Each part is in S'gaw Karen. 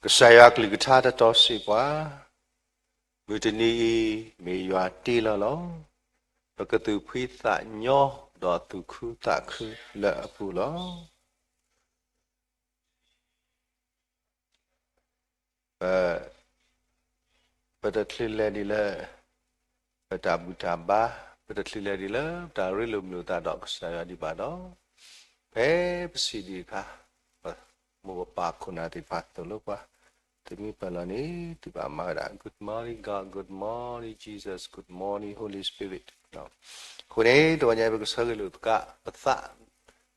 ကစၢ်ယွၤအကလုၢ်ကထါတတီစ့ၢ်ပှၤ, မုၢ်တနံၤအံၤ မ့ၢ်ယွၤတ့လီၤလီၤ. ပကသူၣ်ဖှံသးညီ ဒီးသူၣ်ခုသးခုလၢအပူၤလီၤ. ပ ပတချုးလဲၤဒံးလၢ ပတၢ်ဘူၣ်တၢ်ဘါ, ပတချုးလဲၤဒံးလၢ ပတၢ်ရ့လိာ်မုာ်လိာ်သးဒီးကစၢ်ယွၤဒံးဘၣ်ဒီး, ဖဲပစံးဒံးအခါ, ပမိၢ်ပပၢ်ခိၣ်နၢ်သ့ၣ်တဖၣ်သိၣ်လိပှၤ, သုမ့ၢ်ပာ်လီၤန့ၣ် သုဘၣ်မၤဝဲဒၣ် Good morning God, Good morning Jesus, Good morning Holy Spirit. အဃိန့ၣ် တဝီညါပကဆၢဂ့ၤလိာ်သကိးပသး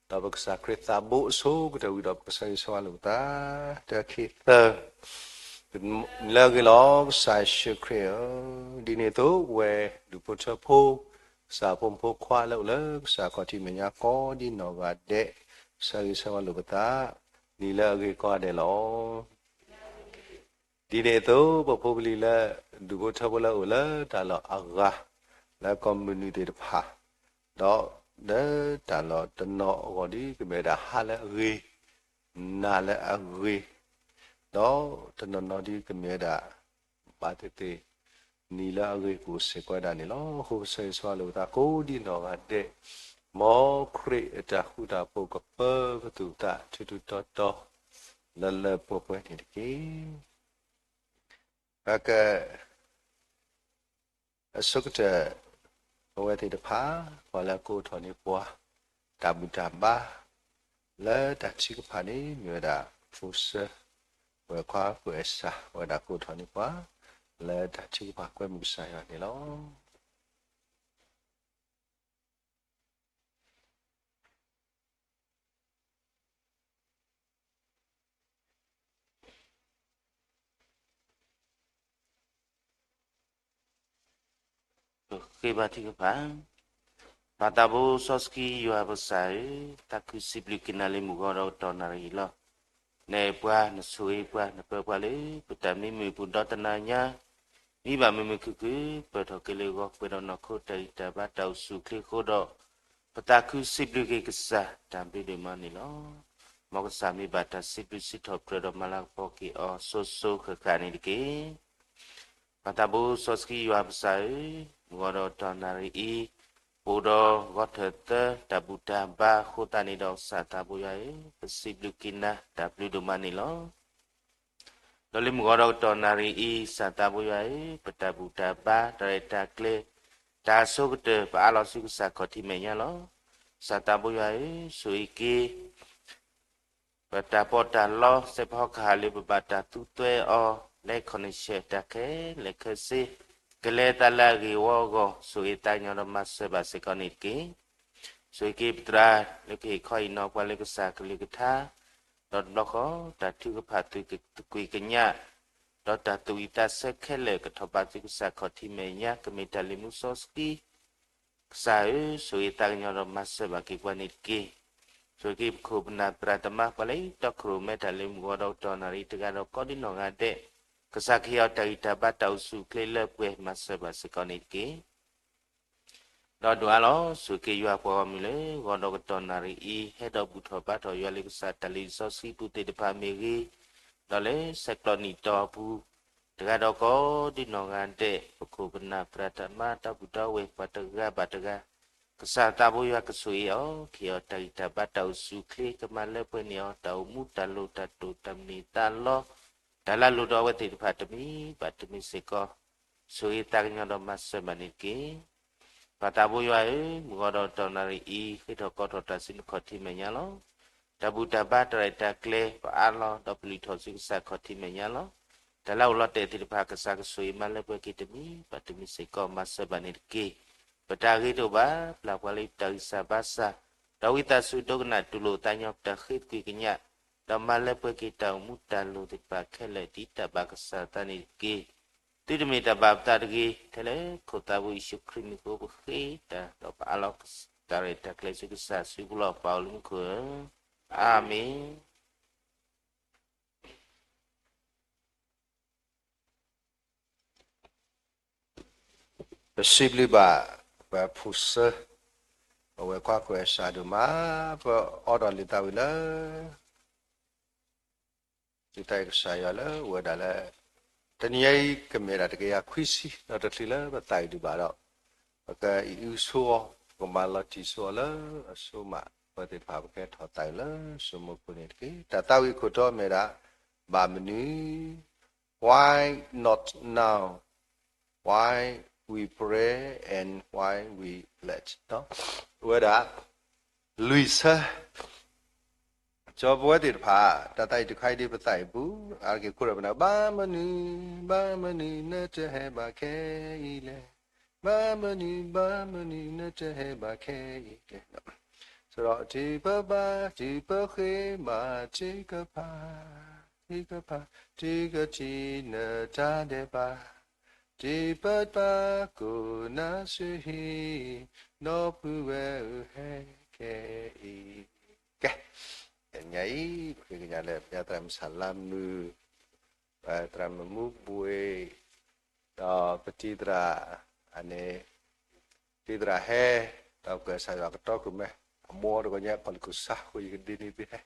ဒီးပကစၢ်ခရံာ်သးဘိအဆိကတၢၢ်ဝံၤဒီး ပကဆၢဂ့ၤဆၢဝါလိာ်ပသး တၢ ခံ သၢ, လၢအဂ့ၤလီၤ ကစၢ်ယ့ၣ်ၡူးခရံာ်ဧၢ, ဒ်န့ၣ်အသိး ပဝဲဒူၣ်ဖိထၢဖိ ကစၢ်ဖိမုၣ်ဖိခွါလၢအိၣ်လၢကစၢ်ခီၣ်ထံးမဲာ်ညါကိးဒ်နီၢ်ဂၤဒဲး, ပဆၢဂ့ၤဆၢဝါလိာ်ပသး နံၤလၢအဂ့ၤကိးဂၤဒဲးလီၤ. ဒ်န့ၣ်အသိး ပဖိပလံၤလၢ ဒူၣ်ဖိထၢဖိလၢအိၣ်လၢတၢ်လီၢ်အဂၤ လၢကီၢ်မုၢ်နုာ်သ့ၣ်တဖၣ်, ဒီးလၢတၢ်လီၢ်တနီၤအဂီၢ်ဒ်ကမ့ၢ်ဝဲဒၣ်ဟါလၢအဂ့ၤ, နၤလၢအဂ့ၤ, ဒီးတနီၤနီၤဒ်ကမ့ၢ်ဝဲဒၣ် ဘၣ်သ့ၣ်သ့ၣ် နံၤလၢအဂ့ၤကအိၣ်စ့ၢ်ကီးဝဲဒၣ်န့ၣ်လီၤ. အဃိပဆၢဂ့ၤဆၢဝါလိာ်ပသးကိးဒ်နီၢ်ဂၤဒဲး, မ်ခရံာ်အတၢ်ဃူတၢ်ဖိးကပၢကသူၣ်ပသးထူထူတီတီ လၢလၢပှဲၤပှဲၤန့ၣ်တက့ၢ်. ပက အဆိကတၢၢ် ပဝဲသ့ၣ်တဖၣ် ပှၤလၢအကိးထီၣ်န့ၢ်ပှၤ တၢ်ဘူၣ်တၢ်ဘါ လၢတၢ်ထုကဖၣ်န့ၣ် မ့ၢ်ဝဲဒၣ် ဖိစၢ ဝဲၢ်ခွါကွဲးစၢ် ဝဲဒၣ်ကိးထီၣ်န့ၢ်ပှၤ လၢတၢ်ထုကဖၣ်ကွဲမုၢ်ကစၢ်ယွၤန့ၣ်လီၤ. ဃ့ဘါထုကဖၣ်. ပၢ်သးဘိစီဆှံယွၤပကစၢ်ဧၢ, သးခုစံးဘျုးက့ၤနၤလၢမုၢ်ဂီၤဒီးကတီၢ်နၣ်ရံၣ်အံၤလီၤ. နအဲၣ်ပှၤ နဆိၣ်ဂ့ၤပှၤ နပၢပှၤလၢ ပတၢ်မံမုာ်ပူၤဒီးတနၤညါ မံဘၣ်မုာ်မုာ်ခုၣ်ခုၣ် ပၢၢ်ထီၣ်က့ၤလၢဂီၤ ပှဲၤဒီးနီၢ်ခိတၢ်ဂံၢ်တၢ်ဘါတၢ်အိၣ်ဆူၣ်အိၣ်ချ့အဃိဒီး ပသးခုစံးဘျုးက့ၤကစၢ်တၢ်ဘျုးဒိၣ်မးန့ၣ်လီၤ. မ်ကစၢ်မ့ၢ်ဘၣ်တၢ်စံးဘျုးစံးထီၣ်ပတြၢၤဒီးမၤလၤကပီၤက့ၤအီၤစိၤစိၤဃၣ်ဃၣ်န့ၣ်တက့ၢ်. ပၢ်သးဘိစီဆှံယွၤပကစၢ်ဧၢ, မုၢ်ဂီၤဒီးကတီၢ်နၣ်ရံၣ်အံၤ ပအိၣ်ဒီးဂီၤထၢၣ်သၢ တၢ်ဘူၣ်တၢ်ဘါအဃိသတးန့ၣ်ဒီး ကစၢ်သးဘိယွၤဧၢ, ပစံးဘျုးက့ၤနၤတၢ်ဘျုးဒိၣ်မးန့ၣ်လီၤ. ဒီးလၢမုၢ်ဂီၤဒီးကတီၢ်နၣ်ရံၣ်အံၤ ကစၢ်သးဘိယွၤဧၢ, ပတၢ်ဘူၣ်တၢ်ဘါ တၢ်ရဲၣ်တၢ်ကျဲၤ တၢ်အဆိကတၢၢ် ပအးလီၤဆူကစၢ်ခီၣ်ထံးမဲာ်ညါလီၤ. ကစၢ်သးဘိယွၤဧၢ, ဆိၣ်ဂ့ၤက့ၤ ပတၢ်ပီးတၢ်လီ စဲးဖီကဟၣ်လၢပဘၣ်တၢ်သူသွဲအီၤ လၢ connection တၢ်ခဲလၢာ်ခဲဆ့ ကလဲၤသးလၢအဂ့ၢ်ဝီအဂီၢ် ဆိၣ်ဂ့ၤသးကညီၤဒီးမၤစၢၤဘၣ်စ့ၢ်ကီးန့ၣ်တက့ၢ်. ဆိၣ်ဂ့ၤက့ၤပသရၣ်လၢကဟ့ၣ်ခီဟ့ၣ်နီၤပှၤလၢကစၢ်ကလုၢ်ကထါ, ဒီးတဘျီဃီ တၢ်ထုကဖၣ်သုးကွံာ်ကညး, ဒီးတၢ်သူၣ်ဝံၣ်သးဆၢခဲလၢာ် ကထီၣ်ဘးဆူကစၢ်ခီၣ်ထံးမဲာ်ညါ ကမ့ၢ်တၢ်လၢမူစီဆှံ ကစၢ်ဧၢ, ဆိၣ်ဂ့ၤသးကညီၤဒီးမၤစၢၤဘၣ်က့ၤပှၤန့ၣ်တက့ၢ်. ဆိၣ်ဂ့ၤက့ၤပခိၣ်ပနၢ်သရၣ်သမါ ပှၤလၢအအုၣ်တီခိၣ်ရိၣ်မဲတၢ်လၢမုၢ်ဂီၤဒီးကတီၢ်နၣ်ရံၣ်တဂၤဒီးကိးဒ်နီၢ်ဂၤဒဲး, ကစၢ်ကဟ့ၣ်အီၤတၢ်ဂံၢ်တၢ်ဘါတၢ်အိၣ်ဆူၣ်အိၣ်ချ့လၢပှဲၤမၤစၢၤဘၣ်စ့ၢ်ကီးန့ၣ်တက့ၢ်. ဒီးဒိၣ်အါလီၤ ဆိၣ်ဂ့ၤက့ၤယွၤပှၤဂီၢ်မုၢ်လၢ ဂီၤဒီးကတီၢ်နၣ်ရံၣ်အံၤ ဟဲဒီးဘူၣ်ထီၣ်ဘါထီၣ်ယွၤလၢကစၢ်တၢ်လံာ်စီဆှံပူၤသ့ၣ်တဖၣ်မ့ၢ်ဂ့ၤ, ဒီးလၢဆဲးကျိးနံၣ်တီအပူၤ တဂၤဒီးကိးဒ်နီၢ်ဂၤဒဲး ပခိၣ်ပနၢ်သရၣ်သမါ ဒီပုၢ်ဒီဝဲၢ်ပှၤတဂၤဘၣ်တဂၤ, ကစၢ်သးဘိယွၤကဆိၣ်ဂ့ၤအီၤ, ကဟ့ၣ်အီၤတၢ်ဂံၢ်တၢ်ဘါတၢ်အိၣ်ဆူၣ်အိၣ်ချ့ ကမၤလၢပှဲၤန့ၢ်အီၤ တၢ်အိၣ်မူတၢ်လိၣ်တၢ်တိာ်တၢ်မနုၤသးလီ တၢ်လၢအလိၣ်ဒီးအဝဲသ့ၣ်တဖၣ်တမံၤဘၣ်တမံၤစ့ၢ်ကီး, ဆိၣ်ဂ့ၤသးကညီၤဒီးမၤစၢၤဘၣ်န့ၣ်တက့ၢ်. ပၢ်သးဘိယွၤဧၢ, မုၢ်ဂီၤဒီးကတီၢ်နၣ်ရံၣ်အံၤ ဃ့ထီၣ်ကိးထီၣ်တၢ်ဆူနခီၣ်ထံးမဲာ်ညါလီၤ. တၢ်ဘူၣ်တၢ်ဘါတၢ်ရဲၣ်တၢ်ကျဲၤ ပအးလီၤဒီးပလုၢ်ထီၣ်ဆူကစၢ်ခီၣ်ထံးမဲာ်ညါလီၤ. တၢ်လၢအအိၣ်လီၤတဲာ်သ့ၣ်တဖၣ် ကစၢ်ကဆိၣ်ဂ့ၤမၤလၢပှဲၤက့ၤတမံၤဘၣ်တမံၤစ့ၢ်ကီး မၤစၢၤဘၣ်န့ၣ်တက့ၢ်. ပတၢ်ဂ့ၤတအိၣ်ဘၣ်, ပျၢ်ပှၤလၢတၢ်ဂံၢ်စၢ်ဘါစၢ်, ဒီးဝံသးစူၤဒိကနၣ်တူၢ်လိာ်သးညီပတၢ်ဃ့သကွံာ်ကညး, ဒီးမၤလၢပှဲၤက့ၤတၢ်အိၣ်မူတၢ်လိၣ်သ့ၣ်တဖၣ်ခဲလၢာ် ဒ်တၢ်ဘၣ်ကစၢ်သးန့ၣ်တက့ၢ်. သုတမ့ၢ်တၢ်ဘၣ်ပသးတဂ့ၤ, ထဲလၢခိၣ်သးဘိယ့ၣ်ၡူးခရံာ်မံၤအဃိ ပဃ့တၢ်ဒီးပအးလီၤ တၢ်ရဲၣ်တၢ်ကျဲၤဆူကစၢ်စုပူၤလီၤ. ပၢ်အိၣ်လၢမူခိၣ်ဧၢ, အၤမ့ၣ်. ပစံးဘျုးဘၣ် ပဖုစၢ ပဝဲၢ်ခွါကွဲးစၢ်ဒိၣ်မး, ပအိးထီၣ်လံာ်သးဝံၤလၢ ပစံးဘျုးဘၣ်ကစၢ်ယွၤလၢအဝဲဒၣ်လၢ တနံၤအံၤကမ့ၢ်ဒၣ်တကယၤခွံဆံ ဒီးတချုးလၢပသးအုးဒံးဘၣ်ဒီး ပကအံးအုဆိအီၤ, ပကမၤလီၤတံၢ်ဆိအီၤလၢအစိမး, ပဝဲသ့ၣ်တဖၣ်ပကဟဲထီၣ်သးအုးလၢစိမိၤခိၣ်န့ၣ်တက့ၢ်. တၢ်သးဝံၣ်အခိၣ်တီမ့ၢ်ဒၣ် ဘၣ်မနုၤ Why not now? Why we pray and why we let အဝဲဒၣ် လွံၢ်ဆၢ ကၠီပဝဲသ့ၣ်တဖၣ် တၢ်သးအံၤတခါအံၤဒ်ပသးအံၤပူၤ အါတက့ၢ်ခိၣ်ဒီးပနၢ် ဘၣ်မနုၤ, ဘၣ်မနုၤနတဟဲဘၣ်ခဲအံၤလဲၣ်, ဘၣ်မနုၤ, ဘၣ်မနုၤနတဟဲဘၣ်ခဲအံၤလဲၣ်. စရီ တုၤပဘါ, တုၤပဃ့ဘါ, တုၤကဖး, တုၤကဖး, တုၤကထံၣ်နတၢ်ဒဲးဘး, တုၤပဘါကိၣ်နါစူၤဟံၣ်, ဒီပုၢ်ဝဲၢ်ဧၢ ဟဲက့ၤအံၤ. ကဲ, တနံၤအံၤ ပဃ့ကညးလၢပသရၣ်မုၣ်ဆၣ်လါမုၣ်, သရၣ်မုၣ်မူဘှံး, ဒီးပတံၤသရၣ်, အန့ၣ်, တံၤသရၣ်ဟဲ, ဒီးပကစၢ်ယွၤကတီၢ်ခိၣ်မဲ, အမိၢ်တဂီၤညါ ပှၤလၢကစၢ်ဃိယကဒ့န့ၣ်သ့ဟဲ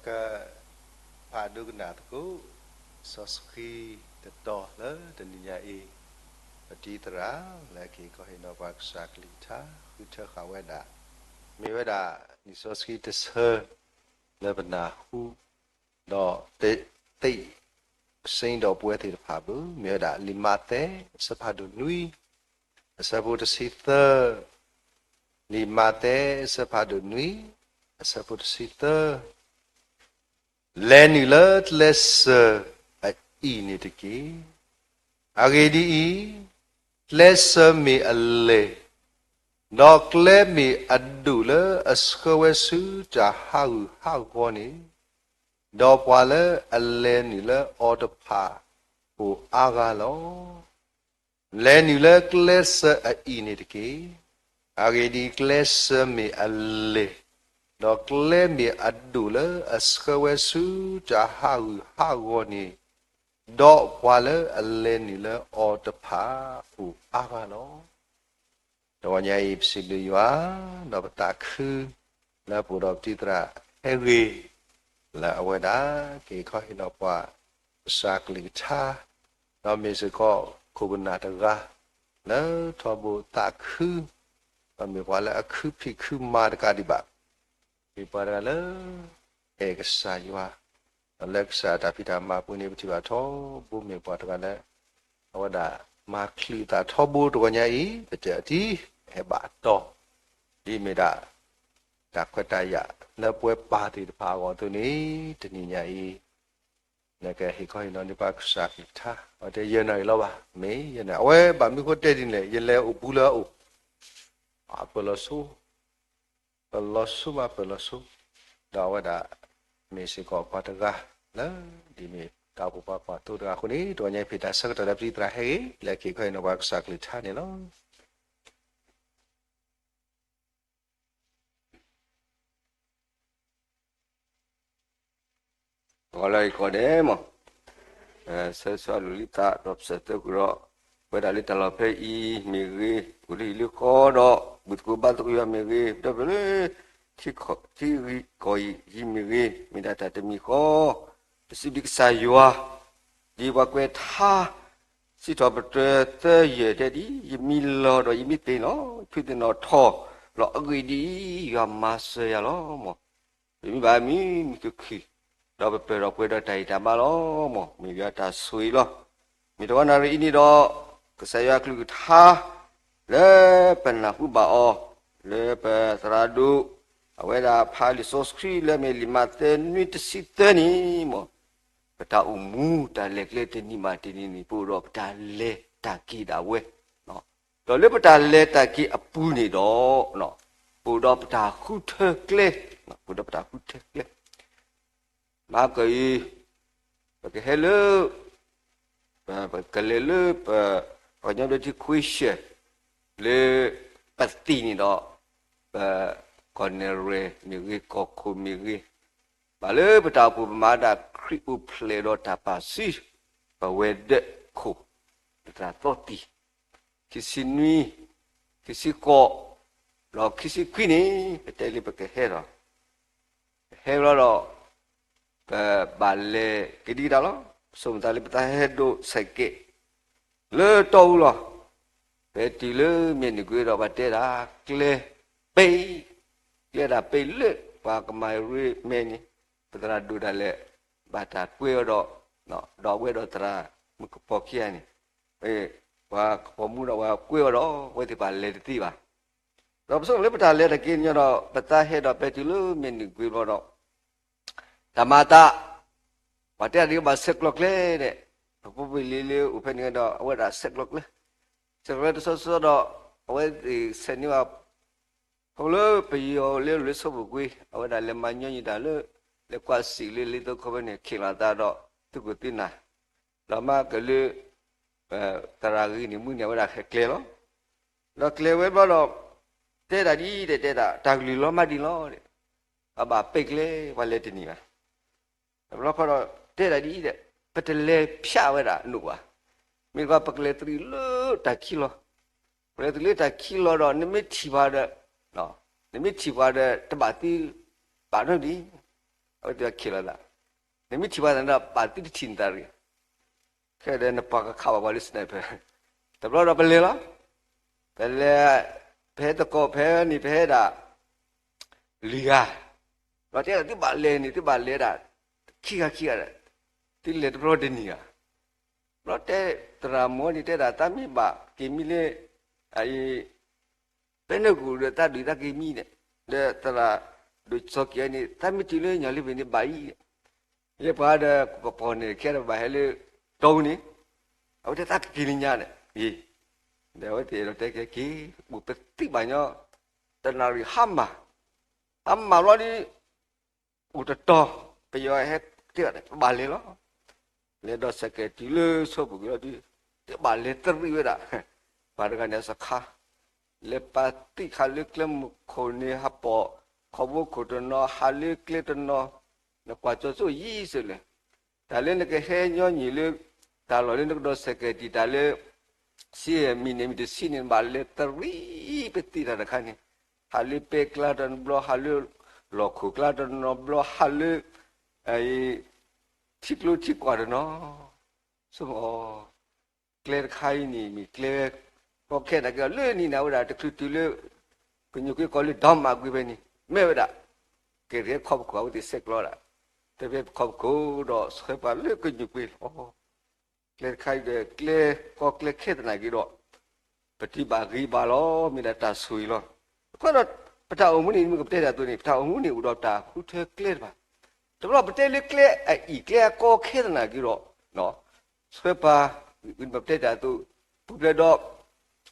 ကဖးဒိကနၣ်သကိး လံာ်စီဆှံတတီၤလၢတနံၤညါအံၤ, ပတံၤသရၣ် လၢကဟ့ၣ်ခီဟ့ၣ်နီၤပှၤကစၢ်ကလုၢ်ကထါ ဃုထၢဃာ်ဝဲဒၣ်, မ့ၢ်ဝဲဒၣ် လံာ်စီဆှံတဆၢ လၢပနၢ်ဟူ ဒီး သ့ၣ်စ့ဒီးပဝဲသ့ၣ်တဖၣ်အပူၤ မ့ၢ်ဝဲဒၣ် လံာ်မးသဲ အဆၢဖးဒိၣ်နွံ အဆၢဖိတဆံသၢ, လံာ်မးသဲ အဆၢဖးဒိၣ်နွံ အဆၢဖိတဆံသၢ, လဲၤနုာ်လၢကျဲစၢၤအအံၤန့ၣ်တက့ၢ်. အဂ့ၢ်ဒ်အံၤ, ကျဲစၢၤမ့ၢ်အလဲၢ်, ဒီးကျဲမ့ၢ်အဒိၣ်လၢအဆှၢဝဲဆူတၢ်ဟးဂူာ်ဟးဂီၤန့ၣ်, ဒီးပှၤလၢအလဲၤနုာ်လၢအီၤတဖၣ်အိၣ်အါဂၤလီၤ. လဲၤနုာ်လၢကျဲစၢၤအအံၤန့ၣ်တက့ၢ်. အဂ့ၢ်ဒ်အံၤ, ကျဲစၢၤမ့ၢ်အလဲၢ်, ဒီးကျဲမ့ၢ်အဒိၣ်လၢအဆှၢဝဲဆူတၢ်ဟးဂူာ်ဟးဂီၤန့ၣ်, ဒီးပှၤလၢအလဲၤနုာ်လၢအီၤတဖၣ်အိၣ်အါဂၤလီၤ. တဂီၤညါအံၤ ပစံးဘျုးယွၤ ဒီးပသးခု လၢပအိၣ်ဒီးပတံၤသရၣ်ဟဲဂ့ၤ လၢအဝဲဒၣ် ကဟ့ၣ်ခီဟ့ၣ်နီၤပှၤ ကစၢ်ကလုၢ်ကထါ, ဒီးမ့ၢ်စ့ၢ်ကီးခိၣ်ပနၢ်တဂၤ လၢထီဘိသးခု, ဒီးမ့ၢ်ပှၤလၢအခုဖံးခုမၤတကးဒံးဘၣ် မ့ၢ်ပှၤတဂၤလၢ အဲၣ်ကစၢ်ယွၤ, ဒီးလၢကစၢ်တၢ်ဖံးတၢ်မၤပူၤန့ၣ် ပထံၣ်ဘၣ်ထီဘိမ့ၢ်ပှၤတဂၤလၢ အဝဲဒၣ်မၤချုးအသးထီဘိတဂီၤညါအံၤ ပတဲအီၤတံၢ် ဟဲဘၣ်အတီၤ, ဒ်မ့ၢ်ဒၣ် တၢ်ခွဲးတၢ်ယာ်လၢပဝဲပၢ်သ့ၣ်တဖၣ်အဂီၢ်အသိးန့ၣ် တနံၤညါအံၤ နကဟ့ၣ်ခီဟ့ၣ်နီၤန့ၢ်ပှၤကစၢ်ကလုၢ်ကထါ, အဝဲတဲယဲၢ်နၣ်ရံၣ်လီၤဘၣ်, မ့ၢ်ယဲၢ်နၣ်ရံၣ်, အဝဲဘၣ်မနုၤဃိတဲဒ်န့ၣ်လဲၣ်, ယလဲၤအိၣ်ဘူးလၢအအိၣ် ပၢၤလီၤဆိ, ပၢၤလီၤဆိမး ပၢၤလီၤဆိ, ဒီးအဝဲဒၣ် မ့ၢ်စ့ၢ်ကီးပှၤတဂၤလၢ ဒ်မ့ၢ်တၢ်အိၣ်ဖှိၣ်ပှၤကွၢ်သိတဂၤအဃိန့ၣ် တဂီၤညါအံၤ ဖဲတၢ်ဆၢကတီၢ်လၢပတံၤသရၣ်ဟဲဂ့ၤ လၢကဟ့ၣ်ခီဟ့ၣ်နီၤပှၤကစၢ်ကလုၢ်ကထါန့ၣ်လီၤ. ဂီၤလၢအံၤကိးဂၤဒဲးမး, ဆၢဂ့ၤဆၢဝါလိာ်လံသးဒီးပစံးသကိးဒီး ပဝဲဒၣ်လၢတၢ်လီၢ်ဖဲအံၤမ့ၢ်ဂ့ၤ, အိၣ်လၢဟံၣ်လၢဃီဒီး ဘူၣ်သကိးဘါသကိးယွၤမ့ၢ်ဂ့ၤ, ဒီပုၢ်ဝဲၢ်လၢ ထံဂုၤကီၢ်ဂၤယံၤမ့ၢ်ဂ့ၤ, မ့ၢ်ဒၣ်တၢ်တမံၤဃီ, ပစံးဘျုးကစၢ်ယွၤ, ဒ်ပှၤကွဲးထါ စံးထီၣ်ပတြၢၤသၢယဲၢ်တဲဒ်အံၤ, ယမံလီၤဒီးယမံသ့ၣ်နီၣ်, ဖုသ့ၣ်နီၣ်ထီၣ်လီၤ. အဂ့ၢ်ဒ်အံၤ, ယွၤမၤစၢၤယၤလီၤမး. ပမံဘၣ်မံမံဃုာ်ဃုာ်, ဒီးပပၢၢ်ဒီးပှဲၤဒီးတၢ်ဂံၢ်တၢ်ဘါလီၤမး. မ့ၢ်ယွၤတၢ်ဆိၣ်ဂ့ၤလီၤ. မ့ၢ်တဂီၤနၣ်ရံၣ်အံၤန့ၣ်ဒီး ကစၢ်ယွၤကလုၢ်ကထါ လၢပနၢ်ဟူဘၣ်အီၤ လၢပသရၣ်ဒိၣ် အဝဲဒၣ်ဖးလံာ်စီဆှံလၢမ့ၢ်လံာ်မးသဲနွံတဆံသၢန့ၣ်မး, ပတၢ်အိၣ်မူတၢ်လဲၤကျဲတနံၤဘၣ်တနံၤန့ၣ် ပအိၣ်ဒီးပတၢ်လဲၤတၢ်က့ၤဒၣ်ဝဲ, ဒီးလၢပတၢ်လဲၤတၢ်က့ၤအပူၤန့ၣ်ဒီး ပအိၣ်ဒီးပတၢ်ဃုထၢကျဲ, ပအိၣ်ဒီးပတၢ်ဃုထၢကျဲ မၤကၢအံၤ ပကဟဲလၢ ပကလဲၤလၢပ ပှၤကညီဘျၢထံခွ့ၡၢၣ် လၢပသံၣ်န့ၣ်ဒီး ပကီၢ်နဲၣ်ရွဲၣ်မ့ၢ်ဂ့ၤ ကီၢ်ခိၣ်မ့ၢ်ဂ့ၤ, ဘၣ်လၢပတၢ်အိၣ်ဖှိၣ်ပမၤဒၣ်ခရံာ်အိၣ်ဖျဲၣ်ဒီးတၢ်ပာ်စု ပဝဲၤဒၢးခိၣ် လၢတၢ်သီတံၢ် ခံဆံနွံ ခံဆံဃိး ဒီးခံဆံခွံန့ၣ် ပတဲလၢပကဟဲဒီး ပဟဲဘျီဒီး ပဘၣ်လဲၤကဒံကဒါလီၤ. ပဆိမိၣ်သးလၢပသးဟဲဒိးဆဲးကဲး လၢတီအူလီၤ. ပတုၤလၢမဲာ်နုာ်ကွ့ဒီး ပှၤတဲဒၣ်ကျဲပ့ၢ်, ကျဲဒၣ်ပ့ၢ်လၢပှၤကမၤရ့မဲန့ၣ် ပသရၣ်ဒိၣ်ဒၣ်လဲာ် ဘၣ်တၢ်ကွဲအီၤဒီး ဒီးအဝဲဒီးသရၣ်မုၣ်ကပီၤခံဂၤန့ၣ် ပှၤကပီၤမူဒီးပှၤကွဲအီၤဒီး အဝဲသ့ၣ်ပှၤလဲၤတသ့ဘၣ်. ဒီးပဆိကမိၣ်လၢပတၢ်လဲၤတၢ်က့ၤညီဒီး ပသးဟဲဒီးပဲတုၤလၢမဲာ်နုာ်ကွ့ဘျီဒီး တၢ်မၤအသး ပှၤတဲအီၤဒ်ဘၣ်ဆဲးကျိးကျဲဒီး ပဖိပလံၤလၢအိၣ်ဖဲန့ၣ်ဒီး အဝဲဒၣ်ဆဲးကျိးကျဲ, ဆဲးကျိးကျဲတဆီဆီဒီး အဝဲသ့ၣ်ဆဲးန့ၢ်ဘၣ် ခီဖျိလၢပယီၤလၢလၢဆိကမိၣ်ကွ့ အဝဲဒၣ်လဲၤမၤညီနုၢ်တၢ်လၢ လဲၤကွၢ်စံးလၢလ့သိခီဖဲန့ၣ် ခ့ၣ်လီၤသးဒီး သုးခိၣ်သုးနၢ် ဒီးမၤကၢၢ်လၢ သရၣ်ဂ့ၤန့ၣ်မုၢ်န့ၣ် အဝဲဒၣ်ဟဲကျဲလီၤ. ဒီးကျဲဝဲဘျီဒီး တဲဒၣ်ဒ်အံၤဒီး တဲဒၣ် တၢ်ကလုၢ်လီၤမၢ်ဒံးလီၤဒီး အဘၣ်ပဲာ်ကျဲ ပှၤလဲၤတန့ၢ်ဘၣ်. တဘျီဃီဒီး တဲဒၣ်ဒ်အံၤဒီး ပတလဲၤဖၠးဝဲဒၣ်နိၣ်ဘၣ်. မ့ၢ်တခီ ပကလဲၤတရံးလၢတၢ်ခံလီၤ. ပကလဲၤတရံးလၢတၢ်ခံလီၤဒီး နမ့ၢ်ထံၣ်ပှၤဒီး နမ့ၢ်ထံၣ်ပှၤဒီး တဘၣ်သံဘၣ်နီတမံၤ အဝဲသ့ၣ်ခ့လိာ်သး, နမ့ၢ်ထံၣ်ပှၤသနာ်ဒီး ပာ်သုတထံၣ်နသးတဂ့ၤ, ခဲဒီးနပှၤကခးဘၣ်ပှၤလၢ sniper, တဘျီဒီးပလဲၤလီၤ, ပလဲၤ, ပဟဲသကိးဖဲန့ၣ် ပဟဲဒၣ် လွံၢ်ဂၤ, ဒီးတဲဒၣ်သုဘၣ်လဲၤန့ၣ် သုဘၣ်လဲၤဒၣ် ခံဂၤခံဂၤဒီး, သုလဲၤတဘျီတနံၤဂၤ, ဘျီတဲသရၣ်မုၣ်န့ၣ် တဲဒၣ်သးမ့ၢ်ဘၣ်က့ၤမံလၢ အအံၤ ပဲနၢ်ကူၣ်ဒီးသးဒုးသးက့ၤမံန့ၣ်, ဒီးသရၣ်ဒိၣ်စီၤက့ၤန့ၣ် သးမ့ၢ်တုၤလၢညီလၢပှဲၤန့ၣ်ဘၣ်အံၤ, ယဲပှၤဒီးကပီၤန့ၣ် ခဲဒီးဘၣ်ဟဲလၢတီန့ၣ်, အဝဲတဲသးကက့ၤလၢညါန့ၣ်, ဒီးအဝဲသ့ၣ်အဲၣ်ဒိးတဲက့ၤက့ၤ, အိၣ်ပသံဘၣ်ညီ, တနၣ်ရံၣ်ဟါမၢ်, ဟါမၢ်ဘျီဒီး အိၣ်တတီၤ, ပယီၤဟဲတဲဘၣ်န့ၣ် ပဘၣ်လဲၤလီၤ. လဲၤဒီးစဲးကဲးတုၤလၢဆိပူၤက့ၤလီၤဒီး, တဘၣ်လဲၤတရံးဝဲဒၣ်, ပှၤတဂၤန့ၣ်အစခါ, လဲၤပာ်သံခးလၢကျဲမုၢ်ခိၣ်န့ၣ် ဟးပိာ်ခီၣ်ဘိခိၣ်တနီၤ, ဟးလၢကျဲတနီၤ, နကွၢ်ကၠီၤစိယံၤစ့ၢ်လဲၣ် တၢ်လၢနကဟဲညီနုၢ်လၢ တၢ်လီၢ်လၢနကဒိးစဲးကဲးတံာ်တၢ်လၢ ဆံမံးနံးမံးတဆံန့ၣ် နဘၣ်လဲၤတရံးပသံတၢ်တခါန့ၣ်, ဟးလၢပဲကျါတနီၤဘျီ, ဟးလၢလီၢ်ခိၣ်ကျါတနီၤဘျီ, ဟးလၢ ထံကျိထံကွၢ်တနီၤ, ဆိကမိၣ်, ကျဲတခါအံၤန့ၣ် မ့ၢ်ကျဲ ကီခဲနာ်က့ဒီး လၢနံၤန့ၣ်ဝဲဒၣ် တချုးတုၤလၢ ကညိၣ်ကွ့ကီၢ်လၢ Denmark ကွ့ဖဲန့ၣ် မ့ၢ်ဝဲဒၣ် ကရၢခီၣ်ပခိၣ် အဝဲသ့ၣ်ဆဲးကျိးဒၣ် တဖဲခီၣ်ပခိၣ်ဒီး ဆှၢပှၤလၢကညိၣ်ကွ့လီၤ. ကျဲတခါအံၤဒီး ကျဲကီကျဲခဲသနာ်က့ဒီး ပတံၢ်ဘၣ်ဂ့ၤဘၣ်လီၤ, မ့ၢ်ဒၣ်တၢ်ဆိၣ်ဂ့ၤလီၤ. အဃိဒီး ပတၢ်အိၣ်မူန့ၣ် မ့ၢ်ကပတဲတၢ်အသိးန့ၣ် ပတၢ်အိၣ်မူန့ၣ် အိၣ်ဒီးတၢ်ဃုထၢကျဲတဖၣ်, တဘျီပတဲလၢကျဲအအံၤ ကျဲအကီခဲသနာ်က့ဒီး ဆှၢပှၤ ပတဲတၢ်အသိး ပူၤဖျဲးဒီး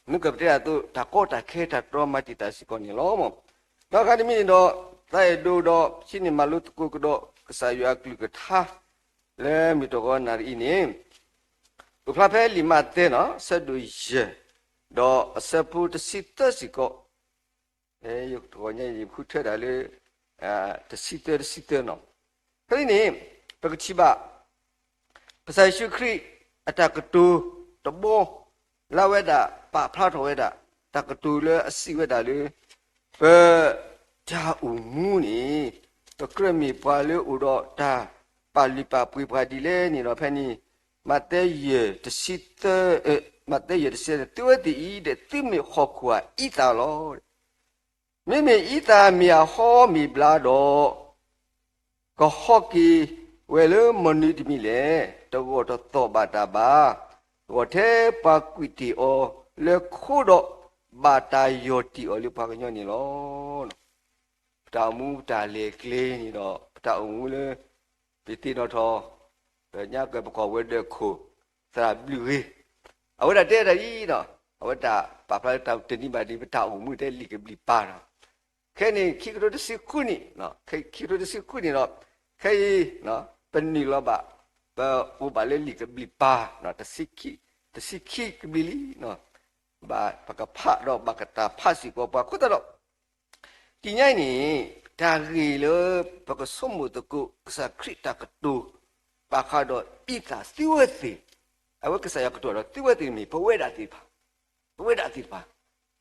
မ့ၢ်ကပတဲတၢ်အသိး တၢ်ကီတၢ်ခဲ တၢ်တြီမၤတံာ်တာ်စ့ၢ်ကီးန့ၣ်လီၤ. ဒီးအခါတမံၤန့ၣ်ဒီး သးအဲၣ်ဒိးဒီး ဆံန့ၢ်မၤလိသကိးကဒီး ကစၢ်ယွၤအကလုၢ်ကထါ လၢမုၢ်တဂီၤနၣ်ရံၣ်အံၤန့ၣ် အိၣ်ဖျါဖဲလံာ်မးသဲနီၤ အဆၢဒိၣ်ယဲၢ် ဒီးအဆၢဖိတဆံသၢစ့ၢ်ကီး, တဂီၤညါအံၤ ယဃုထၢဒၣ်လၢ တဆံသၢ တဆံသၢနီၤ. ဖဲန့ၣ်န့ၣ် ပကထံၣ်ဘၣ် ကစၢ်ယ့ၣ်ၡူးခရံာ် အတၢ်ကတိၤတဘီ လၢအဝဲဒၣ်ပာ်ဖျါထီၣ်ဝဲဒၣ် တၢ်ကတိၤလၢအစံးဝဲဒၣ်လၢ ပ တၢ်အိၣ်မူန့ၣ် ပကြၢးမ့ၢ်ပှၤလၢအိၣ်ဒီးတၢ်ပာ်လုၢ်ပာ်ပှ့ၤပှၤဒ်လဲၣ်န့ၣ်ဒီး ဖဲန့ၣ် မးသဲယဲၢ်တဆံသၢ, မးသဲယဲၢ်တဆံသၢန့ၣ် သုဝဲသ့ၣ်အံၤဒီး သုမ့ၢ်ဟီၣ်ခိၣ်ဧါအံသၣ်လီၤ. မ့မ့ၢ်အံသၣ်မ့ၢ်အဟီမ့ၢ်ဘျါဒီး ကဟီက့ၤဝဲလၢမနုၤတမံၤလဲၣ်. တဂီၢ်တသီၣ်ဘၣ်တၢ်ဘၣ်, ဂီၢ်ထဲပှၤကွံာ်တ့ၢ်အီၤလၢခိဒီး ဘၣ်တၢ်ယီၢ်တံၢ်အီၤလၢပှၤကညီန့ၣ်လီၤ. ပတၢ်အိၣ်မူပတၢ်လဲၤကျဲန့ၣ်ဒီး ပတၢ်အိၣ်မူလၢ ပသ့ၣ်နီၣ်ထီၣ် ပညါကပကီၢ်ဝဲၤဒၢးခိၣ် သရၣ်ဘျုးဂ့ၤ, အဝဲဒၣ်တဲဒ်အံၤနီၤ, အဝဲတၢ်ပာ်ဖျါလၢတၢ်တနံၤဘၣ်တနံၤ ပတၢ်အိၣ်မူတဲလံာ်ကဘျံးပၤနီၤ. ခဲအံၤန့ၣ် ခံကထိတဆံဃုနံၣ်, ခံကထိတဆံဃုနံၣ်ဒီး ခဲအံၤ ပနုာ်လီၤဘၣ် ပအိၣ်ဘၣ်လၢလံာ်ကဘျံးပၤ တဆံခံကဘျံးလံ. ဘၣ်ပကဖးဒီးဘၣ်ကတၢ်ဖးစ့ၢ်ကီးပှၤအဃိသတးဒီး တနံၤအံၤန့ၣ် တၢ်ဂ့ၢ်လၢပကဆိကမိၣ်သကိး ကစၢ်ခရံာ်တၢ်ကတိၤ ဘၣ်ဃးဒီးအံသၣ်သုဝဲသ့ၣ်, အဝဲကစၢ်ယွၤကတိၤဒီးသုဝဲသ့ၣ်န့ၣ် ပဝဲဒၣ်သ့ၣ်တဖၣ်, ပဝဲဒၣ်သ့ၣ်တဖၣ်,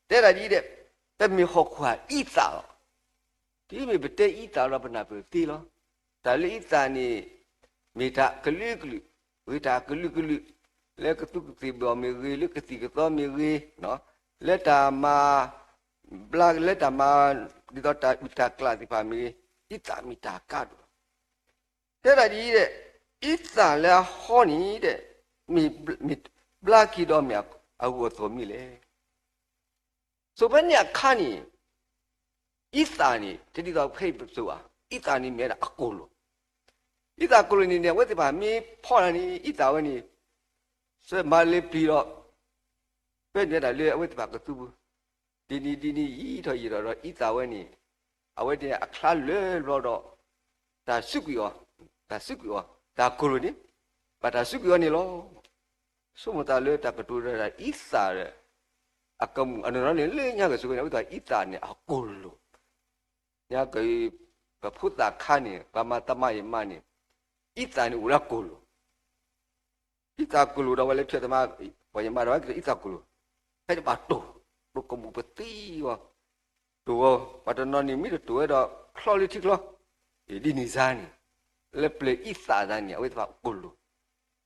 တဲဒၣ်ဒ်အံၤဒီး ပမ့ၢ်ဟီၣ်ခိၣ်ဧါအံသၣ်လီၤ. တုၤမ့ၢ်ပတဲအံသၣ်လီၤ ပနၢ်ပၢၢ်သ့လီၤ. တၢ်လၢအံသၣ်န့ၣ် မ့ၢ်တၢ်ကလုာ်ကလုာ်, ဂ့ၤတၢ်ကလုာ်ကလုာ်, လၢကသူကသ့ၣ်ဘီၣ်မ့ၢ်ဂ့ၤ, လၢကသံၣ်ကသီမ့ၢ်ဂ့ၤ, လၢတၢ်မၤ ဘျါ လၢတၢ်မၤ ဒ်သိးတၢ်အုၣ်တၢ်ကျၣ်သ့ၣ်တဖၣ်မ့ၢ်ဂ့ၤ, အံသၣ်မ့ၢ်တၢ်ကါဒိၣ်လီၤ. တဲဒၣ်ဒ်အံၤဒီး အံသၣ်လၢအဟီန့ၣ်ဒီး မ့ၢ်ဘျါက့ၤဒီးမ့ၢ်အဂီၢ်အသိးမ့ၢ်လဲၣ်. ဆိဖဲန့ၣ်အခါန့ၣ် အံသၣ်န့ၣ် တဒ်သိးဖဲအံၤပစိၤဘၣ်, အံသၣ်န့ၣ်မ့ၢ်ဝဲဒၣ်အကိၣ်လိာ်, အံသၣ်ကိၣ်လိာ်န့ၣ်န့ၣ် အဝဲသ့ၣ်တဖၣ်မ့ၢ်ဖီၣ်တၢ်န့ၣ် အံသၣ်ဝဲန့ၣ် စၢမၤလ့ပျံၤဒီး ပၢနုာ်ဝဲဒၣ်လၢအဝဲသ့ၣ်တဖၣ်ကသူပူၤ, ဒ်န့ၣ်ဒ်န့ၣ်ယံာ်ထီၣ်ယံာ်ထီၣ်ဒီး အံသၣ်ဝဲန့ၣ် အဝဲန့ၣ်အချါလၢာ်ဘျီဒီး တၢ်စူးကွံာ်အီၤ, တၢ်စူးကွံာ်အီၤ, တၢ်ကိၣ်လိာ်န့ၣ် ဘၣ်တၢ်စူးကွံာ်အီၤန့ၣ်လီၤ. ဆိကမိၣ်သးလၢတၢ်ကတိၤဒီးအံသၣ်ဒီး အကမူၣ်အနီၢ်နီၢ်န့ၣ် လၢညါက့ၤဆိးဝဲန့ၣ် အဝဲသ့ၣ်အံသၣ်န့ၣ်အကိၣ်လိာ်, ညါက့ၤ ပဖိသၣ်ခါန့ၣ် ပှၤမၤသးမၤယံာ်မးန့ၣ် အံသၣ်န့ၣ်အိၣ်လၢအကိၣ်လိာ် အံသၣ်ကိၣ်လိာ်ဒီးဝဲလၢဖျၢၣ်သမါ ပှၤယံာ်မးဒီးဝဲက့ၤအံသၣ်ကိၣ်လိာ်, ဖဲတဘၣ်တိၢ်, တိၢ်ကမူၣ်ပသံအီၤ, တိၢ်အီၤ ပှၤတနီၤန့ၣ်မ့ၢ်တတိၢ်ဝဲဒီးချီလၢထံချီ, ဒ်န့ၣ်စါန့ၣ် လၢပျၢၤအံသၣ်သးန့ၣ် အဝဲသ့ၣ်တဖၣ်အိၣ်လိၤ,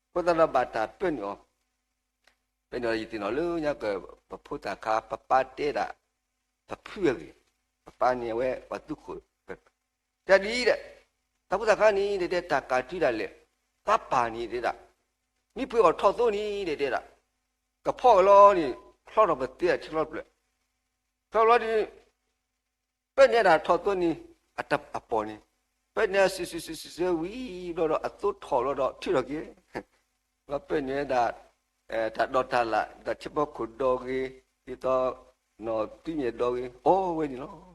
အဃိသတးဒီးဘၣ်တၢ်ပၢနုာ်အီၤ, ပၢနုာ်အီၤ ယသ့ၣ်နီၣ်လၢညါက ပဖိသၣ်ခါ ပပၢ်တဲဒၣ်, ပဖုအဂ့ၢ်, ပပၢ်န့ၣ်အဝဲပှၤသူခိၣ်, တဲဒ်အံၤဒီး, တၢ်ဖိသၣ်ခါန့ၣ် တဲတဲ တၢ်ကးတုၤဒၣ်လဲာ်, သးပၢ်န့ၣ်တဲဒၣ်, မ့ၢ်ပှ့ၤအီၤထီၣ်သိန့ၣ်တဲဒၣ်, ကဖီၣ်ဝဲလီၤန့ၣ် ချီထီၣ်ပသ့အထံချီတဖျၢၣ်, ချီလီၤဒီး ပၢနုာ်ဒၣ်ထီၣ်သိန့ၣ် အတၢ်အပီၢ်န့ၣ်, ပၢနုာ်စံးစံးစံးစံးဝံၤဘျီဒီး အသိထီၣ်လီၤဒီးထုးထီၣ်က့ၤ, လီၤပၢနုာ်ဝဲဒၣ် တၢ်ဒိးတၢ်လၣ် ဒ်သိးထံဖိကီၢ်ဖိဒီဂ့ၤ, ဒ်သိးနီၢ်သုမဲာ်ဒီဂ့ၤ အီၣ်ဝဲန့ၣ်လီၤ.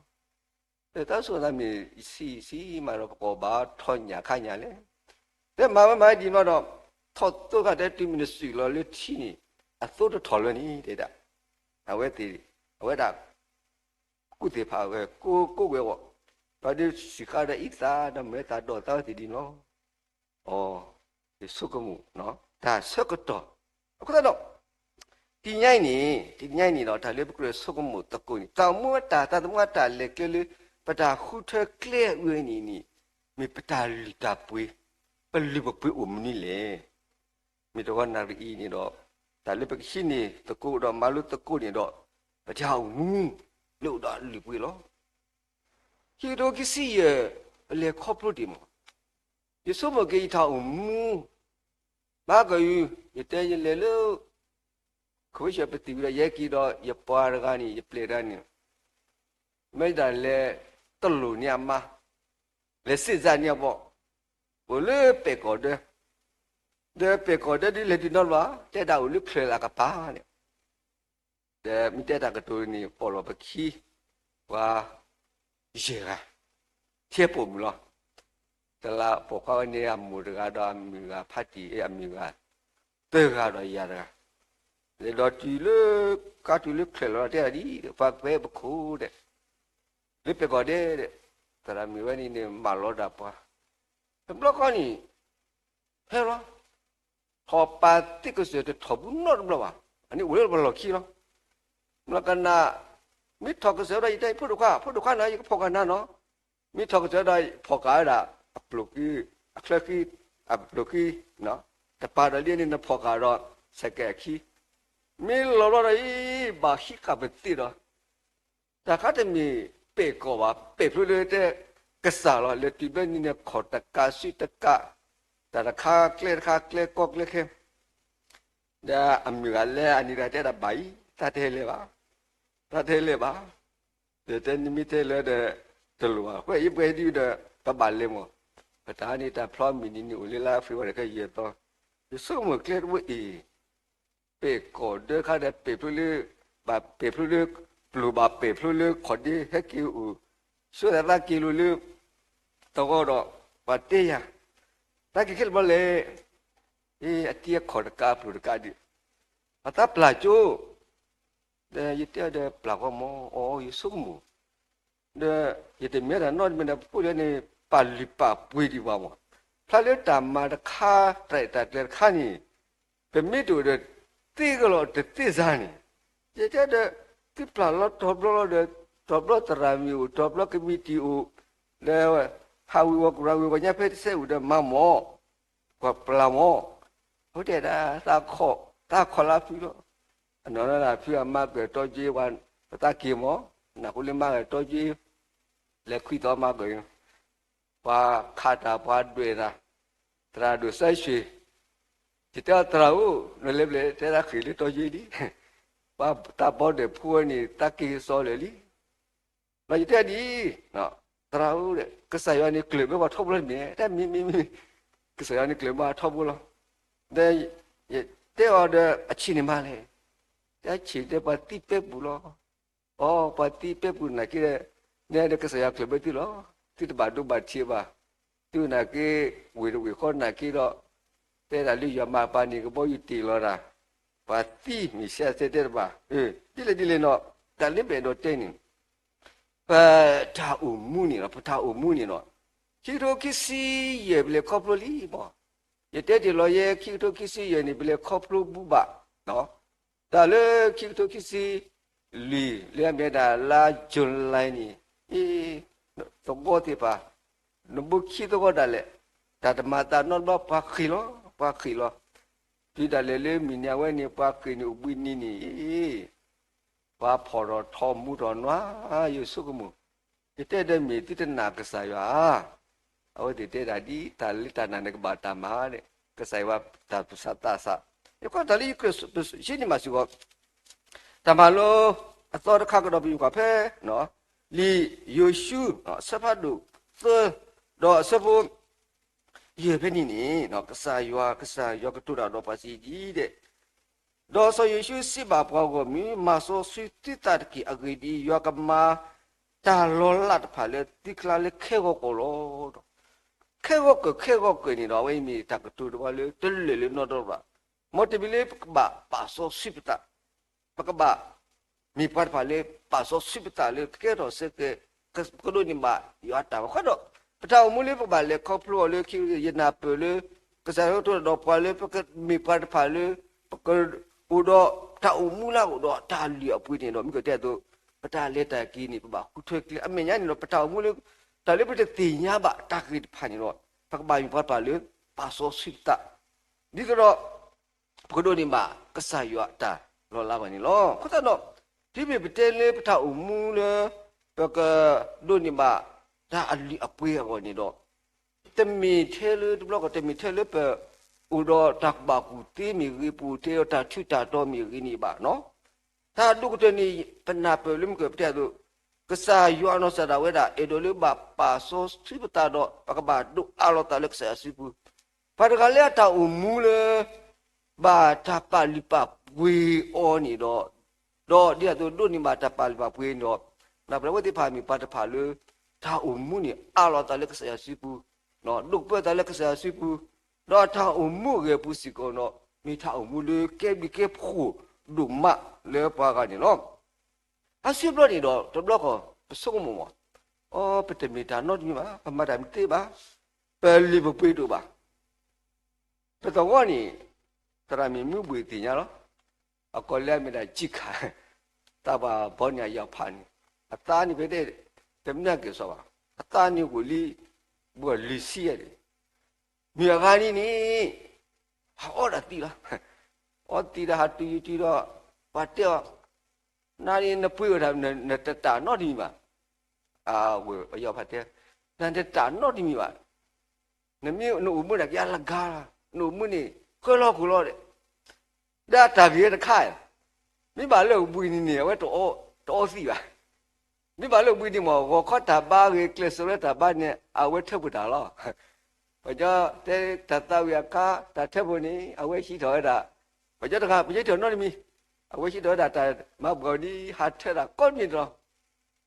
တၢ်ဆိၣ်သးမ့ၢ်ဆံးဆံးမးဒီး ပကိးဘၣ်ထီၣ်ညၣ်ခါညၣ်လဲၣ်, တဲမၤဝဲမၤဒ်န့ၣ်လီၤဒီး ထီၣ်သိခါတဲတုၤမ့ၢ်နစုၣ်လီၤလၢထံန့ၣ် အသိတထီၣ်လၢၤန့ၣ်တဲဒၣ်, အဝဲသ့ၣ်, အဝဲဒၣ် ကူၣ်သ့ၣ်ဖးဝဲ ကိးကိးဝဲအဂီၢ်, ဒီးဒုးစံးဃာ်ဒီးအံသၣ် ဒီးမၤတၢ်ဒိးသးဝဲသ့ၣ်ဒ်န့ၣ်လီၤ. အီၤ, ယဆိကမိၣ်, တၢ်ဆၢကတီၢ်, အဃိသတးဒီး တနံၤအံၤန့ၣ်, တနံၤအံၤန့ၣ်ဒီး တၢ်လၢပကြၢးဆိကမိၣ်သကိးန့ၣ် တၢ်အိၣ်မူအတၢ်သးသမူအတၢ်လဲၤကျဲလၢ ပတၢ်ဃုထၢကျဲအဝဲန့ၣ်န့ၣ် မ့ၢ်ပတၢ်လုၢ်တၢ်ပှ့ၤ, ပလုၢ်ပပှ့ၤအိၣ်မနုၤလဲၣ်. မ့ၢ်တဂီၤနၣ်ရံၣ်အံၤန့ၣ်ဒီး တၢ်လၢပကဟံးန့ၢ်သကိးဒီးမၤလိသကိးန့ၣ်ဒီး ပတၢ်အိၣ်မူ လၢအိၣ်ဒီးလုၢ်ပှ့ၤလီၤ. ခံကထိခံဆံယဲၢ် ပလဲၤခီဖျိဒံးမး, ယဆိကမိၣ်က့ၤယတၢ်အိၣ်မူ, ဘၣ်ကယုၢ် ယတဲယလဲၤလၢ ခဝ့ၡၢၣ်ပသံၣ်ဝံၤဒီး ယဟဲက့ၤဒီး ယပှၤတဂၤန့ၣ် ယပျဲၢ်တဂၤန့ၣ် မ့ၢ်ဒၣ်လဲၤတလိၣ်န့ၢ်အမါ, လဲၤစ့ၣ်စးန့ၢ်အဘီၣ်, အိၣ်လၢပဲာ်ကီၢ်ဒၢ, ဒီးပဲာ်ကီၢ်ဒၢဒ်လဲၣ်ဒ်နီတဘျီ, တဲဒၣ်အိၣ်လၢချၢၣ်လၢအကပၤန့ၣ်, ဒီးမ့ၢ်တဲတၢ်ကတိၤန့ၣ် ပိာ်လီၤပခံ ပှၤ ယဲၢ်ဂၤ, ထဲပိာ်မုၣ်လီၤ. တလးပိာ်ခွါဝဲန့ၣ် အမိၢ်တဂၤဒီးအမုၢ်ဂၤဖးတံၢ် အမုၢ်ဂၤ သၢဂၤဒီးယၤတဂၤ, လဲၤဒီးတုၤလၢ ကါတုၤလၢချၢၣ်လီၤ တဲဒၣ်ဒ် ပှၤကွဲပခိၣ်ဒီး လၢပဲာ်ကီၢ်ဒဲးဒီး သရၣ်မုၣ်ဝဲန့ၣ်န့ၣ် မၢလီၤဒၣ်ပှၤ, တဘျီဃီန့ၣ် ဖဲလီၤ ထီၣ်ပာ်သ့ကစၢၢ်တထီၣ်ဘူးနီတဘျီဘၣ်, အန့ၣ်အိၣ်လၢပလီၢ်ခံလီၤ. မ့ၢ်ကနၣ် မ့ၢ်ထီၣ်ကစၢၢ်ဒီး ယတဲဖိဒိၣ်ခွါ ဖိဒိၣ်ခွါနၤ ယကဖီၣ်ဃာ်နၤနီၤ, မ့ၢ်ထီၣ်ကစၢၢ်ဒီး ဖီၣ်ဃာ်ဝဲဒၣ် အပျိၢ်ဃံ, အချၢဃံ, အပျိၢ်ဃံ, တပၤဒီးလံန့ၣ် နဖီၣ်ဃာ်ဒီး ဆဲးကဲးအခံ, မ့ၢ်လီၤဘျီဒီးအံၤ ဘၣ်ဟံးဃာ်ပသ့ဒီး တၢ်ခါတမ့ၢ်ပဲာ်ကီၢ်ဘၣ်, ပဲာ်ဖျိလၢတဲကစၢ်လီၤ. လဲၤတုၤဘျီန့ၣ်န့ၣ် ခီၣ်တကးစုတကး, တၢ်တခါကျဲတခါကျဲကီကျဲခဲ, ဒီးအမုၢ်ဂၤလဲၤအန့ၣ်ဒီးတဲဒၣ်ဘၣ်အံၤ, တၢ်တဟဲလဲၤဘၣ်, တၢ်တဟဲလဲၤဘၣ်, ဒီးတဲနမ့ၢ်တဟဲလဲၤဒီး တလိၣ်ဘၣ်, အဃိအံၤပှဲၤဒ်ဒီး ပဘၣ်လဲၤမး, ပတၢ်န့ၣ်တၢ်ဖျီမုၢ်နံၤန့ၣ်အိၣ်လၢလါဖ့ၤဘြူၤအါရံၤခဲအံၤအသီ, ယဆိကမိၣ်ကျဲတဘိအံၤ ပဲာ်ကီၢ်ဒၢခါဒီး ပဲာ်ဖျိလၢ, ဘၣ်ပဲာ်ဖျိလၢ, ပျိၢ်ဘၣ်ပဲာ်ဖျိလၢခီၣ်ဒ့ ဟဲက့ၤအိၣ်, ဆိသးသးက့ၤလိာ်လၢ, တဂီၤဒီး, ပှၤတဲယၤ, တၢ်က့ၤခဲလၢာ်ဘျီလဲၣ်, အတံၤအခီၣ်တကးအပျိၢ်တကးဒံး, အသးပျၢ်ကၠိ, ဒီးယတဲအီၤဒီးပျၢ်ဂီၢ်မး အီ ယဆိကမိၣ် ဒီးယတမ့ၢ်တၢ်နီတမံၤဒီး ပဖိလၢန့ၣ် ပာ်လုၢ်ပာ်ပှ့ၤဒံးဘၣ်မး, ဖျါလၢတၢ်မၤတခါ တၢ်ရဲၣ်တၢ်ကျဲၤတခါန့ၣ်, ပမ့ၢ်တအိၣ်ဒီး သ့ကလီၤတသ့စါန့ၣ်, ယတဲဒီး သုပျၢ်လီၤတီၤဘျီလီၤဒီး တီၤဘျီသရၣ်မုၣ်အိၣ် တီၤဘျီကမံးတံာ်အိၣ်, ဒီး ဟးဝ့ၤဝီၤကရၢဝ့ၤဝီၤညါဖဲတစဲးအိၣ်ဒီးမၤမး ကွၢ်ပျၢ်မး, အဝဲတဲဒၣ် သးခီၣ် သးခီၣ်လၢဖုလီၤ, အနီၢ်နီၢ်ဖုအမါကၢၢ်တီက့ၤဝဲ ပသးက့ၤမး, နၢ်ဟူလၢမါကၢၢ်တီက့ၤ, လဲၤခွံသီမါကၢၢ်, ပှၤခးတၢ်ပှၤဒွဲၣ်တၢ်, သရၣ်ဒိၣ်စဲးဆှံ, ယတဲအီၤသရၣ်ဧၢ, နလဲၤဘျဲၣ်တဲတၢ်ဃ့ၢ်လၢတီက့ၤလံ, ပှၤတၢ်ဘီဒွဲၣ်ဖိဝဲန့ၣ် သးက့ၤစီလၢာ်လံ ဒီးယတဲဒ်အံၤ, သရၣ်ဧၢ, ကစၢ်ယွၤန့ၣ်ကျၢၢ်ဘၢပှၤထီဘိလီၤတမ့ၢ်, တၢ်မ့ၢ်မ့ၢ်မ့ၢ်, ကစၢ်ယွၤန့ၣ်ကျၢၢ်ဘၢပှၤထီဘိလီၤ, ဒီးယတဲအီၤဒီးအဆံးန့ၣ်မးလဲၣ်, တၢ်ဆံးတဲပှၤသံပဲပူၤလီၤ, အိ ပှၤသံပဲပူၤနာ်က့, နဲဒီးကစၢ်ယွၤကျၢၢ်ဘၢသုလီၤ, သုတဘၣ်ဒိဘၣ်ထံးဘၣ်, သုနာ်က့, ဝ့ၢ်တဝ့ၢ်ဃီနာ်က့ဒီး, တဲဒၣ်လၢယွၤမၤပှၤန့ၣ် ကဘီယူၤတ့ၢ်လီၤတၢ်, ပှၤသံမ့ၢ်ဆဲးဆဲးတဲတဘၣ်, ဒ်လဲၣ်ဒ်လဲၣ်နီၤ, တၢ်လၢပအဲၣ်ဒိးတဲန့ၣ် ပတၢ်အိၣ်မူန့ၣ်လီၤ, ပတၢ်အိၣ်မူန့ၣ်လီၤ, ခံကထိခံဆံယဲၢ် ပလဲၤခီဖျိလံမး, ယတဲတ့ၢ်လီၤယဲ ခံကထိခံဆံယဲၢ်န့ၣ် ပလဲၤခီဖျိဘူးဘၣ်, တၢ်လၢခံကထိခံဆံလွံၢ် လၢအမ့ၢ်ဒၣ်လါ July န့ၣ်, သဝီသ့ၣ်တဖၣ်, နဘိခံသဝီဒၣ်လဲာ်, တၢ်တမၤသးနီတဘျီ ပှၤဃ့ၢ်လီၤ, ပှၤဃ့ၢ်လီၤ. တုၤဒၣ်လဲာ်လၢမုၢ်နံၤအဝဲန့ၣ် ပှၤဃ့ၢ်န့ၣ်အိၣ်ဘှံးနံၤန့ၣ် ပှၤဖီၣ်ထီၣ်ထီမူထီၣ်နွါ, ယဆိကမိၣ်, ယတဲဒီးမ့ၢ်သုတနာ်ကစၢ်ယွၤဧါ. အဝဲသ့ၣ်တဲဒၣ်ဒ်တၢ်လၢတၢ်နာ်န့ၣ်ကဘၣ်တၢ်မၤန့ၣ် ကစၢ်ယွၤတၢ်သူၣ်ဆးသးဆး, ယကွၢ်တၢ်လၢယကရၢၢ်စ့န့ၣ်မးစ့ၢ်ကီး တၢ်မၤလိအသီတခါကဒီး ပယူၢ်ကွၢ်ဖဲ လံာ်ယိၤၡူ အဆၢဖးဒိၣ်သၢ ဒီးအဆၢဖိ ယဲၢ်ဖဲန့ၣ်န့ၣ် ကစၢ်ယွၤ, ကစၢ်ယွၤကတိၤတၢ်ဒီးပှၤစံးဒ်အံၤ, ဒီးစီၤယိၤၡူစံးဘၣ်ပှၤဂီၢ်မုၢ်, မၤစီဆှံသုသးတက့ၢ်. အဂ့ၢ်ဒ်အံၤ, ယွၤကမၤတၢ်လီၤလးတဖၣ်လၢသုကျါလၢခဲဂီၤကီၢ်လီၤ. ခဲဂီၤကၢၢ်, ခဲဂီၤကၢၢ်န့ၣ်ဒီး အဝဲအံၤမ့ၢ်တၢ်ကတိၤတဘျီလၢတလၢာ်လၢနီတဘျီဘၣ်. မ်တမ့ၢ်လၢပကဘၣ်ပာ်စီဆှံပသး ပကဘၣ်မ့ၢ်ပှၤတဖၣ်လၢပာ်စီဆှံပသးလၢကကဲထီၣ်စ့ၢ်ကီး ပကဒိးန့ၢ်ဘၣ်ယွၤအတၢ်မၤဃီဒီး ပတၢ်အိၣ်မူလၢပကဘၣ်လဲၤခီဖျိအီၤလၢခံ ယနၢ်ပၢၢ်လၢ ကစၢ်ယွၤကတိၤတၢ်ဒီးပှၤလၢ ပကမ့ၢ်ပှၤတဖၣ်လၢ ပကအိၣ်ဒီးတၢ်အိၣ်မူလၢအအိၣ်ဒီးတၢ်လုၢ်အပှ့ၤန့ၣ်ဒီး မ့ၢ်ကတဲအသိး ပတၢ်လဲၤတၢ်က့ၤန့ၣ် ပဘၣ်ဃုထၢကျဲ အမဲာ်ညါန့ၣ်ဒီး ပတၢ်အိၣ်မူလၢ တၢ်လၢပတသ့ၣ်ညါဘၣ်တၢ်ဂ့ၢ်တဖၣ်န့ၣ်ဒီး ပကဘၣ်မ့ၢ်ပှၤတဖၣ်လၢ ပာ်စီဆှံပသး ဒ်သိးဒီး ပကဒိးန့ၢ်ဘၣ်ကစၢ်ယွၤအတၢ်လီၤလးဘၣ်န့ၣ်လီၤ. အဃိသတးဒီး တုၤမ့ၢ်ပတဲလၢပတၢ်အိၣ်မူလၢ ပကဒိးန့ၢ်ဘၣ်တၢ်အလုၢ်အပှ့ၤအဂီၢ်န့ၣ်ဒီး တမ့ၢ်ထဲလၢတဘျီကီး တမ့ၢ်ထဲလၢပအိၣ်ဒီးတၢ်ကူၣ်ဘၣ်ကူၣ်သ့မ့ၢ်ဂ့ၤ ပအိၣ်ထဲဒီးတၢ်ထူးတၢ်တီၤမ့ၢ်ဂ့ၤန့ၣ်ဘၣ်နီၤ. တၢ်ဒိၣ်ကတၢၢ်န့ၣ် ပနၢ်ပၢၢ်လၢမ့ၢ်ကပတဲအသိး ကစၢ်ယွၤအနီၢ်ကစၢ်ဒၣ်ဝဲဒၣ် အဲၣ်ဒိးလၢဘၣ်ပာ်စီဆှံပသးဒီး ပကဘၣ်ဒိးအးလီၤသးလၢကစၢ်ယွၤစုပူၤ ပှၤတဂၤလၢအတၢ်အိၣ်မူလၢ ဘၣ်တၢ်ပာ်လုၢ်ပာ်ပှ့ၤအီၤန့ၣ်ဒီး, ဒီးဒ်သိးဒိးန့ၢ်ဘၣ်တၢ်ပာ်လုၢ်ပာ်ပှ့ၤန့ၣ်ဒီး, နၢ်ပၢၢ်ဝဲသ့ၣ်တဖၣ်မ့ၢ်ပှၤတဖၣ်လၢ တၢ်အိၣ်မူန့ၣ် အးလီၤသးလၢကစၢ်ယွၤစုပူၤ, ဒိးကပၢသးလၢကစၢ်ယွၤစုပူၤ, ဒီးတၢ်အိၣ်မူအဂ့ၢ်အပူၤစ့ၢ်ကီးဒီး မ့ၢ်တၢ်အိၣ်မူလၢကဲဘျုးကဲဖှိၣ်ဒိၣ်မးလၢပှၤဂၤန့ၣ်လီၤ. အါစုဘျီန့ၣ်ဒီး တဘျီဃီ ပဆိကမိၣ်မး, အိ ပတမ့ၢ်တၢ်နီတမံၤဘၣ်, ပမၤတၢ်မ့ၢ်တသ့ဘၣ်, ပလုၢ်ပပှ့ၤဒိၣ်ဘၣ်. ပသဝီန့ၣ် သရၣ်မုၣ်မုၢ်ဘှံးသ့ၣ်ညါလီၤ. အကိးလၢအမ့ၢ်ဒၣ်ကံၣ်ခါ, သးပှၢ်ဘီန့ၣ်အယီၤဖးန့ၣ်, အသးန့ၣ်ဖဲတဲ တမနုၤက့ၤစီဘၣ်, အသးန့ၣ်အိၣ်လံ ဘှီၣ်လွံၢ်ဆံယဲၢ်န့ၣ်, မုၢ်အဂၤန့ၣ်န့ၣ် ဟးအီဒၣ်သံလီၤ. အီသံဒီးဟးတုၤယံၤတုၤဒီး ပှၤတဲအီၤ, နၤန့ၣ်နပှ့ၤအိၣ်တၢ် နတတၢ်နီတမံၤဘၣ်. အဝဲအယီၤဖးတဲ, နတတၢ်နီတမံၤဘၣ်. နမ့ၢ်နအိၣ်မူဒၣ်က့ၤအလၢ်ဂၤလီၤ, နအိၣ်မူန့ၣ် ဃၢလီၤခိၣ်လီၤဒီး ဒီးတၢ်ဂ့ၢ်တခါ, မ့ၢ်ဘၣ်လၢအိၣ်ဘှံးနံၤန့ၣ် အဝဲတအီသံးဘၣ်. မ့ၢ်ဘၣ်လၢအိၣ်ဘှံးနံၤမ့ၢ် ဂီၤခီတၢ်ဘါဂ့ၤ ကျဲးစၢးလၢတၢ်ဘါန့ၣ် အဝဲထၢပှဲၤတၢ်လီၤ. ပှၤကညီတဲတၢ်သးဝံၣ်အခါ တၢ်ထၢပှဲၤန့ၣ် အဝဲဟံးထီၣ်ဝဲဒၣ်, ပှၤကညီတဂၤ ပှၤကညီထီၣ်နီတမံၤ, အဝဲဟံးထီၣ်ဝဲဒၣ်တၢ်မၤဘှီးဒ်ဟးထၢတၢ်ကိးမံၤတလီၤ.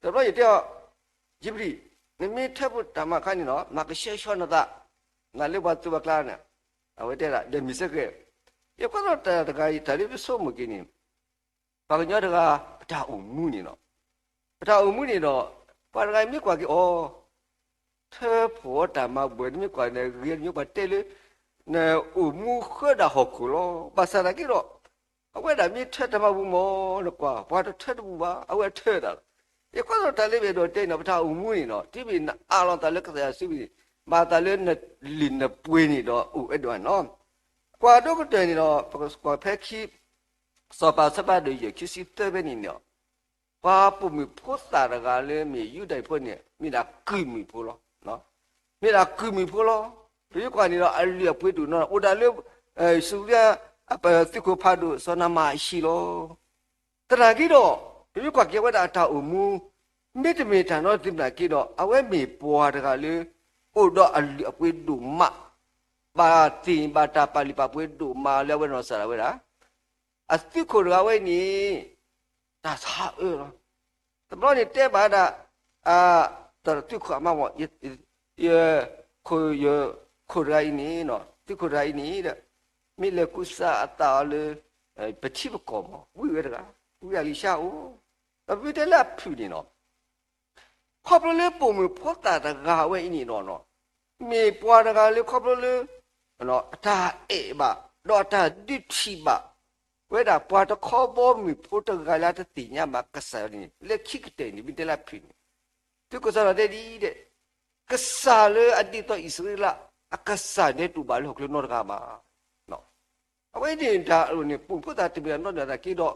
တဘျီယတဲအီၤ, ယံဘရံၣ်, နမ့ၢ်ထၢပှဲၤတၢ်မၤခါန့ၣ်နီၤ မၤကဆှဲကဆှီနသး, နၤလၢပှၤသူပှၤကျါန့ၣ်, အဝဲတဲဒၣ် ဒီးမ့ၢ်စ့ၢ်ကီး, ယကွၢ်သိးတၢ်တဂၤအံၤ တၢ်လၢပဆိကမိၣ်က့ၤန့ၣ်, ပှၤကညီတဂၤ ပတၢ်အိၣ်မူန့ၣ်နီၤ, ပတၢ်အိၣ်မူန့ၣ်ဒီး ပှၤတဂၤအံၤမ့ၢ်ကွၢ်က့ၤအီၤ ထၢဖှိၣ်အီၤတၢ်မၤဘှီး တမ့ၢ်ကွၢ်န့ၣ်ဂ့ၤ တမ့ၢ်ပှၤတဲလၢ နအိၣ်မူဃၢဒၣ်ဟီၣ်ခိၣ်လီၤ. ဘၣ်ဆၣ်သနာ်က့ဒီး အဝဲဒၣ်မ့ၢ်ထၢတၢ်မၤဘှီးမ့ၢ်နကွၢ် ပှၤတထၢတပူၤဘၣ် အဝဲထၢတၢ်လီၤ. ယကွၢ်သိးတၢ်လၢပအဲၣ်ဒိးတဲန့ၣ်ဒီး ပတၢ်အိၣ်မူန့ၣ်ဒီး တုၤမ့ၢ်နအးလီၤသးလၢကစၢ်ယွၤစုပူၤန့ၣ် မၤသးလၢနလုၢ်နပှ့ၤန့ၣ်ဒီးအိၣ်အဲၣ်ဒိးန့ၣ်လီၤ. ကွၢ်ဒိၣ်ကတၢၢ်န့ၣ်ဒီး ပကကွၢ်ဖဲခံ စီၤပၤဆၢဖးဒိၣ်ယဲၢ် ခံဆံသၢဖဲန့ၣ်န့ၣ်, ပှၤပိာ်မုၣ်ဖိသၣ်တဂၤလၢမ့ၢ်ယူဒၤဖိန့ၣ် မ့ၢ်ဒၣ်ကုၢ်မုၣ်ဖိလီၤ. မ့ၢ်ဒၣ်ကုၢ်မုၣ်ဖိလီၤ. ပမ့ၢ်ကွၢ်န့ၣ်ဒီး အလုၢ်အပှ့ၤဒိၣ်နီၤ အိၣ်ဒၣ်လၢ စူၤရံယါ အပသုးခိၣ်ဖးဒိၣ် စီၤနၤမၤအဟံၣ်လီၤ. သနာ်က့ဒီး ပမ့ၢ်ကွၢ်က့ၤဝဲဒၣ်အတၢ်အိၣ်မူ မ့တမ့ၢ်တၢ်နီတမံၤသနာ်က့ဒီး အဝဲမ့ၢ်ပှၤတဂၤလၢ အိၣ်ဒီးအလုၢ်အပှ့ၤဒိၣ်မး, ဘၣ်သ့ၣ်ဘၣ်တၢ်ပာ်လုၢ်ပာ်ပှ့ၤဒိၣ်မးလၢအဝဲနီၢ်ကစၢ်ဒၣ်ဝဲဒၣ် အသုးခိၣ်တဂၤဝဲအံၤန့ၣ် တၢ်ဆါအၢလီၤ. တဘျီန့ၣ်တဲဘၣ်ဒၣ် သုးခိၣ်အမါမ့ၢ် ယ ခိၣ်ယခိၣ်တဂၤအံၤန့ၣ်, သုးခိၣ်တဂၤအံၤန့ၣ်ဒီး မ့ၢ်လဲၤကူစါအသးအီၤလၢ ပထံပကီၢ်မ့ၢ် ဝံၣ်ဝဲတဂၤ, ဝံၣ်အလံၤဆါအိၣ်, ဒီးပမ့ၢ်တဲလၢအဖုၣ်န့ၣ်နီၤ ခီဖျိလၢပိာ်မုၣ်ဖိသၣ်တဂၤဝဲအံၤန့ၣ်ဒီး မ့ၢ်ပှၤတဂၤလၢခီဖျိလၢ အတၢ်အဲၣ်ဘၣ် ဒီးအတၢ်ဒုးထံၣ်ဘၣ် ဝဲဒၣ်ပှၤတခီဘီမုၢ်ဖိတဂၤလၢတသ့ၣ်ညါဘၣ်ကစၢ်ယွၤန့ၣ် လၢခံကတၢၢ်န့ၣ် မ့ၢ်တဲလၢအဖုၣ်န့ၣ်, သုးခိၣ်စီၤနၤတဲဒ်အံၤ, ကစၢ်လၢအဒ်သိးအံၣ်စရ့လး အကစၢ်န့ၣ်တူၢ်ဘၣ်လၢဟီၣ်ခိၣ်ချၢနီတဂၤဘၣ်. အဝဲန့ၣ်တၢ်အလိၤန့ၣ် ပိာ်မုၣ်ဖိသၣ်တမ့ၢ်တၢ်နီတမံၤသနာ်က့ဒီး,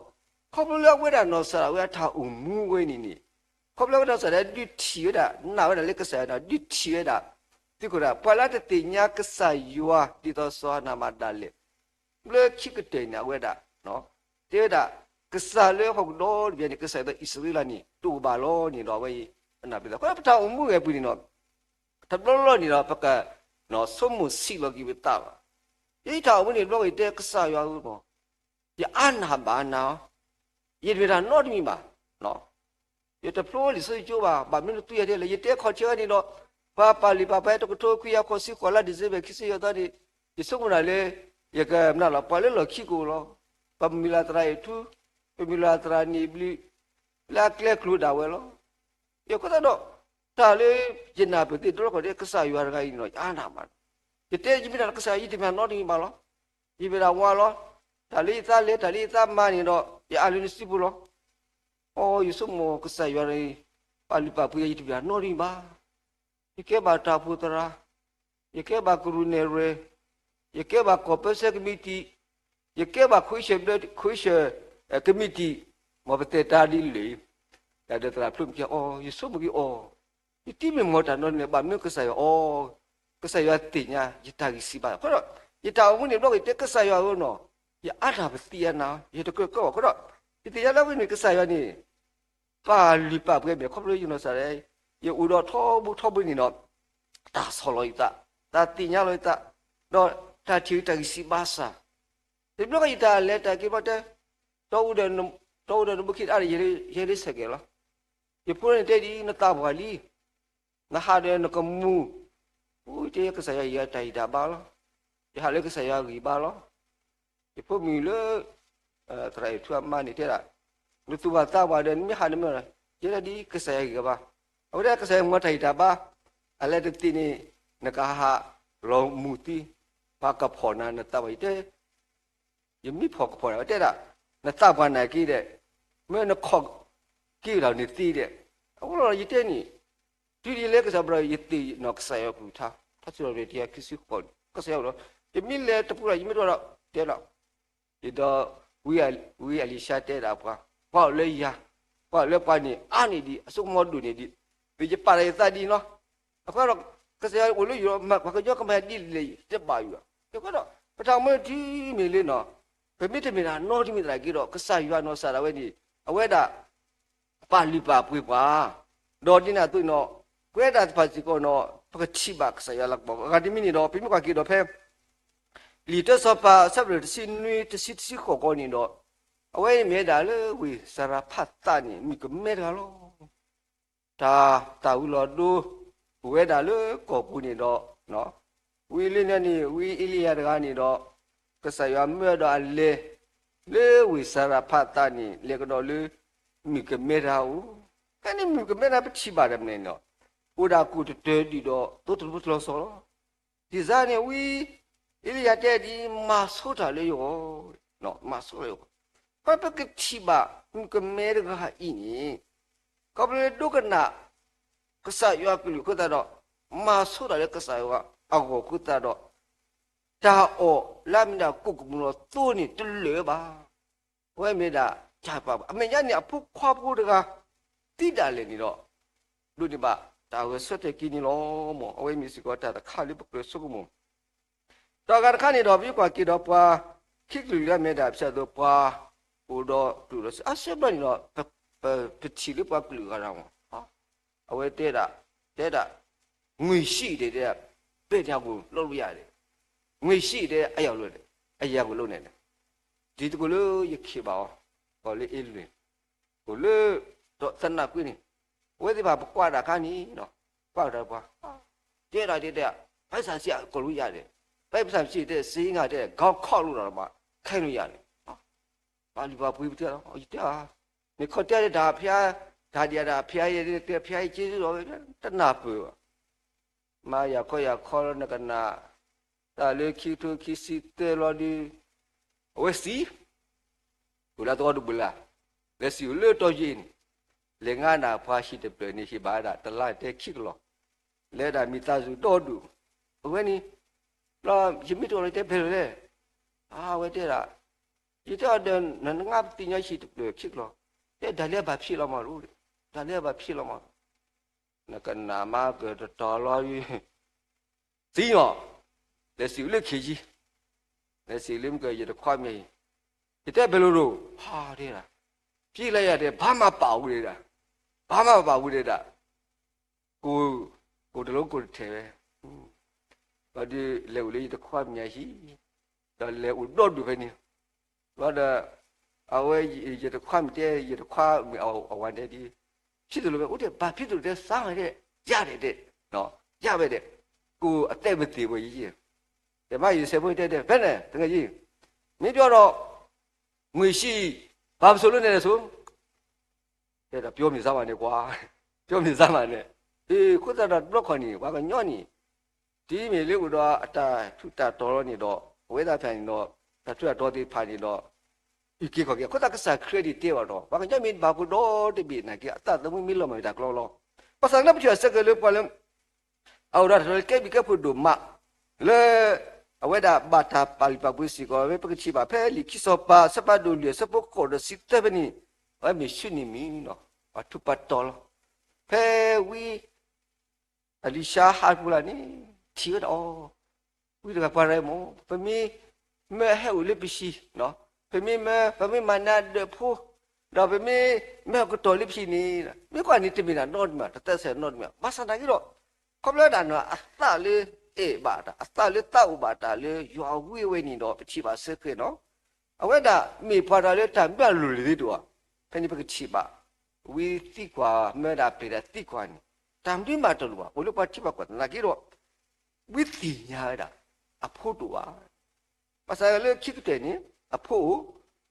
ခီဖျိလၢအဝဲဒၣ်နီၢ်ကစၢ်ဒၣ်ဝဲအတၢ်အိၣ်မူဝဲန့ၣ်န့ၣ်, ခီဖျိလၢအဝဲဒၣ်နီၢ်ကစၢ်ဒၣ်ဒုးထံၣ်ဝဲဒၣ် နာ်ဝဲဒၣ်လၢကစၢ်ယွၤန့ၣ် ဒုးထံၣ်ဝဲဒၣ်, သံခိၣ်ဒၣ် ပှၤလၢအတသ့ၣ်ညါကစၢ်ယွၤဒ်သိးစီၤနၤမၤဒၣ်လဲာ် လၢခံကတၢၢ်န့ၣ် အဝဲဒၣ် တဲဝဲဒၣ်, ကစၢ်လၢဟီၣ်ခိၣ်ဒီတဘ့ၣ်န့ၣ် ကစၢ်ယွၤဒ်သိးအံၣ်စရ့လးန့ၣ် တအိၣ်ဘၣ်လီၤန့ၣ်ဒီး အဝဲအံၤ ပနၢ်ပသး အဃိပတၢ်အိၣ်မူဝဲအပူၤန့ၣ်ဒီး တဘျီဘျီန့ၣ်ဒီး ပက ဆိကမိၣ်ဆံးလီၤက့ၤပသးဘၣ်. ယတၢ်အိၣ်မူန့ၣ် တဘျီယတဲကစၢ်ယွၤဧၢ, ယအါနၢ်ဘၣ်နၤ, ယတမ့ၢ်တၢ်နီတမံၤဘၣ်. ယတဖျိလံာ်စီဆှံကၠိဘၣ်, ဘၣ်မနုၤနသူယၤဒ်လဲၣ်, ယတဲခီၣ်ထံးဝဲန့ၣ်ဒီး ပှၤပာ်လုၢ်ပာ်ပှ့ၤတကထိခွံကယၤဃိးဆံဃိးလါ December ခံဆံယဲၢ်သီန့ၣ်, ယဆိကမိၣ်ဒၣ်လၢ ယကမနုၤလီၤ ပှၤလၢလီၢ်ခံကအိၣ်လီၤ. ပမုၢ်လၢ်သရၣ်အဲၣ်ထူ, ပမုၢ်လၢ်သရၣ်န့ၣ်ဘျုး, လၢအကျဲကျိၤဒၣ်ဝဲလီၤ. ယဃိသတးဒီး တၢ်လၢယနၢ်ပၢၢ်သ့ၣ်တဖၣ်ဒီး ကစၢ်ယွၤတဂၤအံၤန့ၣ်ဒီး ယအါနၢ်မး, ယတဲယမ့ၢ်ဒၣ်ကစၢ်ယွၤ ယတမ့ၢ်နီတမံၤဘၣ်လီၤ. ယမ့ၢ်ဒၣ်ဝၤလီၤ. တၢ်လၢယသးလဲၤ တၢ်လၢယသးမၤန့ၣ်ဒီး ယအးလၢနစုပူၤလီၤ. အိ ယဆိကမိၣ်ကစၢ်ယွၤန့ၣ် ပာ်လုၢ်ပာ်ပှ့ၤယၤ ယတမ့ၢ်နီတမံၤဘၣ်. ယကဲဘၣ်တၢ်အိၣ်ဖှိၣ်သရၣ်, ယကဲဘၣ်ကရူၢ်နဲၣ်ရွဲၣ်, ယကဲဘၣ်ကီၢ်ပၢဆှၢကမံးတံာ်, ယကဲဘၣ်ခွံဆၢၣ်ဘျၢ ခွံဆၢၣ်ကမံးတံာ်, မ်ပတဲတၢ်ဒ်လဲၣ်, တၢ်ဒီးသရၣ်ဖျိမ့ၢ်ကဲအီၤ ယဆိကမိၣ်က့ၤအီၤ, ယတမ့ၢ်မၤတၢ်နီတမံၤဘၣ် မ့ၢ်ကစၢ်ယွၤအီၤ, ကစၢ်ယွၤသ့ၣ်ညါ ယတၢ်ဂံၢ်စၢ်ဘါ, အဃိဒီး ယတၢ်အိၣ်မူန့ၣ် ဘျီကတဲကစၢ်ယွၤဧၢနီၤ, ယအါတၢ်ပသံအနၤ, ယတကြၢးကၢဘၣ်အဃိဒီး, ယသ့ၣ်ညါလၢအဝဲန့ၣ်ကစၢ်ယွၤန့ၣ် ပာ်လုၢ်ပာ်ပှ့ၤမ့ၢ် ခီဖျိယနီၢ်ကစၢ်ဒၣ်, ယအိၣ်ဒီးထီဘိထီဘိန့ၣ်ဒီး, တၢ်ဆီၣ်လီၤယသး, တၢ်သ့ၣ်ညါလီၤယသး, ဒီးတၢ်ထံၣ်တၢ်ဂံၢ်စၢ်ဘါစၢ်, တဘျီကယတၢ်လဲၤတၢ်က့ၤဘၣ်တဲ, တီအူဒီးနဘိခံတအါဒီး ယဟဲလၢဆဲးကဲးလီၤ, ယဖိန့ၣ်တဲဒ်အံၤ နသးပှၢ်လံ, နဟးဒီးနကမူၣ်, အိၣ်တဲကစၢ်ယွၤဟ့ၣ်ယၤတၢ်ဂံၢ်တၢ်ဘါလီၤ, ယဟးလၢကစၢ်ယွၤဂံၢ်ဘါလီၤ. ယဖိမုၣ်လၢ သရၣ်အဲၣ်ထူအမါန့ၣ်တဲဒၣ်, နသူၣ်ဘၣ်သးဘၣ်ဒီး နမ့ၢ်ဟးနမ့ၢ်, ယဲဒၣ်ဒ်ကစၢ်ယွၤဂံၢ်ဘါ, အဝဲဒၣ်ကစၢ်ယွၤမၤတၢ်ဂံၢ်တၢ်ဘါ, အလဲၤတသ့န့ၣ်, နကဟးလီၤမူၢ်သံ, ပှၤကဖီၣ်နၤ နသးဘၣ် ယတဲ, ယမ့ၢ်ဖီၣ်ကဖီၣ်နၤ တဲဒၣ်, နသးပှၢ်နာ်က့ဒီး, မ့ၢ်နခီၣ်က့ၤဒီးနသံဒီး, အဃိဒီးယတဲန့ၣ်, တုၤဒ်ယလဲၤကစၢ်ဘျီ ယသ့ၣ်နီၣ်ကစၢ်ယွၤကလုၢ်ကထါ, ထါစံးထီၣ်ပတြၢၤတကယၤခံဆံဃိး, ကစၢ်ယွၤဒီး, ယမ့ၢ်လဲၤတပူၤဒီး ယမ့ၢ်တအိၣ်ဒီး, တဲဒီး, ဒီး, ဝံအလံၤၡါတဲဒၣ်ပှၤ, ပှၤအိၣ်လၢယၤ, ပှၤအိၣ်လၢပှၤန့ၣ် အါန့ၢ်ဒံး အစိကမီၤဒိၣ်န့ၢ်ဒံး, ယပာ်လီၤယသးဒ်နီၤ, အဃိဒီး, ကစၢ်ယွၤအိၣ်လၢယၤဒီး ပှၤကညီကမၤဒ်လဲၣ် ယတဘၣ်ယွၤ, အဃိဒီး, ပတၢ်အိၣ်မူတုၤမ့ၢ်လၢနီၤ, ပမ့ၢ်တမ့ၢ်တၢ်နီတမံၤသနာ်က့ဒီး ကစၢ်ယွၤနီၢ်ကစၢ်ဒၣ်ဝဲန့ၣ်, အဝဲဒၣ် ပာ်လုၢ်ပာ်ပှ့ၤပှၤ, ဒီးဒ်န့ၣ်အသိးန့ၣ်ဒီး, ပဝဲဒၣ်သ့ၣ်တဖၣ်စ့ၢ်ကီးန့ၣ်, ပကထံၣ်ဘၣ်ကစၢ်ယွၤလၤကပီၤ အဂၤတမံၤန့ၣ်ဒီး ပမ့ၢ်ကွၢ်က့ၤဒီးဖဲ လံာ်တၢစီၤပၤ အဆၢဖျၢၣ်တဆံနွံ တဆံ တဆံဃိးဃီန့ၣ်ဒီး, အဝဲမ့ၢ်ဝဲဒၣ်လၢဝ့ၢ်စၤရဖးသးန့ၣ် မုၣ်ကမဲတဂၤလီၤ. တၢ်သၣ်ဝံၤလီၤဒိ အိၣ်ဝဲဒၣ်လၢကီၢ်ပူၤန့ၣ်ဒီး, ဝံၤလၢန့ၣ်န့ၣ် ဝံအ့လံယၤတဂၤန့ၣ်ဒီး, ကစၢ်ယွၤမၢဒီးအလဲၤ လၢဝ့ၢ်စၤရဖးသးန့ၣ် လဲၤကဒီးလၢ မုၣ်ကမဲတဂၤအအိၣ်, ဖဲန့ၣ်မုၣ်ကမဲတဂၤ ပထံၣ်ဘၣ်တၢ်မနုၤန့ၣ်ဒီး, အိၣ်ဒၣ်ကိၣ်တတၢၢ်ဒံးဒီး သိတဘိတလီၤစီလီၤ. ဒ်န့ၣ်အသိးန့ၣ် ဝံအ့လံယၤတဲဒ်အံၤ မၤဆိတၢ်လၢယဂီၢ်, မၤဆိလၢယဂီၢ်, ဖဲပကထံၣ်ဘၣ်မုၣ်ကမဲတဂၤအံၤန့ၣ်, ခီဖျိလၢဒိကနၣ် ကစၢ်ယွၤကလုၢ်အဃိသတးဒီး, မၤဆိတၢ်လၢကစၢ်ယွၤအဂီၢ်အဃိသတးဒီး, တၢ်အီၣ်လၢအမ့ၢ်ဒၣ်ကိၣ်ကမူၣ်လီၤသိန့ၣ်တလၢာ်ဘၣ်. အဝဲမ့ၢ်ဒၣ် တၢ်ပာ် အမဲာ်ညါန့ၣ် အဖိခွါဖိတဂၤ သံဒၣ်လဲာ်န့ၣ်ဒီး, ဒိးန့ၢ်ဘၣ်တၢ်ဂဲၤဆၢထၢၣ်က့ၤန့ၣ်လီၤ. အဝဲမ့ၢ်စ့ၢ်ကီးတၢ်တခါလၢပကြၢးဆိကမိၣ် ဒီးအဂၤတခါန့ၣ်ဒီး ပမ့ၢ်ကွၢ်က့ၤဒီးပှၤခံကလုာ်လၢအမ့ၢ်ဒၣ် ဖၠၣ်သိးပှၤ အိၣ်ဒီးတူၢ်ဒီးစ့အါဆၢဘျီန့ၣ်ဒီး, ပထံၣ်လၢပှၤကလုာ်အဂၤတဂၤမး, အဝဲတဲဒၣ်, တဲဒၣ်, ငွေရှိတယ် တဲဒၣ်, ဘယ်နေရာကိုလုပ်လို့ရတယ်, ငွေရှိတယ် အရာကိုလုပ်တယ်, အရာကိုလုပ်နိုင်တယ်, ဒ်သိးလၢယခ့ၣ်ဘၣ်အီၤ, ကီၢ်လၢအ့လွံၢ်, အိၣ်လၢ ဒီးသနၢၣ်ကွ့န့ၣ်, အဝဲသ့ၣ်တဖၣ်ပကွၢ်ဒၣ်အခါန့ၣ်ဒီး, ကွၢ်ကဒီးပှၤ, တဲဒၣ်တဲဒၣ်, ပိုက်ဆံရှိရင် အကုန်လုပ်ရတယ်, ပိုက်ဆံမရှိရင် စရင်းက ခေါင်းခေါက်လို့တောင်မှ ခိုင်းလို့ရတယ်, ပာ်လုၢ်ပာ်ပှ့ၤပတဲလီၤ, ယတဲဧါ, မ့ၢ်ခီတဲတၢ်ဖဲ, တၢ်ဒံးတၢ်ဖဲ, ဖဲယ့က့ၤလီၤ, တနၢ်ပၢၢ်ဘၣ်, မၤယၤခီယၤခီလၢနကနၣ်, တၢ်လၢခံကထိခံဆံသၢလီၤဒုး, အဝဲစံး, အိၣ်လၢသဝီဒူၣ်ဘုလၢ်, လဲၤစံးအိၣ်လၢတီယ့ၣ်န့ၣ်, လဲၤငါဒၣ်ပှၤဟံၣ်တဖျၢၣ်န့ၣ် ဟ့ၣ်ဘၣ်ဒၣ်တလါတဲခံကလီၢ်, လဲၤဒၣ်မံသးစူၤဒီဒူၣ်, အဝဲန့ၣ် ဘျီယမ့ၢ်တအိၣ်လီၤ တဲဖဲလဲၣ်, အဝဲတဲဒၣ်, ယတဲအီၤဒီး နနၢ်ပသ့ၣ်ညါဆံးတဖျၢၣ်ခံကျီၤ, တဲဒၣ်လၢအဘၣ်ဖံးလီၤမး, ဒၣ်လၢအဘၣ်ဖံးလီၤမး, နကနၣ်မးကတတီၤလီၤ, သံနီၤ, လဲၤစံးလၢခ့ယံၤ, လဲၤစံးလၢမ့ၢ်ကယတခွါမ့ၢ်အံၤ, ယတဲဘဲလိၤလိၤ, ဟါတဲဒၣ်, ဖံးလၢယၤတဲ ဘၣ်မၤပာ်ဝံၤဒၣ်, ဘၣ်မၤပာ်ဝံၤဒၣ်, ကိၣ်, ကိၣ်တလိကိၣ်တထဲဝဲ, ဘျီဒီးလဲၤအိၣ်လၢယတခွါမဲာ်ညါဟံၣ်, ဒီးလဲၤအိၣ်ဒီဒူၣ်ဖဲန့ၣ်, ဘျီဒီး အဝဲယတခွါမ့ၢ်တဲ ယတခွါမ့ၢ်အဝၤတဲဒ်, ဖံးတလိာ်ဝဲ အိၣ်တဲ ဘၣ်ဖံးတလိာ်တဲသးဝဲဒဲး, ယၤဒဲးဒဲး, ယၤဝဲဒဲး, ကိၣ်အသဲဝဲသ့ၣ်ဝဲယံၤ, တဲမ့ၢ်ယဆဲးဖိတဲဒဲး ဖဲန့ၣ် တဂၤယံၤ, မ့ၢ်ပျီဒီး ငွေရှိ ဘၣ်ပစိာ်လၢနဲဒၣ်ဆိ တဲဒၣ် ပြောမ့ၢ်စါမးန့ၣ်ကွၢ်, ပြောမ့ၢ်စါမးန့ၣ်, အ့ အဃိသတးဒီးတဘျီခီန့ၣ် ပှၤကညီန့ၣ် ဒ်မ့ၢ်လၢအိၣ်ဒီးအတၢ်ထူးတၢ်တီၤလီၤန့ၣ်ဒီး အဝဲသ့ၣ်တဖၣ်န့ၣ်ဒီး တၢ်ထူးတၢ်တီၤသ့ၣ်တဖၣ်န့ၣ်ဒီး အုၣ်က့ၤခီၣ်က့ၤ အဃိသတးကစၢ်ခရံာ်ဒၣ်တဲဘၣ်ဒီး ပှၤကညီမ့ၢ်တဘၣ်ကဒီးတဘ့ၣ်နာ်က့ အသးသမူမ့ၢ်လီၤမၢ်တၢ်ကလီလီၤ. ဘၣ်ဆၣ်သနာ်က့ ပထံၣ်ဘၣ်ဆၢက့ၤလၢပှၤလၢ အအိၣ်ဒီးတၢ်လၢကဲဘျုးကဲဖှိၣ်ဒိၣ်မး လၢ အဝဲဒၣ်ဘၣ်တၢ်ပာ်လုၢ်ပာ်ပှ့ၤစ့ၢ်ကီး မ့ၢ်ပကထံၣ်ဘၣ်ဖဲလံာ်ခံစီၤပၤ အဆၢဖးဒိၣ်လွံၢ် အဆၢဖိဃိးဒီးဆံသၢဖဲန့ၣ်, အဝဲမ့ၢ်ၡူနံၤမံၤနီၤ ပှၤထူးပှၤတီၤလီၤ. ဖဲဝံ အလံၤၡါဟးတပူၤလၢ်န့ၣ် ထံၣ်ဝဲဒၣ်အီၤ, ဝံတဂၤပှၤရဲၣ်မိၢ် ပမ့ၢ်မၢဟဲအိၣ်လၢပဟံၣ်, ပမ့ၢ်မၢ ပမ့ၢ်မၤနၤဒၢးဖိ, ဒီးပမ့ၢ်မၢဟဲကတီၢ်လၢပဟံၣ်န့ၣ်, မ့ၢ်ကွၢ်န့ၣ်တမ့ၢ်တၢ်နီတမံၤ တသဲစဲနီတမံၤ ဘၣ်ဆၣ်သနာ်က့ဒီး ခီဖျိဒၣ်နီၤ အသးလၢအဲၣ်ဘၣ်တၢ် အသးလၢသးအိၣ်ဘၣ်တၢ်လၢယွၤအဝံအဝဲန့ၣ်ဒီး ပထံၣ်ဘၣ်ဆၢက့ၤနီၤ အဝဲဒၣ်မ့ၢ်ပှၤတဂၤလၢတၢ်မၢအလိၤလၢၤသ့တအိၣ်ဘၣ်. ဖဲန့ၣ်ပကထံၣ်ဘၣ် ဝံသံကွၢ် မၢဒၣ်ပျဲၤဒၣ်သံကွၢ်န့ၣ် တၢ်မနုၤမးတလိၣ်ဘၣ် အိၣ်လၢပှၤထံပှၤကီၢ်သနာ်က့ဒီး ဝံသ့ၣ်ညါဝဲဒၣ် အဖိတအိၣ်ဘၣ်. ဘၣ်ဆၣ်လၢခံကတၢၢ်န့ၣ် အဖိအိၣ်,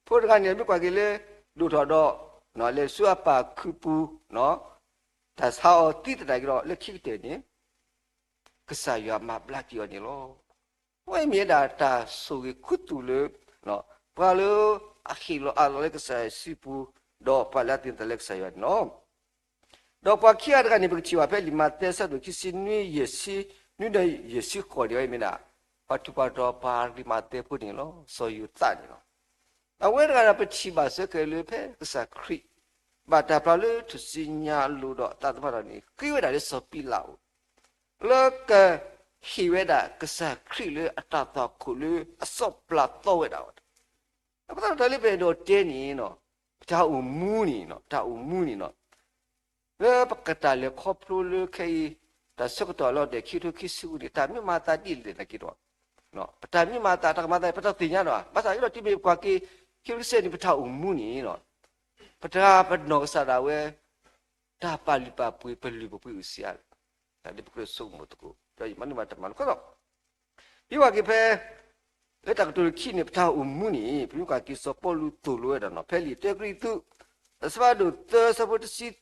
ဖိတဂၤန့ၣ် မ့ၢ်ကွၢ်က့ၤလၢ ဒိၣ်ထီၣ်ဒီး လဲၤဆူအပၢ်ခူပူၤ တၢ်ဆါအီၤသံသနာ်က့ဒီး လၢခံကတၢၢ်န့ၣ် ကစၢ်ယွၤမၤဘျါက့ၤအီၤန့ၣ်လီၤ. အဝဲမ့ၢ်ဝဲဒၣ်တၢ်ဆိၣ်ဂ့ၤခူသူၣ်လၢ ပှၤလၢအဟ့ၣ်လီၤအးလီၤလၢကစၢ်ယွၤစုပူၤ, ဒီးပှၤလၢအသ့ၣ်ညါလၢကစၢ်ယွၤန့ၣ်လီၤ. ဒီးပှၤခံဂၤတဂၤန့ၣ် ပကထံၣ်ဘၣ်ဖဲလံာ်မးသဲ အဆၢဒိၣ်ခံဆံနွံ ယဲၢ်ဆံနွံဒီးယဲၢ်ဆံဃိးန့ၣ် အဝဲမ့ၢ်ဒၣ် ပှၤထူးပှၤတီၤ ပှၤလံာ်မးသဲဖိန့ၣ်လီၤ. စီၤယိၤသးန့ၣ်လီၤ. အဝဲတဂၤဒီးပထံၣ်ဘၣ်ဆၢက့ၤလၢဖဲကစၢ်ခရံာ် ဘၣ်တၢ်ပျၢ်လၢထူၣ်စုညါအလိၤဒီးအသးသမူထီၣ်န့ၣ် ဃ့ဝဲဒၣ်လၢစီၤပံးလးအအိၣ် လၢကဟ့ၣ်ဝဲဒၣ်ကစၢ်ခရံာ်လၢအတၢ်သွၣ်ခိၣ်လၢအစီးပျၢ်သီဝဲဒၣ်အီၤ အဃိသတးဒီးတၢ်လၢပအဲၣ်ဒိးတဲန့ၣ် ပတၢ်အိၣ်မူန့ၣ် ပတၢ်အိၣ်မူန့ၣ် လၢပကတၢ်လဲၤခီဖျိလၢခဲအံၤ တၢ်ဆၢကတီၢ်လီၤတဲာ်ခံကထိခံဆံဃုန့ၣ် တၢ်မ့ၢ်မၤသးဒ်လဲၣ်သနာ်က့ဒီး ပတၢ်မ့ၢ်မၤသး တၢ်ကမၤသး ပတသ့ၣ်ညါဒီး ဘၣ်ဆၣ်က့ဒီး တုၤမ့ၢ်ပကွၢ်က့ၤ ခံကထိခံဆံန့ၣ် ပတၢ်အိၣ်မူန့ၣ် ပတၢ်ပနီၢ်ကစၢ်ဒၣ်ဝဲ တၢ်ပာ်လုၢ်ပာ်ပှ့ၤ ပလုၢ်ပပှ့ၤအိၣ်စ့ၢ်ဧါ, တၢ်လၢပကြၢးဆိကမိၣ်သကိး ဒီးယမၤန့ၢ်မၤတမၤလၢၤဒီး ဒ်ကွၢ်က့ၤဖဲ လၢတၢ်ကတိၤလၢခံန့ၣ် ပတၢ်အိၣ်မူန့ၣ် ပမ့ၢ်ကွၢ်က့ၤစီၤပီလူးသိၣ်လိဝဲဒၣ်နီၤ ဖဲလံာ်တၢကရံၣ်သူး အဆၢဖးဒိၣ်သၢ အဆၢဖိတဆံသၢဒီး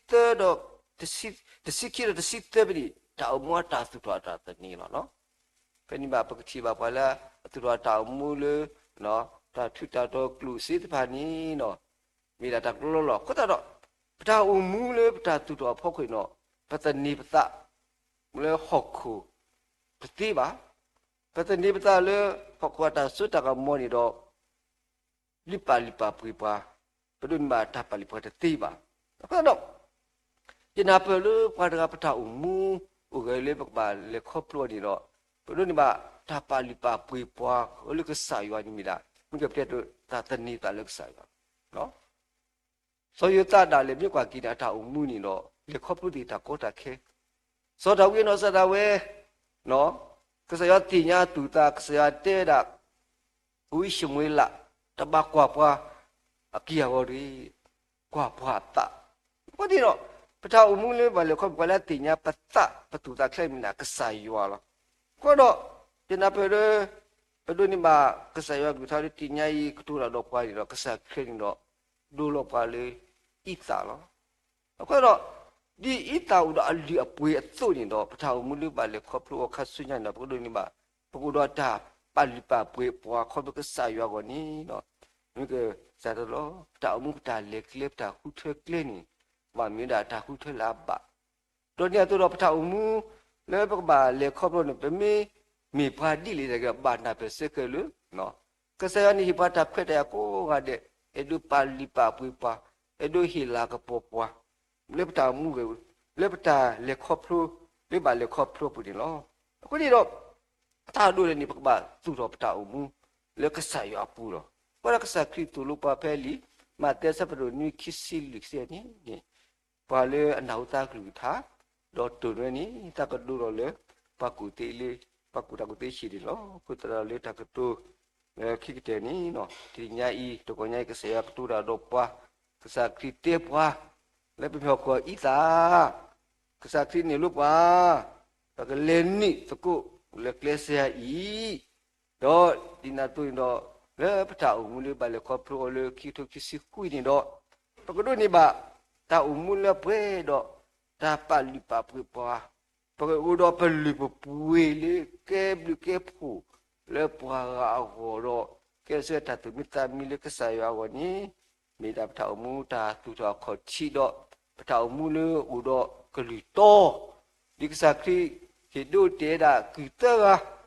တဆံခံဒီးတဆံသၢဖဲန့ၣ် တၢ်အိၣ်မူအတၢ်သူၣ်ထီၣ်အတၢ်သန့ၤလီၤနီၤ. ဖဲန့ၣ်ဘၣ်ပကထံၣ်ဘၣ်ပှၤလၢ အသူၣ်ထီၣ်အတၢ်အိၣ်မူလၢ တၢ်ထူးတၢ်တီၤကျိၣ်စ့တဖၣ်န့ၣ်နီၤ မ့ၢ်ဒၣ်တၢ်ကလီလီၤ. အဃိသတးဒီး ပတၢ်အိၣ်မူလၢပတၢ်သူၣ်ထီၣ်အဖီခိၣ်န့ၣ်ဒီး ပသန့ၤပသး လၢဟီၣ်ခိၣ်တသ့ဘၣ်. ပသန့ၤပသးလၢ ဟီၣ်ခိၣ်အတၢ်စိတၢ်ကမီၤန့ၣ်ဒီး လုၢ်ပာ်လုၢ်ပာ်ပှ့ၤပှၤ ပဒိးန့ၢ်ဘၣ်တၢ်ပာ်လုၢ်ပာ်ပှ့ၤတသ့ဘၣ်. အဃိသတးဒီး ယနၢ်ပၢၢ်လၢပှၤတဂၤပတၢ်အိၣ်မူ အိၣ်ဂဲၤလၢပကဘၣ်လဲၤခီဖျိအီၤန့ၣ်ဒီး ပဒိးန့ၢ်ဘၣ်တၢ်ပာ်လုၢ်ပာ်ပှ့ၤပှၤ လၢကစၢ်ယွၤန့ၣ်မ့ၢ်ဒၣ် မ့ၢ်ကပတဲတၢ်သန့ၤသးလၢကစၢ်ယွၤ စီၤယိၤသးဒၣ်လဲာ်မ့ၢ်ကွၢ်က့ၤန့ၣ် အတၢ်အိၣ်မူန့ၣ်ဒီး လဲၤခီဖျိသ့ၣ်တၢ်ကီတၢ်ခဲ, စီၤဒၤဝံးအနီၢ်ကစၢ်ဒၣ်ဝဲ ကစၢ်ယွၤသ့ၣ်ညါအသူၣ်အသး ကစၢ်ယွၤတဲဝဲဒၣ် ဝံၡမူၤအ့လး တဘၣ်ကွၢ်ပှၤ အက့ၢ်အဂီၤတဂ့ၤ, ကွၢ်ပှၤအသး, အဃိန့ၣ်ဒီး ပတၢ်အိၣ်မူလၢဘၣ်လဲၤခီဖျိပှၤလၢအသ့ၣ်ညါပသးပသူၣ်ပသးခဲန့ၣ်မ့ၢ်ဒၣ်ကစၢ်ယွၤလီၤ. အဃိဒီး ယနၢ်ပၢၢ်လၢ ပဒိးန့ၢ်ဘၣ်ကစၢ်ယွၤအကလုၢ်ကထါလၢသ့ၣ်ညါအံၤ ကတိၤတၢ်ဒီးပှၤန့ၣ်ဒီး ကစၢ်ခရံာ်န့ၣ်ဒီး ဒိလီၤပှၤလၢအံသၣ်လီၤ. အဃိဒီး ဒ်အံသၣ်အိၣ်ဒီးအလုၢ်အပှ့ၤအသိးန့ၣ်ဒီး ပတၢ်အိၣ်မူလၢဘၣ်လဲၤခီဖျိအီၤခါဆူညါန့ၣ်ဒီး ပကဒိးန့ၢ်ဘၣ် ပကအိၣ်ဒီးတၢ်ပာ်လုၢ်ပာ်ပှ့ၤပှၤခီဖျိကစၢ်ယွၤအဂီၢ်န့ၣ်ဒီး မ့ၢ်ကစၢ်တလီၤ ပတၢ်အိၣ်မူပတၢ်လဲၤကျဲ ပတၢ်ဃုထၢကျဲန့ၣ် ဘၣ်မ့ၢ်ဝဲဒၣ်တၢ်ဃုထၢလၢအဘၣ် ဒီးန့ၣ်အသိးဒီးပတၢ်အိၣ်မူ လၢပကဘၣ်လဲၤခီဖျိန့ၣ် ပမ့ၢ် မ့ၢ်ပှၤဒ်လဲၣ်တဂ့ၤ ဘၣ်နၢ်ပၢၢ်ဆၢက့ၤလၢ ကစၢ်ယွၤန့ၣ်ဟ့ၣ်ပှၤတၢ်ခွဲးတၢ်ယာ်ကိးဂၤဒဲး, အဲၣ်ဒိးပာ်လုၢ်ပာ်ပှ့ၤပှၤ, အဲၣ်ဒိးဟ့ၣ်လၤကပီၤပှၤ လၢပတၢ်အိၣ်မူဂ့ၤ, လၢပတၢ်လဲၤခီဖျိ, လၢဘၣ်လဲၤခီဖျိအပူၤန့ၣ်လီၤ. အဃိန့ၣ်ဒီး တၢ်ဒိၣ်န့ၣ် ပကဘၣ်သူၣ်ထီၣ်ပတၢ်အိၣ်မူ လၢကစၢ်ယွၤအပူၤလီၤ. အဃိဒီးကစၢ်ခရံာ်သိၣ်လိပှၤဖဲလံာ် မးသဲအဆၢဖးဒိၣ်နွံ ခံဆံလွံၢ် ခံဆံယဲၢ်န့ၣ် ပှၤလၢအနၢ်ဟူသးကလုၢ်ကထါ ဒီးတိၢ်န့ၢ်ဝဲန့ၣ် သးကဒိလီၤလၢ ပှၤကူၣ်သ့လၢ ပှၤကူၣ်တၢ်ကူၣ်သ့ဟံၣ်န့ၣ်လီၤ. အဃိသတးဒီးလၢတၢ်ကတိၤ လၢခံကတၢၢ်န့ၣ် တနံၤညါအံၤ တဂီၤညါအံၤ ကစၢ်ယွၤကတိၤတၢ်ဒီးပှၤ, ကစၢ်ခရံာ်တဲပှၤ လၢပမ့ၢ်ဟီၣ်ခိၣ်အံသၣ်, ကစၢ်ခရံာ်န့ၣ်လိပှၤ ပကလဲၤနုာ်သကိးလၢကျဲစၢၤအံၤ ဒီးဒ်န့ၣ်အသိးန့ၣ်ဒီး လၢပတၢ်အိၣ်မူလၢဘၣ်လဲၤခီဖျိအီၤလၢခံကထိခံဆံဃုန့ၣ်ဒီး ပကဒိးန့ၢ်ဘၣ် တၢ်အိၣ်မူလၢအပှဲၤဒီး တၢ်ပာ်လုၢ်ပာ်ပှ့ၤပှၤ, ပကအိၣ်ဒီးပလုၢ်ပပှ့ၤလၢကဲဘျုးကဲဖှိၣ်လၢပှၤဂၤအဂီၢ်ဒီး ကဲဆၢတၢ်သူၣ်မံသးမံလၢကစၢ်ယွၤအဂီၢ်န့ၣ် မ့ၢ်ဒၣ်ပတၢ်အိၣ်မူတၢ်သူၣ်ထီၣ်အခီၣ်ထံးဒီး ပတၢ်အိၣ်မူလၢအိၣ်ဒီးကလုၢ်တီ ဒ်ကစၢ်ခရံာ်ဟ့ၣ်ဒိတဲာ်ဝဲဒၣ်ကုၢ်သၢဂၤ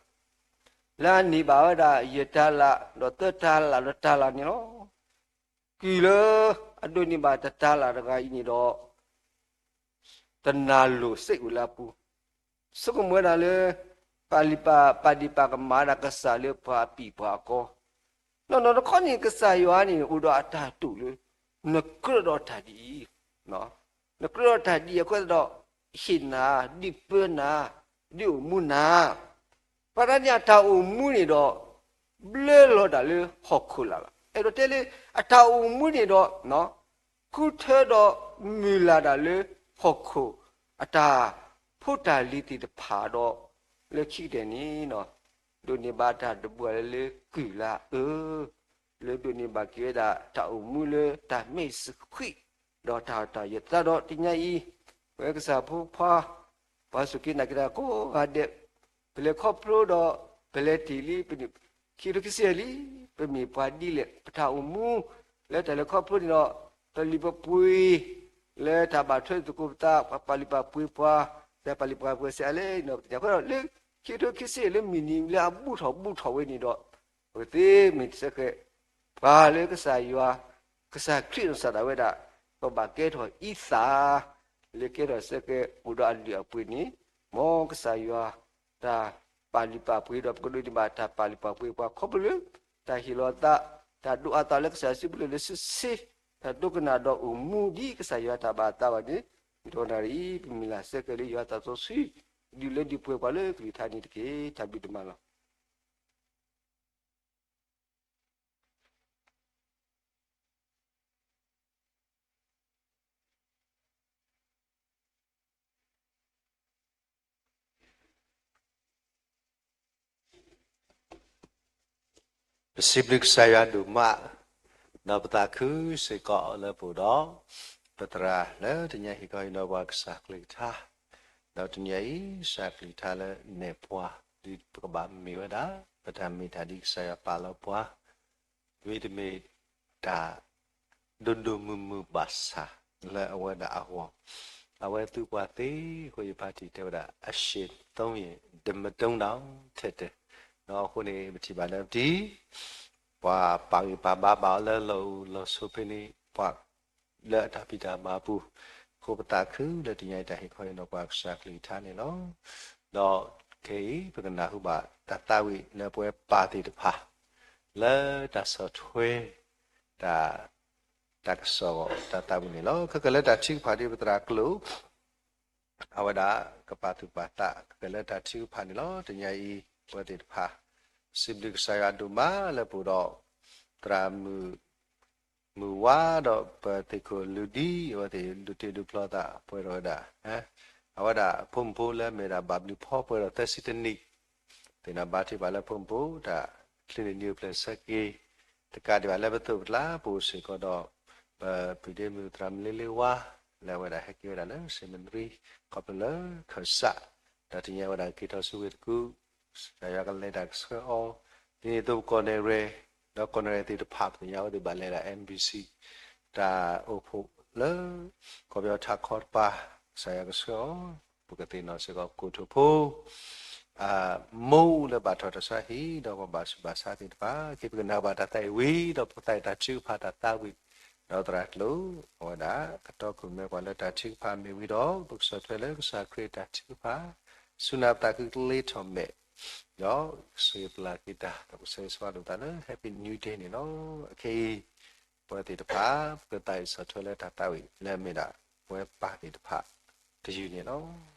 လၢအန့ၢ်ဘၣ်ဝဲဒၣ်ယဲၢ်တၤလၣ် ဒီးသၢတၤလၣ်ဒီးတၤလၣ်န့ၣ်လီၤ. ကုၢ်လၢအဒိးန့ၢ်ဘၣ်တတၤလၣ်တဂၤအံၤန့ၣ်ဒီး တနၢ်လိၣ်စ့အိၣ်လၢအပူၤ, ဆိကမိၣ်ဝဲဒၣ်လၢ ပာ်လုၢ်ပာ်ပာ်ဒံးပာ်ကမၣ်ဝဲဒၣ်ကစၢ်လၢပှၤအပံာ်ပှၤအကီ, နီၢ်နီၢ်တခီန့ၣ် ကစၢ်ယွၤန့ၣ် အိၣ်ဒီးအတၢ်တိာ်လၢ နကြၢးဒီးတၢ်ဒ်အံၤ, နကြၢးဒီးတၢ်ဒ်အံၤအဃိသတးဒီး ဟ့ၣ်နၤ, ဒုးပၢနၤ, ဒုးအိၣ်မူနၤ ပှၤတဂၤန့ၣ်အတၢ်အိၣ်မူန့ၣ်ဒီး ဘျၢလီၤဒၣ်လၢဟီၣ်ခိၣ်လာ်လီၤ. အဲၣ်ဒိးတဲလၢ အတၢ်အိၣ်မူန့ၣ်ဒီး ဃုထၢဒီးမုၢ်လၢ်ဒၣ်လၢဟီၣ်ခိၣ် အတၢ်ဖိတၢ်လံၤသ့ၣ်တဖၣ်ဒီး လၢခံကတၢၢ်န့ၣ် ဒိးန့ၢ်ဘၣ်တၢ်တဘှၢ်လၢလၢကုၢ်လၢအအၢ လၢဒိးန့ၢ်ဘၣ်က့ၤဝဲဒၣ်တၢ်အိၣ်မူလၢတၢ်မဲာ်ဆှံ ဒီးတၢ်တၢ်ယသးဒီးတနံၤညါအံၤ ပဝဲကစၢ်ဖိခွါ ပှၤစူၢ်က့ၤနာ်က့ၤတၢ်ကိးဂၤဒဲး ပလဲၤခီဖျိဒီး ပလဲၤတ့ၢ်လံ ပခံကထိခံဆံယဲၢ်လံ ပမ့ၢ်ပှၤဒ်လဲၣ် ပတၢ်အိၣ်မူ လၢတၢ်လဲၤခီဖျိန့ၣ်ဒီး ပလုၢ်ပပှ့ၤ လၢတၢ်ဘၣ်ထွဲသကိးပသး ပှၤပာ်လုၢ်ပာ်ပှ့ၤပှၤ တၢ်ပာ်လုၢ်ပာ်ပှ့ၤစ့ၢ်အါလဲၣ်န့ၣ်ဒီး ပသ့ၣ်ညါအဃိဒီး လၢခံကထိခံဆံယဲၢ်လၢမုၢ်နံၤလၢအဘူၣ်ထီၣ်ဘူၣ်ထီၣ်ဝဲန့ၣ်ဒီး ပကသ့မ့ၢ်စ့ၢ်ကီး ပှၤလၢကစၢ်ယွၤ ကစၢ်ခရံာ်နီၢ်ကစၢ်ဒၣ်ဝဲဒၣ် ပဘၣ်ကဲထီၣ်အံသၣ် လၢကဲထီၣ်စ့ၢ်ကီး အိၣ်ဒီးအလုၢ်အပှ့ၤန့ၣ် မ်ကစၢ်ယွၤ တၢ်ပာ်လုၢ်ပာ်ပှ့ၤဒီး ပကဒိးန့ၢ်ဘၣ်တၢ်ပာ်လုၢ်ပာ်ပှ့ၤပှၤခီဖျိလၢ တၢ်ဟ့ၣ်လီၤသး တၢ်ဒိးအသးလၢကစၢ်စုပူၤလၢလၢဆ့ဆ့ တၢ်ဒိကနၣ်ဒီးအိၣ်မူဒ်ကစၢ်ယွၤတၢ်ဘၣ်အသးဘၣ်န့ၣ် မုၢ်တနံၤအံၤ ပမုၢ်လၢ်စ့ၢ်ကီးလၢယွၤသးစီဆှံ ဒုးလၢဒုးပှ့ၤပှၤလၢကလုၢ်ကထါန့ၣ်တက့ၢ်. တၢ်ဘျုးဒိၣ်မးလီၤ. ပစံးဘျုးကစၢ်ယွၤဒိၣ်မး, ဒီးပသးခုစ့ၢ်ကီးလၢပအိၣ်ဒီး ပသရၣ်လၢတနံၤအံၤဟ့ၣ်ခီဟ့ၣ်နီၤပှၤကစၢ်ကလုၢ်ကထါ, ဒီးတနံၤအံၤ ကစၢ်ကလုၢ်ကထါလၢနဲၣ်ပှၤ ဒ်ပကဘၣ်မ့ၢ်ဝဲဒၣ် ပတၢ်မ့ၢ်တၢ်ဒ်ကစၢ်ယွၤပာ်လီၤပှၤ မ့တမ့ၢ်တၢ် ဒိၣ်ဒိၣ်မုၢ်မုၢ်ဘၣ်ဆၣ်လၢအဝဲဒၣ်အဂီၢ်, အဝဲသူပှၤသ့အဃိ ယဖါတံၢ်တဲဝဲဒၣ် အရှည်သုံးရင် ဓမ္မတုံးတောင်ထက်တယ်, ဒီးအဃိန့ၣ် ပထံၣ်ဘၣ်လၢပတံၢ် ပှၤပာ်ဂံၢ်ပာ်ဘါဘၣ်အီၤလၢလီၢ်အိၣ်လီၢ်ဆိးဖဲန့ၣ် ပှၤလၢအတၢ်ဖံးတၢ်မၤအပူၤ, အဃိပသးခုလၢတနံၤအံၤတၢ်ဟ့ၣ်ခီဟ့ၣ်နီၤပှၤကစၢ်ကလုၢ်ကထါန့ၣ်လီၤ. ဒီးခဲအံၤ ပကနၢ်ဟူဘၣ်တၢ်သးဝံၣ်လၢပဝဲပၢ်သ့ၣ်တဖၣ် လၢတၢ်ဆီၣ်ထွဲ တၢ် တၢ်ကစီၣ်တၢ်သးဝံၣ်န့ၣ်လီၤ. ခဲကလၢတၢ်ထုကဖၣ်ဒ်ပသရၣ်ကျိာ် အဝဲဒၣ်ကပာ်သူၣ်ပာ်သး ခဲကလၢတၢ်ထုကဖၣ်န့ၣ်လီၤ. တနံၤအံၤ ပဝဲသ့ၣ်တဖၣ် စံးဘျုးကစၢ်ယွၤဒိၣ်မးလၢပအိၣ်ဒီး သရၣ်မုၣ် မုၢ်ဝါဒီးပသ့ၣ်ခိၣ်လုၢ်ဒံ အဝဲသ့ၣ်ဒုးတ့ဒုးဖျီသးပှဲၤထီၣ်ဝဲဒၣ် အဝဲဒၣ်ဖိမုၣ်ဖိလၢအမ့ၢ်ဒၣ်ဘၣ်ဘျုးဖီပှဲၤထီၣ်သၢဆံတနံၣ် သ့ၣ်နီၣ်ဘါထုကဖၣ်လၢဖိမုၣ်ဖိတၢ်ချ့န့ၢ်နံၤအိၣ်ဖျဲၣ်ဆၢက့ၤ တကးဒံးဘၣ်လၢပသိးပကျါ ပအိၣ်စ့ၢ်ကီးဒီး ပပုၢ်ဒ့မုၣ်သရၣ်မလ့လ့ဝါ လၢအဝဲဒၣ်ဟဲက့ၤဝဲဒၣ်လၢ seminary ခီဖျိလၢခၢၣ်စး ဒီးတနံၤအံၤဝဲဒၣ်က့ၤထီၣ်ဆူဝ့ၢ်တကူၣ် ကစၢ်ယွၤကလဲၤတၢ်ကဆှၢအီၤ ဒ်န့ၣ်အသိးပကီၢ်နဲၣ်ရဲၣ် ဒီးကီၢ်နဲၣ်ရဲၣ်သ့ၣ်တဖၣ် ပသ့ၣ်ညါအဝဲသ့ၣ်ဘၣ်လဲၤဒၣ် M B C တၢ်အိၣ်ဖှိၣ်လၢ ကီၢ်ပယီၤထးခီတပၤ ကစၢ်ယွၤကဆှၢအီၤ ပကသ့ၣ်နီၣ်စ့ၢ်ကီးကိတိာ်ဖိ မိၢ်လၢဘၣ်ထီၣ်တၢ်ဆါဟံၣ် ဒီးပှၤဘၣ်ဆူးဘၣ်ဆါသ့ၣ်တဖၣ် က့ၤပကနၣ်ဘၣ်တၢ်သးဝံၣ်ဝံၤ ဒီးဖိသၣ်အံၤတၢ်ထုကဖၣ်တၢ်သးဝံၣ် ဒီးသရၣ်ကျိၤ အဝဲဒၣ် ကတီၢ်ခိၣ်မဲပှၤလၢတၢ်ထုကဖၣ်မ့ၢ်ဝံၤဒီး ပကဆီၣ်ထွဲလၢကစၢ်ခရံာ်တၢ်ထုကဖၣ် စူၢ်နာ်ပသးကကျ့ထီၣ်မဲာ် ဒီးကဆိၣ်ဂ့ၤပျၢ်က့ၤတၢ် ဒီးကဆၢဂ့ၤဆၢဝါလိာ်သးလၢ Happy New Day န့ၣ်လီၤ. အခဲအံၤ ပဝဲသ့ၣ်တဖၣ် ပကသးဝံၣ်ဆီၣ်ထွဲလၢတၢ်သးဝံၣ်လၢအမ့ၢ်ဒၣ် ပဝဲပၢ်သ့ၣ်တဖၣ် တယုၢ်န့ၣ်လီၤ.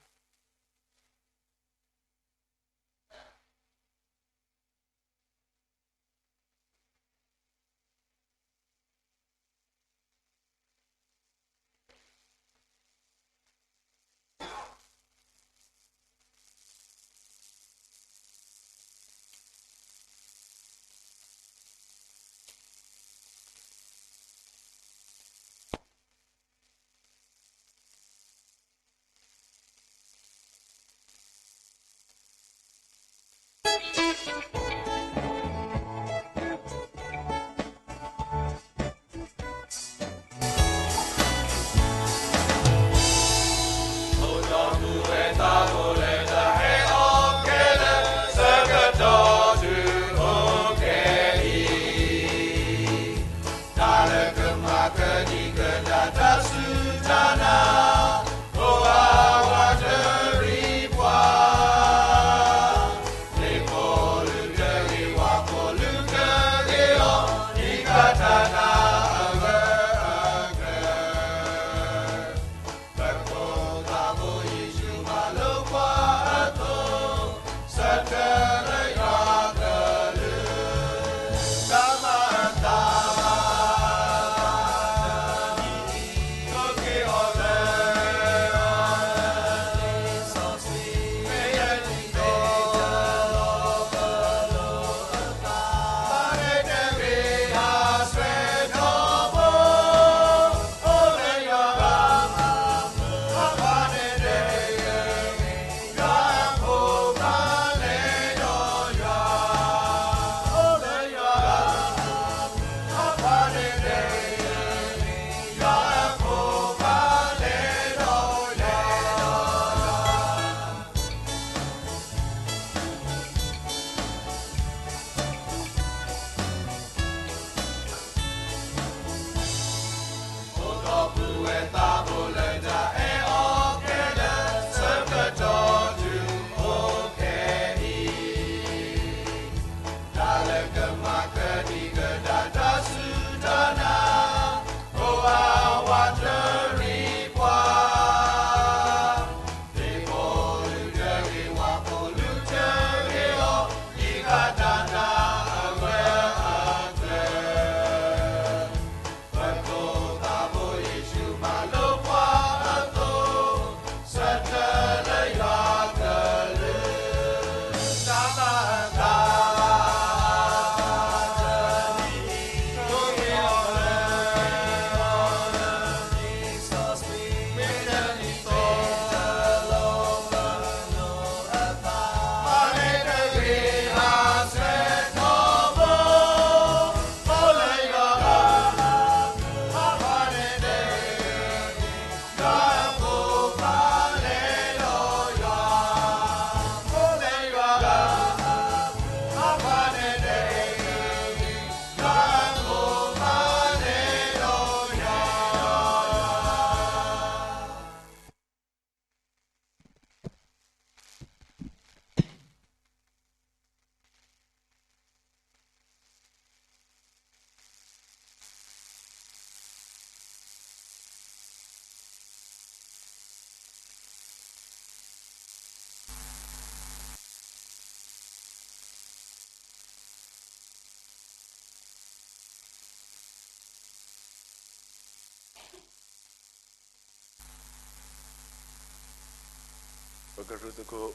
ပကရူၢ်သကိး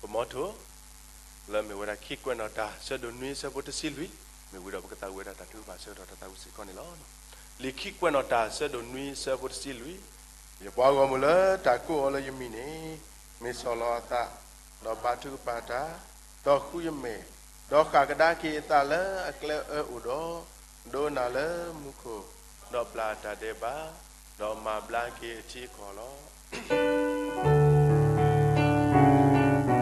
ပမီထိ လၢမ့ၢ်ဝဲဒၣ်ခံကွဲးနီၣ်တၢ် ဆၢဒိၣ်နွံဆၢဖိတဆံလွံၢ်, မ့ၢ်ဝံၤဒီးပကသးဝံၣ်ဝဲဒၣ်တၢ်ထုကဖၣ်ဆၢကတီၢ်တၢ်သးဝံၣ်စ့ၢ်ကီးန့ၣ်လီၤ. လံာ်ခံကွဲးနီၣ်တၢ် ဆၢဒိၣ်နွံဆၢဖိတဆံလွံၢ်, ယပှၤဂီၢ်မုၢ်လၢတၢ်ကိးအီၤလၢယမံၤန့ၣ် မ့ၢ်ဆီၣ်လီၤအသး, ဒီးဘါထုကဖၣ်တၢ်, ဒီးဃုယမဲာ်, ဒီးဃၣ်ကဒါက့ၤအသးလၢအကျဲအၢအိၣ်ဒီး ဒိကနၣ်လၢမူခိၣ်, ဒီးပျၢ်တၢ်ဒဲးဘး, ဒီးမၤဘျါက့ၤအထံအကီၢ်လီၤ.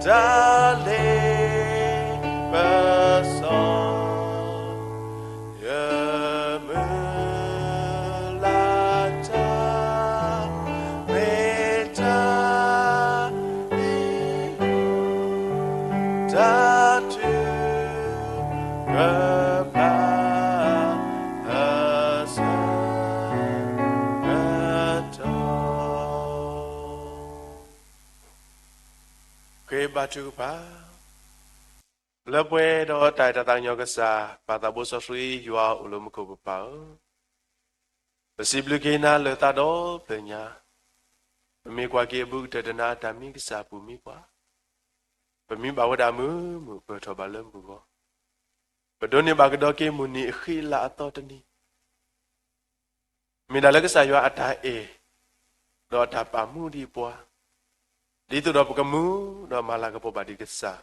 တၢ်လ့ပစီ ယမုၢ်လၢ်တၢ် မ့ၢ်တၢ်အံၤ တၢ်ထုကဖၣ်အဆၢကတီၢ် ဃ့ဘါထုကဖၣ်. လၢပှဲၤဒီးတၢ်အဲၣ်တၢ်သးကညီၤကစၢ် ပၢ်သးဘိစီဆှံယွၤအိၣ်လၢမူခိၣ်ပပၢ်ဧၢ, ပစံးဘျုးက့ၤနၤလၢသးဒီဖျၢၣ်ညါ, ပမ့ၢ်ကွၢ်က့ၤအဘူးကတၢၢ်တနၤ တၢ်မံကစၢ်ပူၤမံပှၤ, ပမံဘၣ်ဝဲဒၣ်မုာ်မုာ် ပၢၢ်ထီၣ်ဘၣ်လၢမုၢ်ဂီၤ, ပဒိးန့ၢ်ဘၣ်ကဒီးက့ၤမုၢ်နံၤအဃံအလၤအသီတနံၤ မ့ၢ်ဒၣ်လၢကစၢ်ယွၤအတၢ်အဲၣ် ဒီးအတၢ်ပာ်မူဒံးပှၤ, ဒ်သိးဒီးပကမူဒီးမၤလၤကပီၤဘၣ်ဒံးကစၢ်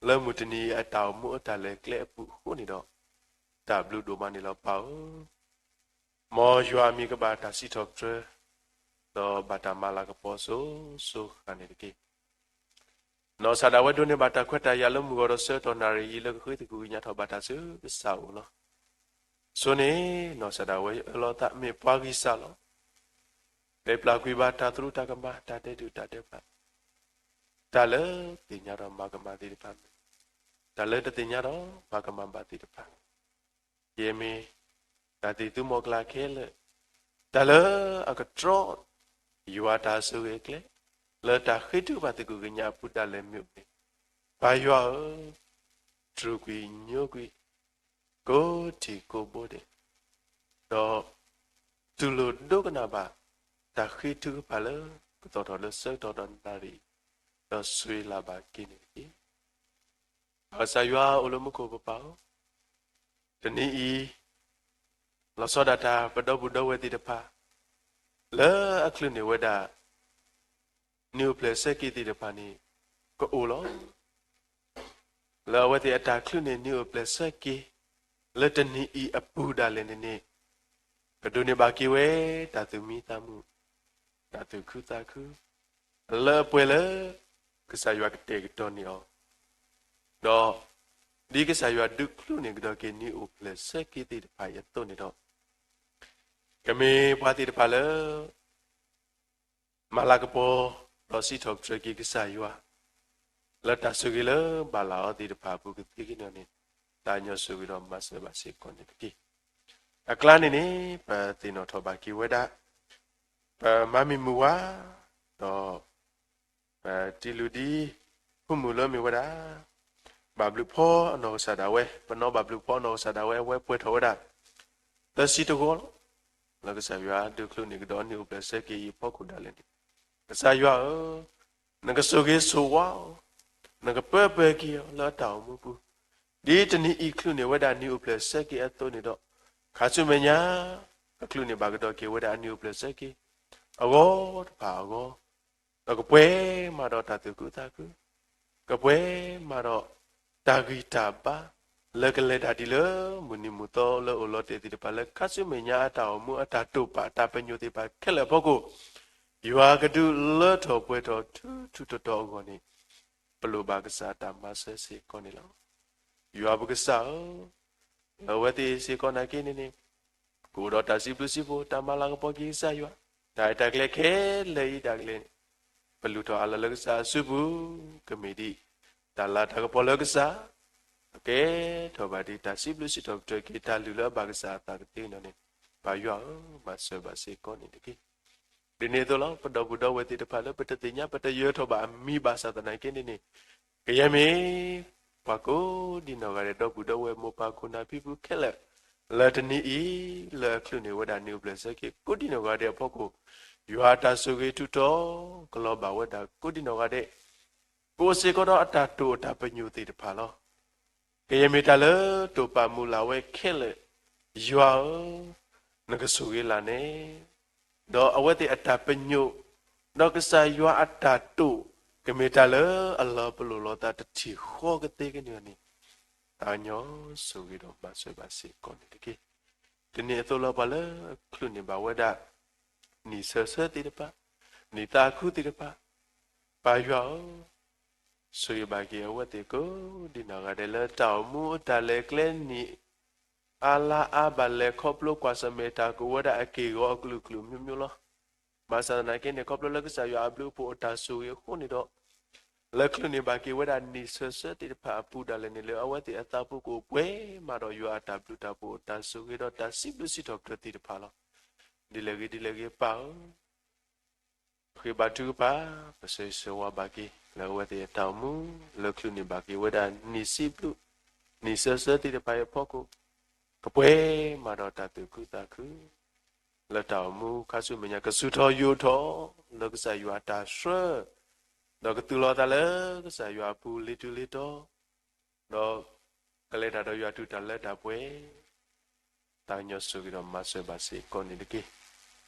လၢမုၢ်တနံၤအံၤအတၢ်အိၣ်မူအတၢ်လဲၤကျဲအပူၤအဃိန့ၣ်ဒီး, တၢ်ဘျုးဒိၣ်မးန့ၣ်လီၤပၢ်ဧၢ. မ်ယွၤအမံၤကဘၣ်တၢ်စံးထီၣ်ပတြၢၤ ဒီးဘၣ်တၢ်မၤလၤကပီၤစိၤစိၤဃၣ်ဃၣ်န့ၣ်တက့ၢ်. နီၢ်ကစၢ်ဒၣ်ဝဲဒိးန့ၢ်ဘၣ်တၢ်ခွဲးတၢ်ယာ်လၢမုၢ်ဂီၤဒီးဆၢကတီၢ်နၣ်ရံၣ်အံၤ လၢကဃ့သကွံၢ်ကညးထီၣ်ဘၣ်တၢ်ဆူကစၢ်အအိၣ်လီၤ. ဆိန့ၣ် နီၢ်ကစၢ်ဒၣ်ဝဲအၢၣ်လီၤသးမ့ၢ်ပှၤဂံၢ်စၢ်လီၤ. တဲပျၢ်ကွံာ်ဘၣ်တၢ်သရူးတၢ်ကမၣ် တၢ်ဒဲးဒုၣ်တၢ်ဒဲးဘး, တၢ်လၢသ့ၣ်ညါဒီးမၤကမၣ်သ့ၣ်တဖၣ်မ့ၢ်, တၢ်လၢတသ့ၣ်ညါဒီးမၤကမၣ်ဘၣ်သ့ၣ်တဖၣ်, ယဲမ့ၢ် တၢ်သ့ၣ်သုမီၤကျၢ်ခဲလၢာ်, တၢ်လၢအကတြီ ယွၤတၢ်ဆိၣ်ဂ့ၤအကျဲ လၢတၢ်ဃ့ထုကဖၣ်သကွံၢ်ကညးအပူၤဒၣ်လဲာ်မ့ၢ်အိၣ်န့ၣ်, ပၢ်ယွၤဧၢ, တြူာ်ကွံာ်ညိကွံာ် ကိးထံၣ်ကိးဘိဒဲး, ဒီးတူၢ်လိာ်ဒိကနၣ်ဘၣ် တၢ်ဃ့ထုကဖၣ်လၢကသီၣ်ထီၣ်လၢဆၢကတီၢ်ဒီးနၣ်ရံၣ်အံၤ, ဒီးဆိၣ်ဂ့ၤလၢ်ဘၣ်က့ၤန့ၣ်တက့ၢ်. ပၢ်ကစၢ်ယွၤအိၣ်လၢမူခိၣ်ပပၢ်ဧၢ, တနံၤအံၤ လီၤဆီဒၣ်တၢ်ပဒီပုၢ်ဒီဝဲၢ်သ့ၣ်တဖၣ် လၢအချုးန့ၢ်ဝဲဒၣ် နံၣ်အိၣ်ဖျဲၣ်ဆၢက့ၤသ့ၣ်တဖၣ်န့ၣ် ကအိၣ်လီၤ. လၢအဝဲသ့ၣ်အတၢ်ချုးန့ၢ်နံၣ်အိၣ်ဖျဲၣ်ဆၢက့ၤ လၢတနံၤအံၤအပူၤဒၣ်လဲာ်န့ၣ်န့ၣ်, ကဒိးန့ၢ်ဘၣ်က့ၤဝဲ တၢ်သူၣ်မံသးမုာ်, တၢ်သူၣ်ခုသးခု လၢအပှဲၤလၢ ကစၢ်ယွၤကတဲာ်ကတီၤန့ၢ်အီၤ, ဒီး ဒ်ကစၢ်ယွၤဒုးချုးန့ၢ်ကဒီးက့ၤနံၣ်အိၣ်ဖျဲၣ်ဆၢက့ၤသ့ၣ်တဖၣ်အံၤအသိးန့ၣ်ဒီး, ကမ့ၢ်ပှၤသ့ၣ်တဖၣ်လၢ မၤလၤကပီၤ ဒီးစံးထီၣ်ပတြၢၤက့ၤကစၢ်ယွၤ လၢတၢ်ဆိၣ်ဂ့ၤလၢဘၣ်လၢအီၤသ့ၣ်တဖၣ်အပူၤကသ့က့ၤန့ၣ်န့ၣ်, သးကညီၤဆိၣ်ဂ့ၤဒီးမၤစၢၤဘၣ်စ့ၢ်ကီးန့ၣ်တက့ၢ်. အကျါန့ၣ်န့ၣ် ပသ့ၣ်နီၣ်ထီၣ်ဘၣ်က့ၤဝဲဒၣ် ပမၤမံၤမုာ်ဝါ ဒီး ပတံလူၤဒံ ဖိမုၣ်လၢမ့ၢ်ဝဲဒၣ် ဘၣ်ဘျုးဖီအနီၢ်ကစၢ်ဒၣ်ဝဲ, ပနီၢ်ဘၣ်ဘျုးဖီအနီၢ်ကစၢ်ဒၣ်ဝဲ အဝဲပှဲၤထီၣ်ဝဲဒၣ် သၢဆံတဂီၤလီၤ. လၢကစၢ်ယွၤဒုးချုးန့ၢ်ကဒီးနံၣ်အိၣ်ဖျဲၣ်ဆၢက့ၤအံၤအဖီခိၣ်ဒၣ်လဲာ်န့ၣ်, ကစၢ်ယွၤဧၢ, နကဆိၣ်ဂ့ၤဆိၣ်ဝါအီၤ, နကပၢပၢၤက့ၤအီၤလၢအတၢ်အိၣ်မူပူၤ, ဒ်တနံၤအံၤချုးန့ၢ်ဝဲဒၣ်နံၣ်အိၣ်ဖျဲၣ်ဆၢက့ၤအသိးန့ၣ်ဒီး, ခါဆူမဲာ်ညါ ကချုးန့ၢ်ဘၣ်ကဒီးက့ၤဝဲဒၣ်အနံၣ်အိၣ်ဖျဲၣ်ဆၢက့ၤ အဂီၢ်တဖၣ်အဂီၢ် ဒီးကပှဲၤမးဒီးတၢ်သူၣ်ခုသးခု, ကပှဲၤမးဒီးတၢ်ဂံၢ်တၢ်ဘါ လၢကလဲၤတၢ်ဒ်လၢမုၢ်နံၤမုၢ်သီလၢအိၣ်လီၤတဲာ်သ့ၣ်တဖၣ် လၢခါဆူမဲာ်ညါအတၢ်အိၣ်မူအတၢ်တိာ်ပာ်အတၢ်ပညိၣ်သ့ၣ်တဖၣ်ခဲလၢာ်အဖီခိၣ်, ယွၤကဒုးလၢထီၣ်ပှဲၤထီၣ်ထူထူတီၤတီၤအဂီၢ်န့ၣ်, ပလိၣ်ဘၣ်ကစၢ်အတၢ်မၤစၢၤစ့ၢ်ကီးန့ၣ်လီၤ. ယွၤပကစၢ်ဧၢ, လၢအဝဲသ့ၣ်စ့ၢ်ကီးနာ်က့န့ၣ်န့ၣ် ကအိၣ်ဒီးတၢ်စံးဘျုးစံးဖှိၣ် တၢ်မၤလၤကပီၤက့ၤကစၢ်ယွၤ, တၢ်အဲၣ်တၢ်ကျဲခဲလၢာ်အံၤဒၣ်လဲာ်န့ၣ်, ပလုၢ်ထီၣ်အးလီၤလၢကစၢ်အစုပူၤ, ကမ့ၢ်ဒ် တၢ်လၤတၢ်ကပီၤလၢကစၢ်, အကဲထီၣ်ဘၣ်ဒ်တၢ်စံးဘျုးစံးထီၣ်ပတြၢၤက့ၤတၢ်လုၢ်လၢအဘၣ်ကစၢ်အသးကသ့န့ၣ်န့ၣ်, ပၢ်ယွၤဧၢ, မၤစၢၤဘၣ်စ့ၢ်ကီးန့ၣ်တက့ၢ်. ဒ်န့ၣ်အသိးလီၤ, ပဒီပုၢ်ဒီဝဲၢ်သ့ၣ်တဖၣ်လၢပတသ့ၣ်ညါပတယၢၤထီၣ်ဘၣ်အမံၤဘၣ်ဆၣ်သနာ်က့န့ၣ်န့ၣ်, ကယဲၢ်မ့ၢ် ပှၤကိးဒံနီၢ်ဂၤဒဲး ဒီပုၢ်ဒီဝဲၢ်မိၢ်ပၢ်ခိၣ်နၢ်ဖံဖုခဲလၢာ်, လၢတနံၤအံၤ လၢအချုးန့ၢ်ဝဲဒၣ်နံၣ်အိၣ်ဖျဲၣ်ဆၢက့ၤ ကိးဒံနီၢ်ဂၤဒဲးအဖီခိၣ်, ယွၤအတၢ်ဆိၣ်ဂ့ၤထူးထီၣ်ကလီၤဘၣ်ဝဲဒၣ်ကိးဒံနီၢ်ဂၤဒဲး, ကအိၣ်စ့ၢ်ကီးဒီးအတၢ်တိာ်အတၢ်ပညိၣ်သ့ၣ်တဖၣ်လီၤ. ကယဲၢ်မ့ၢ်တၢ်လၢတိာ်ပာ်မုၢ်လၢ်ဝဲခဲလၢာ်, ယွၤဧၢ, နကဆိၣ်ဂ့ၤလၢ်န့ၣ်, ဒီးအဝဲသ့ၣ်အတၢ်ပညိၣ်, ဒီးကစၢ်ယွၤအတၢ်တိာ်, ကမ့ၢ်တၢ်လၢအလီၤပလိာ်လိာ်သးတထံၣ်ဃီကသ့ကန့ၣ်န့ၣ်, သးကညီၤဆိၣ်ဂ့ၤဒီးမၤစၢၤဘၣ်စ့ၢ်ကီးန့ၣ်တက့ၢ်. ဒ်န့ၣ်အသိးလီၤ, ပှၤလၢအချုးန့ၢ်ဘၣ်ဝဲဒၣ် နံၣ်ဆၢဆၢသ့ၣ်တဖၣ်, နံၣ်သးခုသ့ၣ်တဖၣ်, ပၢ်ယွၤဧၢ, ဆိၣ်ဂ့ၤဘၣ်က့ၤအဝဲသ့ၣ်ကိးဒံနီၢ်ဂၤဒဲးလၢတၢ်အိၣ်မူအတၢ်လဲၤကျဲန့ၣ် အါလါအါဘၣ်လဲၤခီဖျိကွၢ်ဆၢၣ်မဲာ်တၢ်ကအိၣ်ဝဲဒၣ်အက့ၢ်အဂီၤအကလုာ်ကလုာ် မျိုးမျိုးလီၤ. ဘၣ်ဆၣ်သနာ်က့န့ၣ် ခီဖျိလၢကစၢ်ယွၤအဘျုးအဖှိၣ်အတၢ်ဆိၣ်ဂ့ၤအဃိန့ၣ်ဒီး လၢချုးန့ၢ်ဘၣ်က့ၤဝဲဒၣ်နံၣ်ဆၢဆၢသ့ၣ်တဖၣ်အပူၤဒၣ်လဲာ်န့ၣ် လၢအဝဲသ့ၣ်အသးပူၤကအိၣ်ပှဲၤမးဒီးယွၤအတၢ်ဘျုးတၢ်ဖှိၣ်အတၢ်ဆိၣ်ဂ့ၤဒီးတၢ်စံးဘျုးစံးထီၣ်ပတြၢၤသ့ၣ်တဖၣ်လီၤ. ဒ်လဲၣ်ဂ့ၤဒ်လဲၣ်ဂ့ၤပၢ်ဧၢ ပဃ့ဘါထုကဖၣ် ပဆိၣ်ဂ့ၤဆိၣ်ဝါဘၣ်က့ၤလၢအဝဲသ့ၣ်အတၢ်အိၣ်မူ လၢချုးန့ၢ်ဘၣ်က့ၤဝဲဒၣ်နံၣ်ဆံဘျုး နံၣ်ဆၢဆၢသ့ၣ်တဖၣ်အံၤအဖီခိၣ် ကပှဲၤမးဒီးတၢ်သူၣ်ခုသးခု လၢတၢ်အိၣ်မူခါဆူမဲာ်ညါ ကဆူၣ်ထီၣ်ယိာ်ထီၣ် လၢကစၢ်ယွၤအတၢ်ဆှၢ ဒီးကသူၣ်လီၤသးလၢကစၢ်ယွၤအပူၤလ့ၤတုၤလ့ၤတီၤ ဒီးကလဲၤတၢ်ဒီးယွၤတုၤတၢ်လၢတၢ်ပှဲၤ သးကညီၤဆိၣ်ဂ့ၤဒီးမၤစၢၤဘၣ်စ့ၢ်ကီးန့ၣ်တက့ၢ်.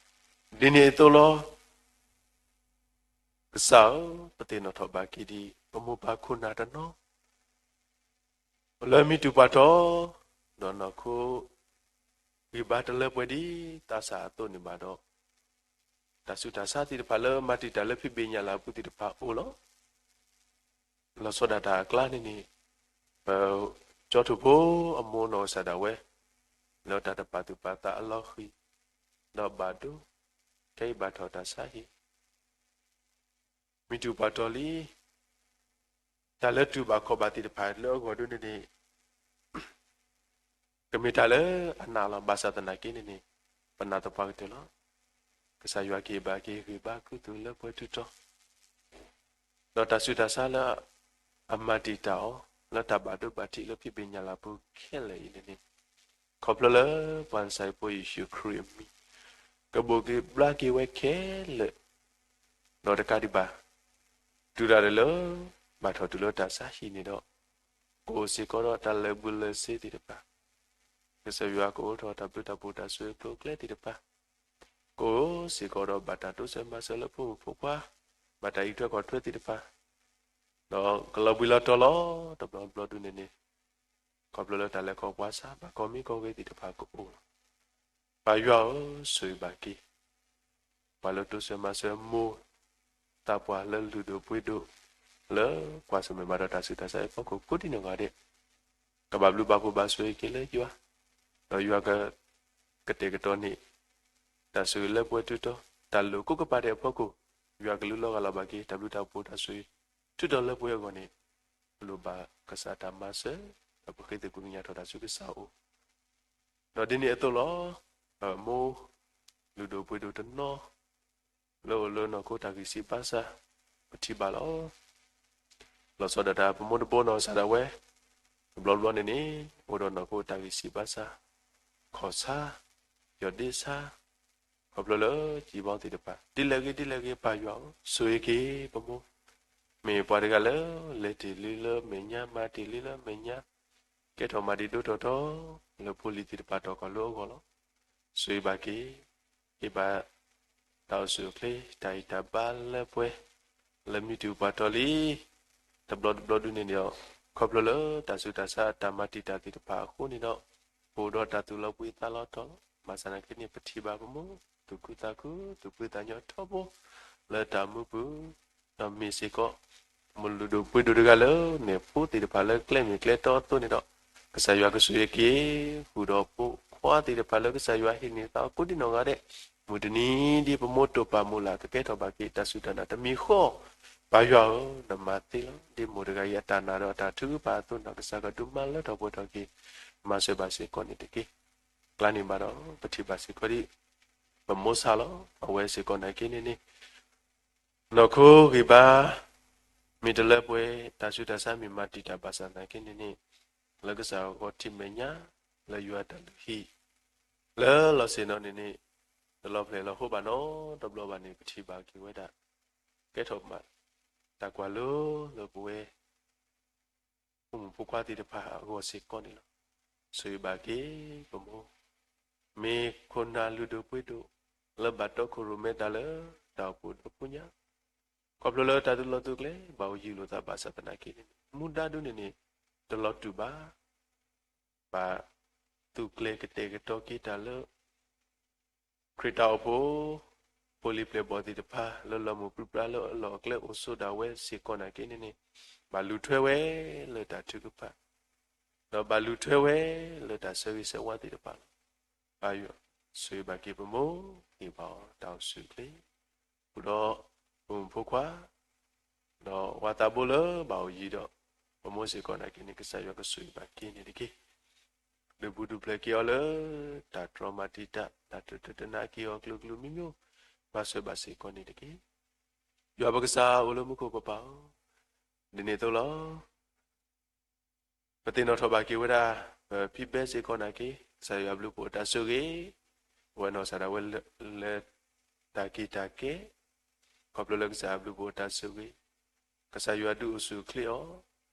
ဒ်န့ၣ်အသိးလီၤ. ကစၢ်ဧၢ, ပသ့ၣ်နီၣ်ထီၣ်ဘၣ်က့ၤဒံး ပမိၢ်ပၢ်ခိၣ်နၢ်တနီၤ လၢမံတူၢ်ပှၤတီၤ ဒီးနီၢ်ခိ ဂံၢ်ဘါတလၢပှဲၤဒ်သးစၢ်အသိးန့ၣ်ဘၣ်ဒီး တၢ်ဆူးတၢ်ဆါသ့ၣ်တဖၣ်လၢမၤတံာ်တာ်လၢဖံးဘ့ၣ်ညၣ်လၤအပူၤသ့ၣ်တဖၣ်အိၣ်လီၤ. လီၤဆီဒၣ်တၢ်အကျါန့ၣ်န့ၣ် ပကၠီထိၣ်ဖိအမိၢ်နီၢ်ကစၢ်ဒၣ်ဝဲ လၢတၢ်တပာ်သူၣ်ပာ်သးအလီၢ်ဃံၤ ဒီးဘၣ်ဒိ ခဲအံၤဘၣ်ထီၣ်တၢ်ဆါဟံၣ် မံတူၢ်ပှၤတီၤလံ တၢ်လၢတူၢ်ဘၣ်ခီၣ်ဘၣ်သ့ၣ်တဖၣ်လၢအဂီၢ်ဒ်န့ၣ်န့ၣ် ကမ့ၢ်တၢ်လၢအနာ်လီၤ. ဘၣ်ဆၣ်သနာ်က့န့ၣ်န့ၣ် ပနာ်သပှၢ်ကတၢၢ်လီၤ. ကစၢ်ယွၤက့ၤဘၣ်က့ၤဂံၢ်ဘါခူသူၣ်လၢပှဲၤထူတီၤ ဒီးတၢ်ဆူးတၢ်ဆါလၢအမၤတံာ်တာ်အီၤ လၢတၢ်ဘၣ်ဒိဘၣ်ထံးလၢဖံးဘ့ၣ်ညၣ်လၤအပူၤခဲလၢာ်အံၤန့ၣ်န့ၣ် ခီဖျိလၢပှၤကစၢ်ဖိယ့ၣ်ၡူးခရံာ်အမံၤ ကဘိၣ်က့ၤဘျါက့ၤဝဲခဲလၢာ် ဒီးတကးဒံးဘၣ် တုၤဒၣ်လဲာ်လၢ ဘၣ်ထီၣ်တုၤလၢတၢ်ဆါဟံၣ်န့ၣ်ဒီး ကအိၣ်စ့ၢ်ကီးဒီးတၢ်လၢာ်ဘူၣ်လၢာ်စ့သ့ၣ်တဖၣ်, ကစၢ်ယွၤကအိးထီၣ်တၢ်ဘျုးတၢ်ဖှိၣ်တၢ်ဆိၣ်ဂ့ၤအကျိၤအကျဲသ့ၣ်တဖၣ်, ကအိၣ်စ့ၢ်ကီးဒီးဘၣ်တၢ်တိစၢၤမၤစၢၤလၢဖိမုၣ်ဖိခွါ, ဘၣ်တၢ်အံးထွဲကွၢ်ထွဲသ့ၣ်တဖၣ်, ဒီးကလီၤဘှံးလီၤတီၤလီၤ. တဘျီဘျီဒုန့ၣ်န့ၣ် ခီဖျိလၢတၢ်လဲၤခီၣ်ပှၤဆါဘၣ်ကီၢ်မံကီၢ်ဂ့ၤသ့ၣ်တဖၣ်ကအိၣ်လီၤ. ပၢ်ယွၤဧၢ, ဆိၣ်ဂ့ၤဘၣ်က့ၤ ပှၤလၢတိစၢၤမၤစၢၤမိၢ်သးပှၢ်လၢလုၢ်ဒိၣ်ပှ့ၤဒိၣ် လၢကွၢ်ဆၢၣ်မဲာ်ဘၣ်ဒီးတၢ်ဆူးတၢ်ဆါအဖီခိၣ်ကိးဒံနီၢ်ဂၤဒဲး, ကဘၣ်ဘျုးဘၣ်ဖှိၣ်ဘၣ်ဆိၣ်ဂ့ၤက့ၤလၢယွၤ, ဒီးယွၤက ကတဲာ်ကတီၤန့ၢ် တၢ်ဆိၣ်ဂ့ၤလၢပှဲၤထူတီၤ တၢ်လိၣ်ကိးကပၤဒဲးအဖီခိၣ်, ယွၤကလူလီၤဂၢ်လီၤဘၣ်က့ၤ တၢ်ဘျုးတၢ်ဖှိၣ်တၢ်ဆိၣ်ဂ့ၤ ထူတီၤလၢပှဲၤအဂီၢ်န့ၣ်, လိၣ်ဘၣ်ကစၢ်တၢ်မၤစၢၤ, ဒီးပဃ့သကွံာ်ကညးထီၣ်တၢ်ဆူကစၢ်အအိၣ် ဒီးဒ်န့ၣ်အသိးလီၤ. မိၢ်လုၢ်ဒိၣ်ပှ့ၤဒိၣ်တနီၤ လၢအိၣ်လၢနီၢ်ခိတၢ်ဂံၢ်စၢ်ဘါစၢ် ပထံၣ်ဘၣ်လီၤ. လီၤဆီဒၣ်တၢ် ပမိၢ်တဘိနီၢ်ကစၢ်ဒၣ်ဝဲ တဘျီဘျီန့ၣ်န့ၣ် အိၣ်ဒီးနီၢ်ခိတၢ်ဂံၢ်စၢ်ဘါစၢ်, ခီၣ်ဆါ, ယီၢ်ဒ့ဆါ, ခီဖျိလၢစံးဘီသ့ၣ်တဖၣ် ဒ်လဲၣ်ဂ့ၤဒ်လဲၣ်ဂ့ၤ ပၢ်ယွၤဧၢ, ဆိၣ်ဂ့ၤက့ၤပမိၢ်, မ့ၢ်ပှၤတဂၤလၢ လဲၤတ့ၢ်လံလၢမဲာ်ညါ မၤတ့ၢ်လံလၢမဲာ်ညါ ကဲထီၣ်မၤဒံးဒိၣ်ထီၣ်ထီ လၢဖိလံၤသ့ၣ်တဖၣ်တီၢ်ကီၢ်လၢအဂီၢ်လီၤ. ဆိၣ်ဂ့ၤဘၣ်က့ၤ ဟ့ၣ်ဘၣ်တၢ်အိၣ်ဆူၣ်အိၣ်ချ့ တၢ်ဂံၢ်တၢ်ဘါလၢပှဲၤ လၢမံတူၢ်ပှၤတီၤလံ. တဘျီတဘျီဒုန့ၣ်ဒီး ခီဖျိလၢတၢ်ဆူးတၢ်ဆါအတၢ်မၤတံာ်တာ်သ့ၣ်တဖၣ်အဃိန့ၣ်ဒီး ပအိၣ်ဒီးတၢ်သူၣ်လီၤဘှံးသးလီၤတီၤလီၤ. ဘၣ်ဆၣ်သနာ်က့န့ၣ် ပထံၣ်ဘၣ်ပမိၢ် သူၣ်ခုသးခု သူၣ်ဖှံသးညီထီဘိ လၢတၢ်မူပူၤ ဒီးမ့ၢ်စ့ၢ်ကီး မိၢ်လုၢ်ဒိၣ်ပှ့ၤဒိၣ်တဂၤလၢ နဲၣ်ဖိသ့ၣ်တဖၣ်လၢကျဲမ့ၢ်ကျဲတီအသိးန့ၣ်ဒီး ကစၢ်ယွၤကဆိၣ်ဂ့ၤက့ၤ ဃုာ်ဒီးဖိခွါသ့ၣ်တဖၣ်လၢကစၢ်ယွၤဟ့ၣ်န့ၢ်သးအီၤကိးဒံနီၢ်ဂၤဒဲး, မုၢ်တနံၤဒ်ပမိၢ်တိာ်ပာ်မုၢ်လၢ် ကကဲထီၣ်ဘၣ်က့ၤတၢ်စူၢ်တၢ်နာ်တမံၤဃီ, ပၢ်ယွၤဧၢ, နမၤသ့လီၤ. ဒ်မိၢ်တဂၤအံၤအတၢ်နာ်ဒီးအတၢ်ထုကဖၣ်အသိးန့ၣ် ကစၢ်ကဒုးမၤလၢထီၣ်ပှဲၤထီၣ်က့ၤ မၤစၢၤဘၣ်စ့ၢ်ကီးန့ၣ်တက့ၢ်. ကျါန့ၣ်ဘၣ်ဒီး ပထံၣ်ဘၣ်စ့ၢ်ကီးဒ် ပမိၢ်ဆၣ်လီၤ. အဝဲစ့ၢ်ကီးနာ်က့န့ၣ်န့ၣ် နီၢ်ခိဂံၢ်ဘါ မ့ၢ်တလၢပှဲၤ တၢ်ဆူးတၢ်ဆါမ့ၢ်မၤတံာ်တာ်ဘၣ်ဆၣ်သနာ်က့န့ၣ်န့ၣ် လၢကစၢ်အဂီၢ်ထံၣ်မဲာ်ညါ လၢယွၤတၢ်လုၢ်ဟံၣ် လၢလီၤဆ့ၣ်နီၤန့ၣ်န့ၣ် တလီၤဖျဲၣ်လီၤဟိဘၣ်နီတဘျီဘၣ်န့ၣ် ပထံၣ်ဘၣ်က့ၤဝဲဒၣ် ကဲထီၣ်မး တၢ်ကွၢ်လိလၢပဝဲ ဖိမုၣ်ဖိခွါသ့ၣ်တဖၣ်အဂီၢ်စ့ၢ်ကီးန့ၣ်လီၤ. ဆိၣ်ဂ့ၤဘၣ်က့ၤပမိၢ် မ့ၢ်ခိၣ်နၢ်လုၢ်ဒိၣ်ပှ့ၤဒိၣ် လၢဘၣ်တီခိၣ်ရိၣ်မဲသးလၢ တၢ်အိၣ်ဖှိၣ်ဒီဖိညါ ခီဖျိလၢတၢ်သူၣ်လီၤသူၣ်ကျဲ ဘၣ်အိၣ်ယံာ်လိာ်သးဘၣ်ဆၣ်သနာ်က့န့ၣ် မူဒါဒုန့ၣ်န့ၣ် တလီၤတူာ်ဘၣ် ဘၣ်သူၣ်ကျဲၤကတဲာ်ကတီၤက့ၤတၢ်လၢ ခရံာ်တၢ်အိၣ်ဖှိၣ် ဖိလံၤပျဲၢ်ဘီၣ်သ့ၣ်တဖၣ် လၢလီၤမုၢ်ပြံပြါလၢအလီၢ်အကျဲအိၣ်ဆိးဒၣ်ဝဲစ့ၢ်ကီးနာ်က့န့ၣ်န့ၣ် ဘၣ်လူၤထွဲဝဲလၢတၢ်ထုကဖၣ်, ဒီးဘၣ်လူၤထွဲဝဲလၢတၢ်ဆၢဂ့ၤဆၢဝါသ့ၣ်တဖၣ်လီၤ. ပၢ်ယွၤ, ဆိၣ်ဂ့ၤဘၣ်က့ၤပမိၢ်, ဟ့ၣ်ဘၣ်အီၤတၢ်အိၣ်ဆူၣ်အိၣ်ချ့, ဃုာ်ဒီးပမိၢ်ဖိခွါ, ဒီးဝၤသးဘိလၢဘၣ်အိၣ်ယံၤဒီး ပမိၢ်စ့ၢ်ကီးနာ်က့န့ၣ် ကစၢ်ယွၤကဆိၣ်ဂ့ၤဘၣ်က့ၤန့ၣ်တက့ၢ်. ဒုးဘူးဒုးဖျဲးက့ၤအီၤလၢ တၢ်တြီမၤတံာ်တာ်, တၢ်တတနာ်က့ၤအီၤကျိၤကျိၤမံမံ, မၤစၢၤဘၣ်စ့ၢ်ကီးန့ၣ်တက့ၢ်. ယွၤပကစၢ်အိၣ်လၢမူခိၣ်ကပၤဧၢ, ဒ်န့ၣ်အသိးလီၤ. ပသ့ၣ်နီၣ်ထီၣ်ဘၣ်က့ၤဝဲဒၣ် ပဖံဘဲစ့ၢ်ကီးနာ်က့, ကစၢ်ယွၤဘျုးဖှိၣ်အတၢ်ဆိၣ်ဂ့ၤ, အဝဲနီၢ်ကစၢ်ဒၣ်ဝဲလၢတၢ်က့ၤတၢ်ကဲ, ခီဖျိလၢကစၢ်ယွၤဘျုးဖှိၣ်အတၢ်ဆိၣ်ဂ့ၤ, ကစၢ်ယွၤဒုးအိၣ်ဆူၣ်အိၣ်ချ့အီၤ,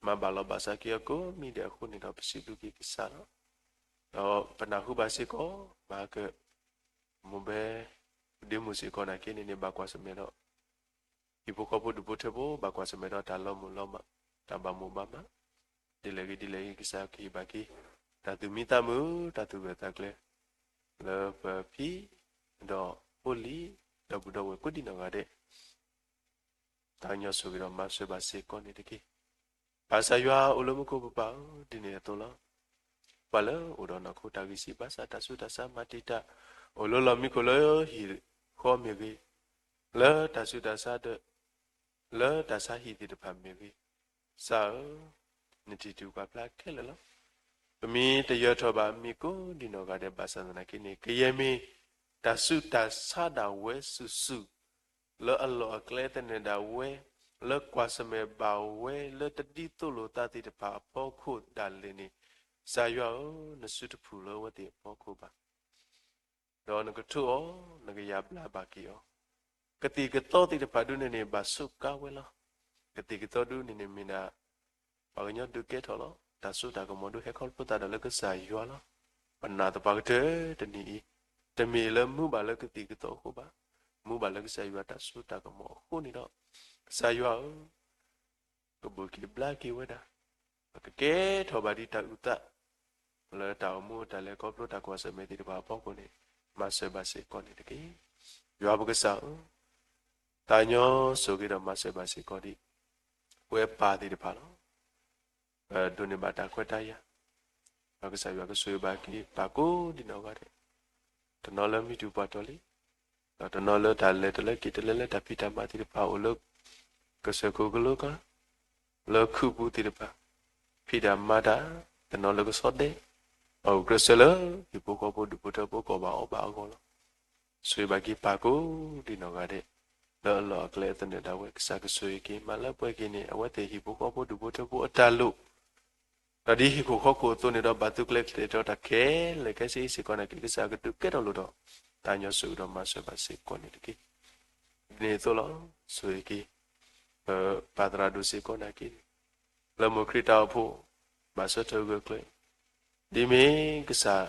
မၤဘၣ်လီၤဘၣ်စးက့ၤအီၤကိးမံၤဒဲးအဃိန့ၣ်ဒီး ပစံးဘျုးက့ၤကစၢ်လီၤ. ဒီးပနၢ်ဟူဘၣ်စ့ၢ်ကီး, ဘၣ်က မိၢ်ဘဲ ဒ့မုၣ်စ့ၢ်ကီးနာ်က့န့ၣ်န့ၣ် ဘၣ်ကွၢ်ဆၢၣ်မဲာ်ဒီး ဟံၣ်ဖိဃီဖိဒူၣ်ဖိထၢဖိ ဘၣ်ကွၢ်ဆၢၣ်မဲာ်ဒီးတၢ်လီၤမုၢ်လီၤမၢ်, တၢ်ဘၣ်မိၣ်ဘၣ်မး, ဒ်လဲၣ်ဂ့ၤဒ်လဲၣ်ဂ့ၤ ကစၢ်ကဟ့ၣ်ဘၣ်က့ၤ တၢ်သူၣ်မံသးမုာ် တၢ်သူၣ်ဂၢၢ်သးကျၢၤ လၢပဖံ ဒီးဖိလံၤ ဒီပုၢ်ဒီဝဲၢ်ကိးဒံနီၢ်ဂၤဒဲး သးကညီၤဆိၣ်ဂ့ၤဒီးမၤစၢၤဘၣ်စ့ၢ်ကီးန့ၣ်တက့ၢ်. ပၢ်ကစၢ်ယွၤအိၣ်လၢမူခိၣ်ကပၤဧၢ, ဒ်န့ၣ်အသိးလီၤ. ပှၤလၢအိၣ်ဒီးနီၢ်ခိတၢ်ဂံၢ်စၢ်ဘါစၢ် တၢ်ဆူးတၢ်ဆါမၤတံာ်တာ်, အိၣ်လၢလီၢ်မံခိၣ်လၢဟံၣ်ဃီမ့ၢ်ဂ့ၤ, လၢတၢ်ဆူးတၢ်ဆါဒီး လၢတၢ်ဆါဟံၣ်သ့ၣ်တဖၣ်မ့ၢ်ဂ့ၤ, ကစၢ်ဧၢ, နထံၣ်တၢ်ပာ်ဖျါခဲလၢာ်လီၤ. ပမ့ၢ်တယၢၤထီၣ်ဘၣ်မ့ၢ်ကိးဒံနီၢ်ဂၤဒဲး ဘၣ်ဆၣ်သနာ်က့န့ၣ် ကယဲၢ်မ့ၢ်တၢ်ဆူးတၢ်ဆါဒၣ်ဝဲစုာ်စုာ် လၢအလီၢ်အကျဲသနၢၣ်ဒၣ်ဝဲ, လၢကွၢ်ဆၢၣ်မဲာ်ဘၣ်ဝဲ လၢတဒ်သိးလိာ်သးသ့ၣ်တဖၣ်အဖီခိၣ်ဒၣ်လဲာ်န့ၣ်, ကစၢ်ယွၤဧၢ, နစုတဖုၣ်လၢအဝဲသ့ၣ်အဖီခိၣ်ဘၣ်. ဒီးနကထိးအီၤ, နကယၤဘျါဘၣ်က့ၤအီၤ, ကသံၣ်ကသီသ့ၣ်တဖၣ်ဒုန့ၣ်န့ၣ် ဘၣ်ဆိးကါဝဲလီၤ. ကသံၣ်ကသီဒုန့ၣ်န့ၣ်မ့ၢ်ဒၣ် ပှၤကညီဒုးကဲထီၣ်လီၤ. တၢ်စိတၢ်ကမီၤဒုးဟဲခီဖျိသးဒီးလၢကစၢ်ယွၤလီၤ. ပနာ်သပှၢ်ကတၢၢ်တနံၤအံၤ, တမ့ၢ်လၢမူဘၣ်လၢကသံၣ်ကသီအဃိဘၣ်, မူဘၣ်လၢကစၢ်ယွၤတၢ်စိတၢ်ကမီၤအဃိန့ၣ်ဒီး, ကစၢ်ယွၤဧၢ, ကဘိၣ်က့ၤဘျါက့ၤဝဲဒၣ်, ပကကဲထီၣ်ဘၣ်ဒ်တၢ်အုၣ်သး လၢတၢ်အိၣ်မူအတၢ်လဲၤခီဖျိတၢ်ကွၢ်ဆၢၣ်မဲာ်သ့ၣ်တဖၣ်အဖီခိၣ်န့ၣ်, မၤစၢၤဘၣ်စ့ၢ်ကီးန့ၣ်တက့ၢ်. ယွၤပကစၢ်ဧၢ, သးကညီၤဆိၣ်ဂ့ၤဒီးမၤစၢၤဘၣ်စ့ၢ်ကီးဒံး ပဝဲပၢ်သ့ၣ်တဖၣ်လီၤ. ပဒိးန့ၢ်ဘၣ်တၢ်ခွဲးတၢ်ယာ်, ဒီးကစၢ်ယွၤကဆိၣ်ဂ့ၤဘၣ်က့ၤပၢ်ကိးဒံနီၢ်ဂၤဒဲး, တနီၤလၢမံတူၢ်ပှၢ်တီလံ, ဒီးတနီၤလၢတၢ်လဲၤတလၢက့ၤတလၢလၢတၢ်ဖံးတၢ်မၤသ့ၣ်တဖၣ်အိၣ်လၢ ကစၢၢ်ခိၣ်ကလိကျါ လၢခုးပူၤသ့ၣ်တဖၣ်, ဖံးတၢ်မၤတၢ်, တနီၤလၢကဆီဒဲး, အဂုာ်ကျဲးစၢးလၢ ဟံၣ်ဖိဃီဖိဒူၣ်ဖိထၢဖိကီၢ်ဘၣ်အီၣ်ဘၣ်အဂီၢ်လီၤ. ဆိၣ်ဂ့ၤဘၣ်က့ၤပၢ်ကိးဒံနီၢ်ဂၤဒဲး, လၢအလီၢ်အကျဲသနၢၣ်ဒၣ်ဝဲ ကစၢ်ကဆိၣ်ဂ့ၤက့ၤ မၤလၢပှဲၤက့ၤန့ၣ် အဝဲသ့ၣ်ဟံၣ်ဖိဃီဖိဒူၣ်ဖိထၢဖိအတၢ်လိၣ် ဒီးဒ်ဟံၣ်ခိၣ်ဃီခိၣ်အသိးန့ၣ်ဒီး ဘၣ်သုးကျဲၤကျဲၤတီၤတၢ်ခဲလၢာ်ခဲဆ့စ့ၢ်ကီးနာ်က့ ကစၢ်ကဒုးကဲထီၣ်လိၣ်ဒီး သးကညီၤဆိၣ်ဂ့ၤဒီးမၤစၢၤဘၣ်စ့ၢ်ကီးန့ၣ်တက့ၢ်. ဒ်န့ၣ်အသိးလီၤ. ဆိၣ်ဂ့ၤက့ၤ ပပၢ်သရၣ်ဒိၣ်စ့ၢ်ကီးနာ်က့ လၢမိၢ်ခရံာ်တၢ်အိၣ်ဖှိၣ် ဘၣ်ဆၢထၢၣ်ဂၢၢ်ကျၢၤ ဒ်မ့ၢ်ကစၢ်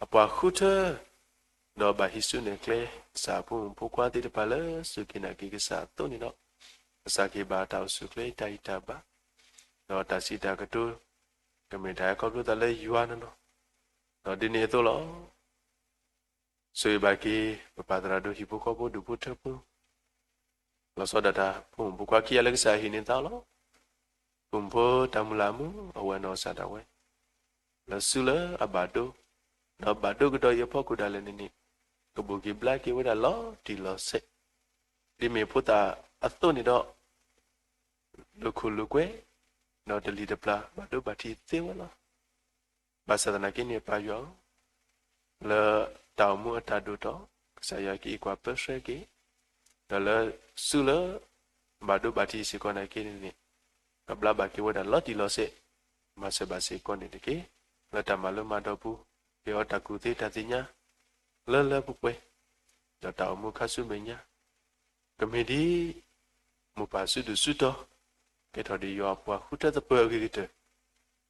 အပှၤဃုထၢ ဒီးဘၣ်ဟံးစုနဲၣ်ကျဲ ကစၢ်အဖိမုၣ်ဖိခွါသ့ၣ်တဖၣ်လၢစူၢ်က့ၤနာ်က့ၤကစၢ်အသိးန့ၣ်ဒီး ကစၢ်ကဟ့ၣ်ဘၣ်တၢ်အိၣ်ဆူၣ်အိၣ်ချ့တၢ်ဂံၢ်တၢ်ဘါ ဒီးတၢ်စံးတၢ်ကတိၤ ကမ့ၢ်တၢ်ဟဲခီဖျိသးလၢယွၤနီၢ်နီၢ် ဒီးဒ်န့ၣ်အသိးလီၤ. ဆိၣ်ဂ့ၤဘၣ်က့ၤ ပပၢ်သရၣ်ဒိၣ်ဟံၣ်ဖိဃီဖိဒူၣ်ဖိထၢဖိ လီၤဆီဒၣ်တၢ် ဖိမုၣ်ဖိခွါခံဂၤလၢကစၢ်ဟ့ၣ်န့ၢ်သးလီၤ. ဖိမုၣ်ဖိတၢ်မုၢ်လၢ်မူ အဝဲနီၢ်ကစၢ်ဒၣ်ဝဲ လၢစုလၢအဘၣ်ဒိ ဒီးဘၣ်ဒိကဒီးအံၤအဖီခိၣ်ဒၣ်လဲာ်န့ၣ်န့ၣ် ကဘိၣ်က့ၤဘျါက့ၤဝဲဒၣ်လီၤတံၢ်လီၤဆဲး ဒ်မ့ၢ်ဖိသၣ်အသိးန့ၣ်ဒီး လိာ်ခိၣ်လိာ်ကွဲ ဒီးတလံၤတပျၢ် ဘၣ်ဒိဘၣ်ထံးသ့ဝဲလီၤ. ဘၣ်ဆၣ်သနာ်က့န့ၣ် ပၢ်ယွၤဧၢ, လၢတၢ်အိၣ်မူအတၢ်ဒိၣ်ထီၣ် ကစၢ်ယွၤကအံးကွၢ်ပၢဆှၢက့ၤ, ဒီးလၢစုလၢ ဘၣ်ဒိဘၣ်ထံးစ့ၢ်ကီးနာ်က့န့ၣ်န့ၣ် ကဘျါဘၣ်က့ၤဝဲဒၣ်လီၤတံၢ်လီၤဆဲး, မၤစၢၤဘၣ်စ့ၢ်ကီးန့ၣ်တက့ၢ်. လၢတၢ်မၤလိမၤဒိးပူၤ ဟ့ၣ်အီၤတၢ်ကူၣ်သ့တၢ်သ့ၣ်ညါ လၢလၢပှဲၤပှဲၤ, ဒီးတၢ်အိၣ်မူခါဆူမဲာ်ညါ ကမ့ၢ်ဒ် မိၢ်ပၢ်စုဒုၣ်စုတီၤ ကဲထီၣ်ဒ်ယွၤအပှၤဃုထၢသပၢၤအဂ့ၤကတၢၢ်,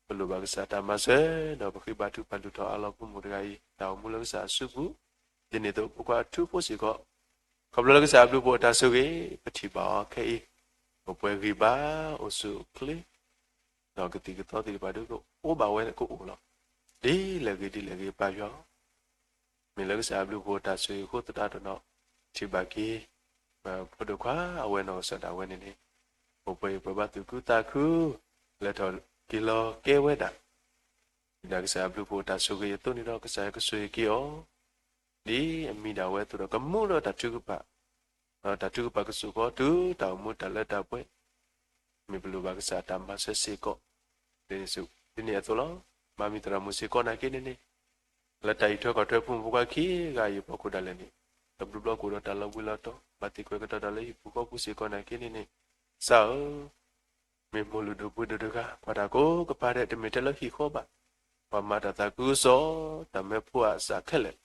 ပလိၣ်ဘၣ်ကစၢ်တၢ်မၤစၢၤ ဒီးပဃ့ဘါထုကဖၣ်လုၢ်ထီၣ်အးလီၤဖိမုၣ်တဂၤအံၤ တၢ်အိၣ်မူလၢကစၢ်အစုပူၤ, ဒ်န့ၣ်အသိးဖိခွါအထူဖိစ့ၢ်ကီး, ခီဖျိလၢကစၢ်အဘျုးအဖှိၣ်အတၢ်ဆိၣ်ဂ့ၤ ပထံၣ်ဘၣ်အီၤခဲအံၤ, ပပှဲၤဂံၢ်ဘါအိၣ်ဆူၣ်အိၣ်ချ့ ဒီးကသံၣ်ကသီသ့ၣ်တဖၣ်ဒုးကအိၣ်ဘၣ်ဝဲကအိၣ်လီၤ. ဒ်လဲၣ်ဂ့ၤဒ်လဲၣ်ဂ့ၤ ပၢ်ယွၤ မ့ၢ်လၢကစၢ်အဘျုးအဖှိၣ်အတၢ်ဆိၣ်ဂ့ၤအဃိသတးဒီး ထံၣ်ဘၣ်က့ၤ ဖိဒိၣ်ခွါအဝဲနီၢ်ကစၢ်ဒၣ်ဝဲန့ၣ်န့ၣ် ပှဲၤပှဲၤအံၤပှဲၤဘၣ်သူၣ်ခုသးခု, လဲၤထီၣ်က့ၤလီၤကဲဝဲဒၣ် ဒ်ကစၢ်အဘျုးအဖှိၣ်တၢ်ဆိၣ်ဂ့ၤအသိးန့ၣ်ဒီး ကစၢ်ယွၤကဆိၣ်ဂ့ၤက့ၤအီၤ ဒ်အမံၤဒၣ်ဝဲအသိးဒီး ကမူလၢတၢ်ထုကဖၣ်, ဒီးတၢ်ထုကဖၣ်ကစိာ်ဃီတုၤတၢ်အိၣ်မူတၢ်လၢတၢ်ပှဲၤ, မ့ၢ်ပလိၣ်ဘၣ်ကစၢ်တၢ်မၤစၢၤစ့ၢ်ကီး, ဒ်န့ၣ်အသိးလီၤ. မၤမံၤသရၣ်မုၣ်စ့ၢ်ကီးနာ်က့န့ၣ်န့ၣ်, လၢတၢ်အံးထွဲကွၢ်ထွဲဖိမုၣ်ဖိခွါခံဂၤအံၤအဖီခိၣ်ဒၣ်လဲာ်န့ၣ်, တဘျီဘျီကအိၣ်ဒီးတၢ်လီၤဘှံးလီၤတီၤ ဘၣ်သ့ၣ်ကွဲးကတီၤတၢ်လၢဟံၣ်ပူၤဃီပူၤစ့ၢ်ကီးနာ်က့န့ၣ်န့ၣ်, ကစၢ်ဧၢ, မ့ၢ်မိၢ်လုၢ်ဒိၣ်ပှ့ၤဒိၣ်တဂၤ ပှၤတၢ်ကိးကပၤဒဲး တမ့ၢ်ထဲလၢဟံၣ်ဃီဘၣ်, ပှၤမၤတၢ်သးခုကစီၣ် တၢ်မၢဖိအစးခဲလၢာ်,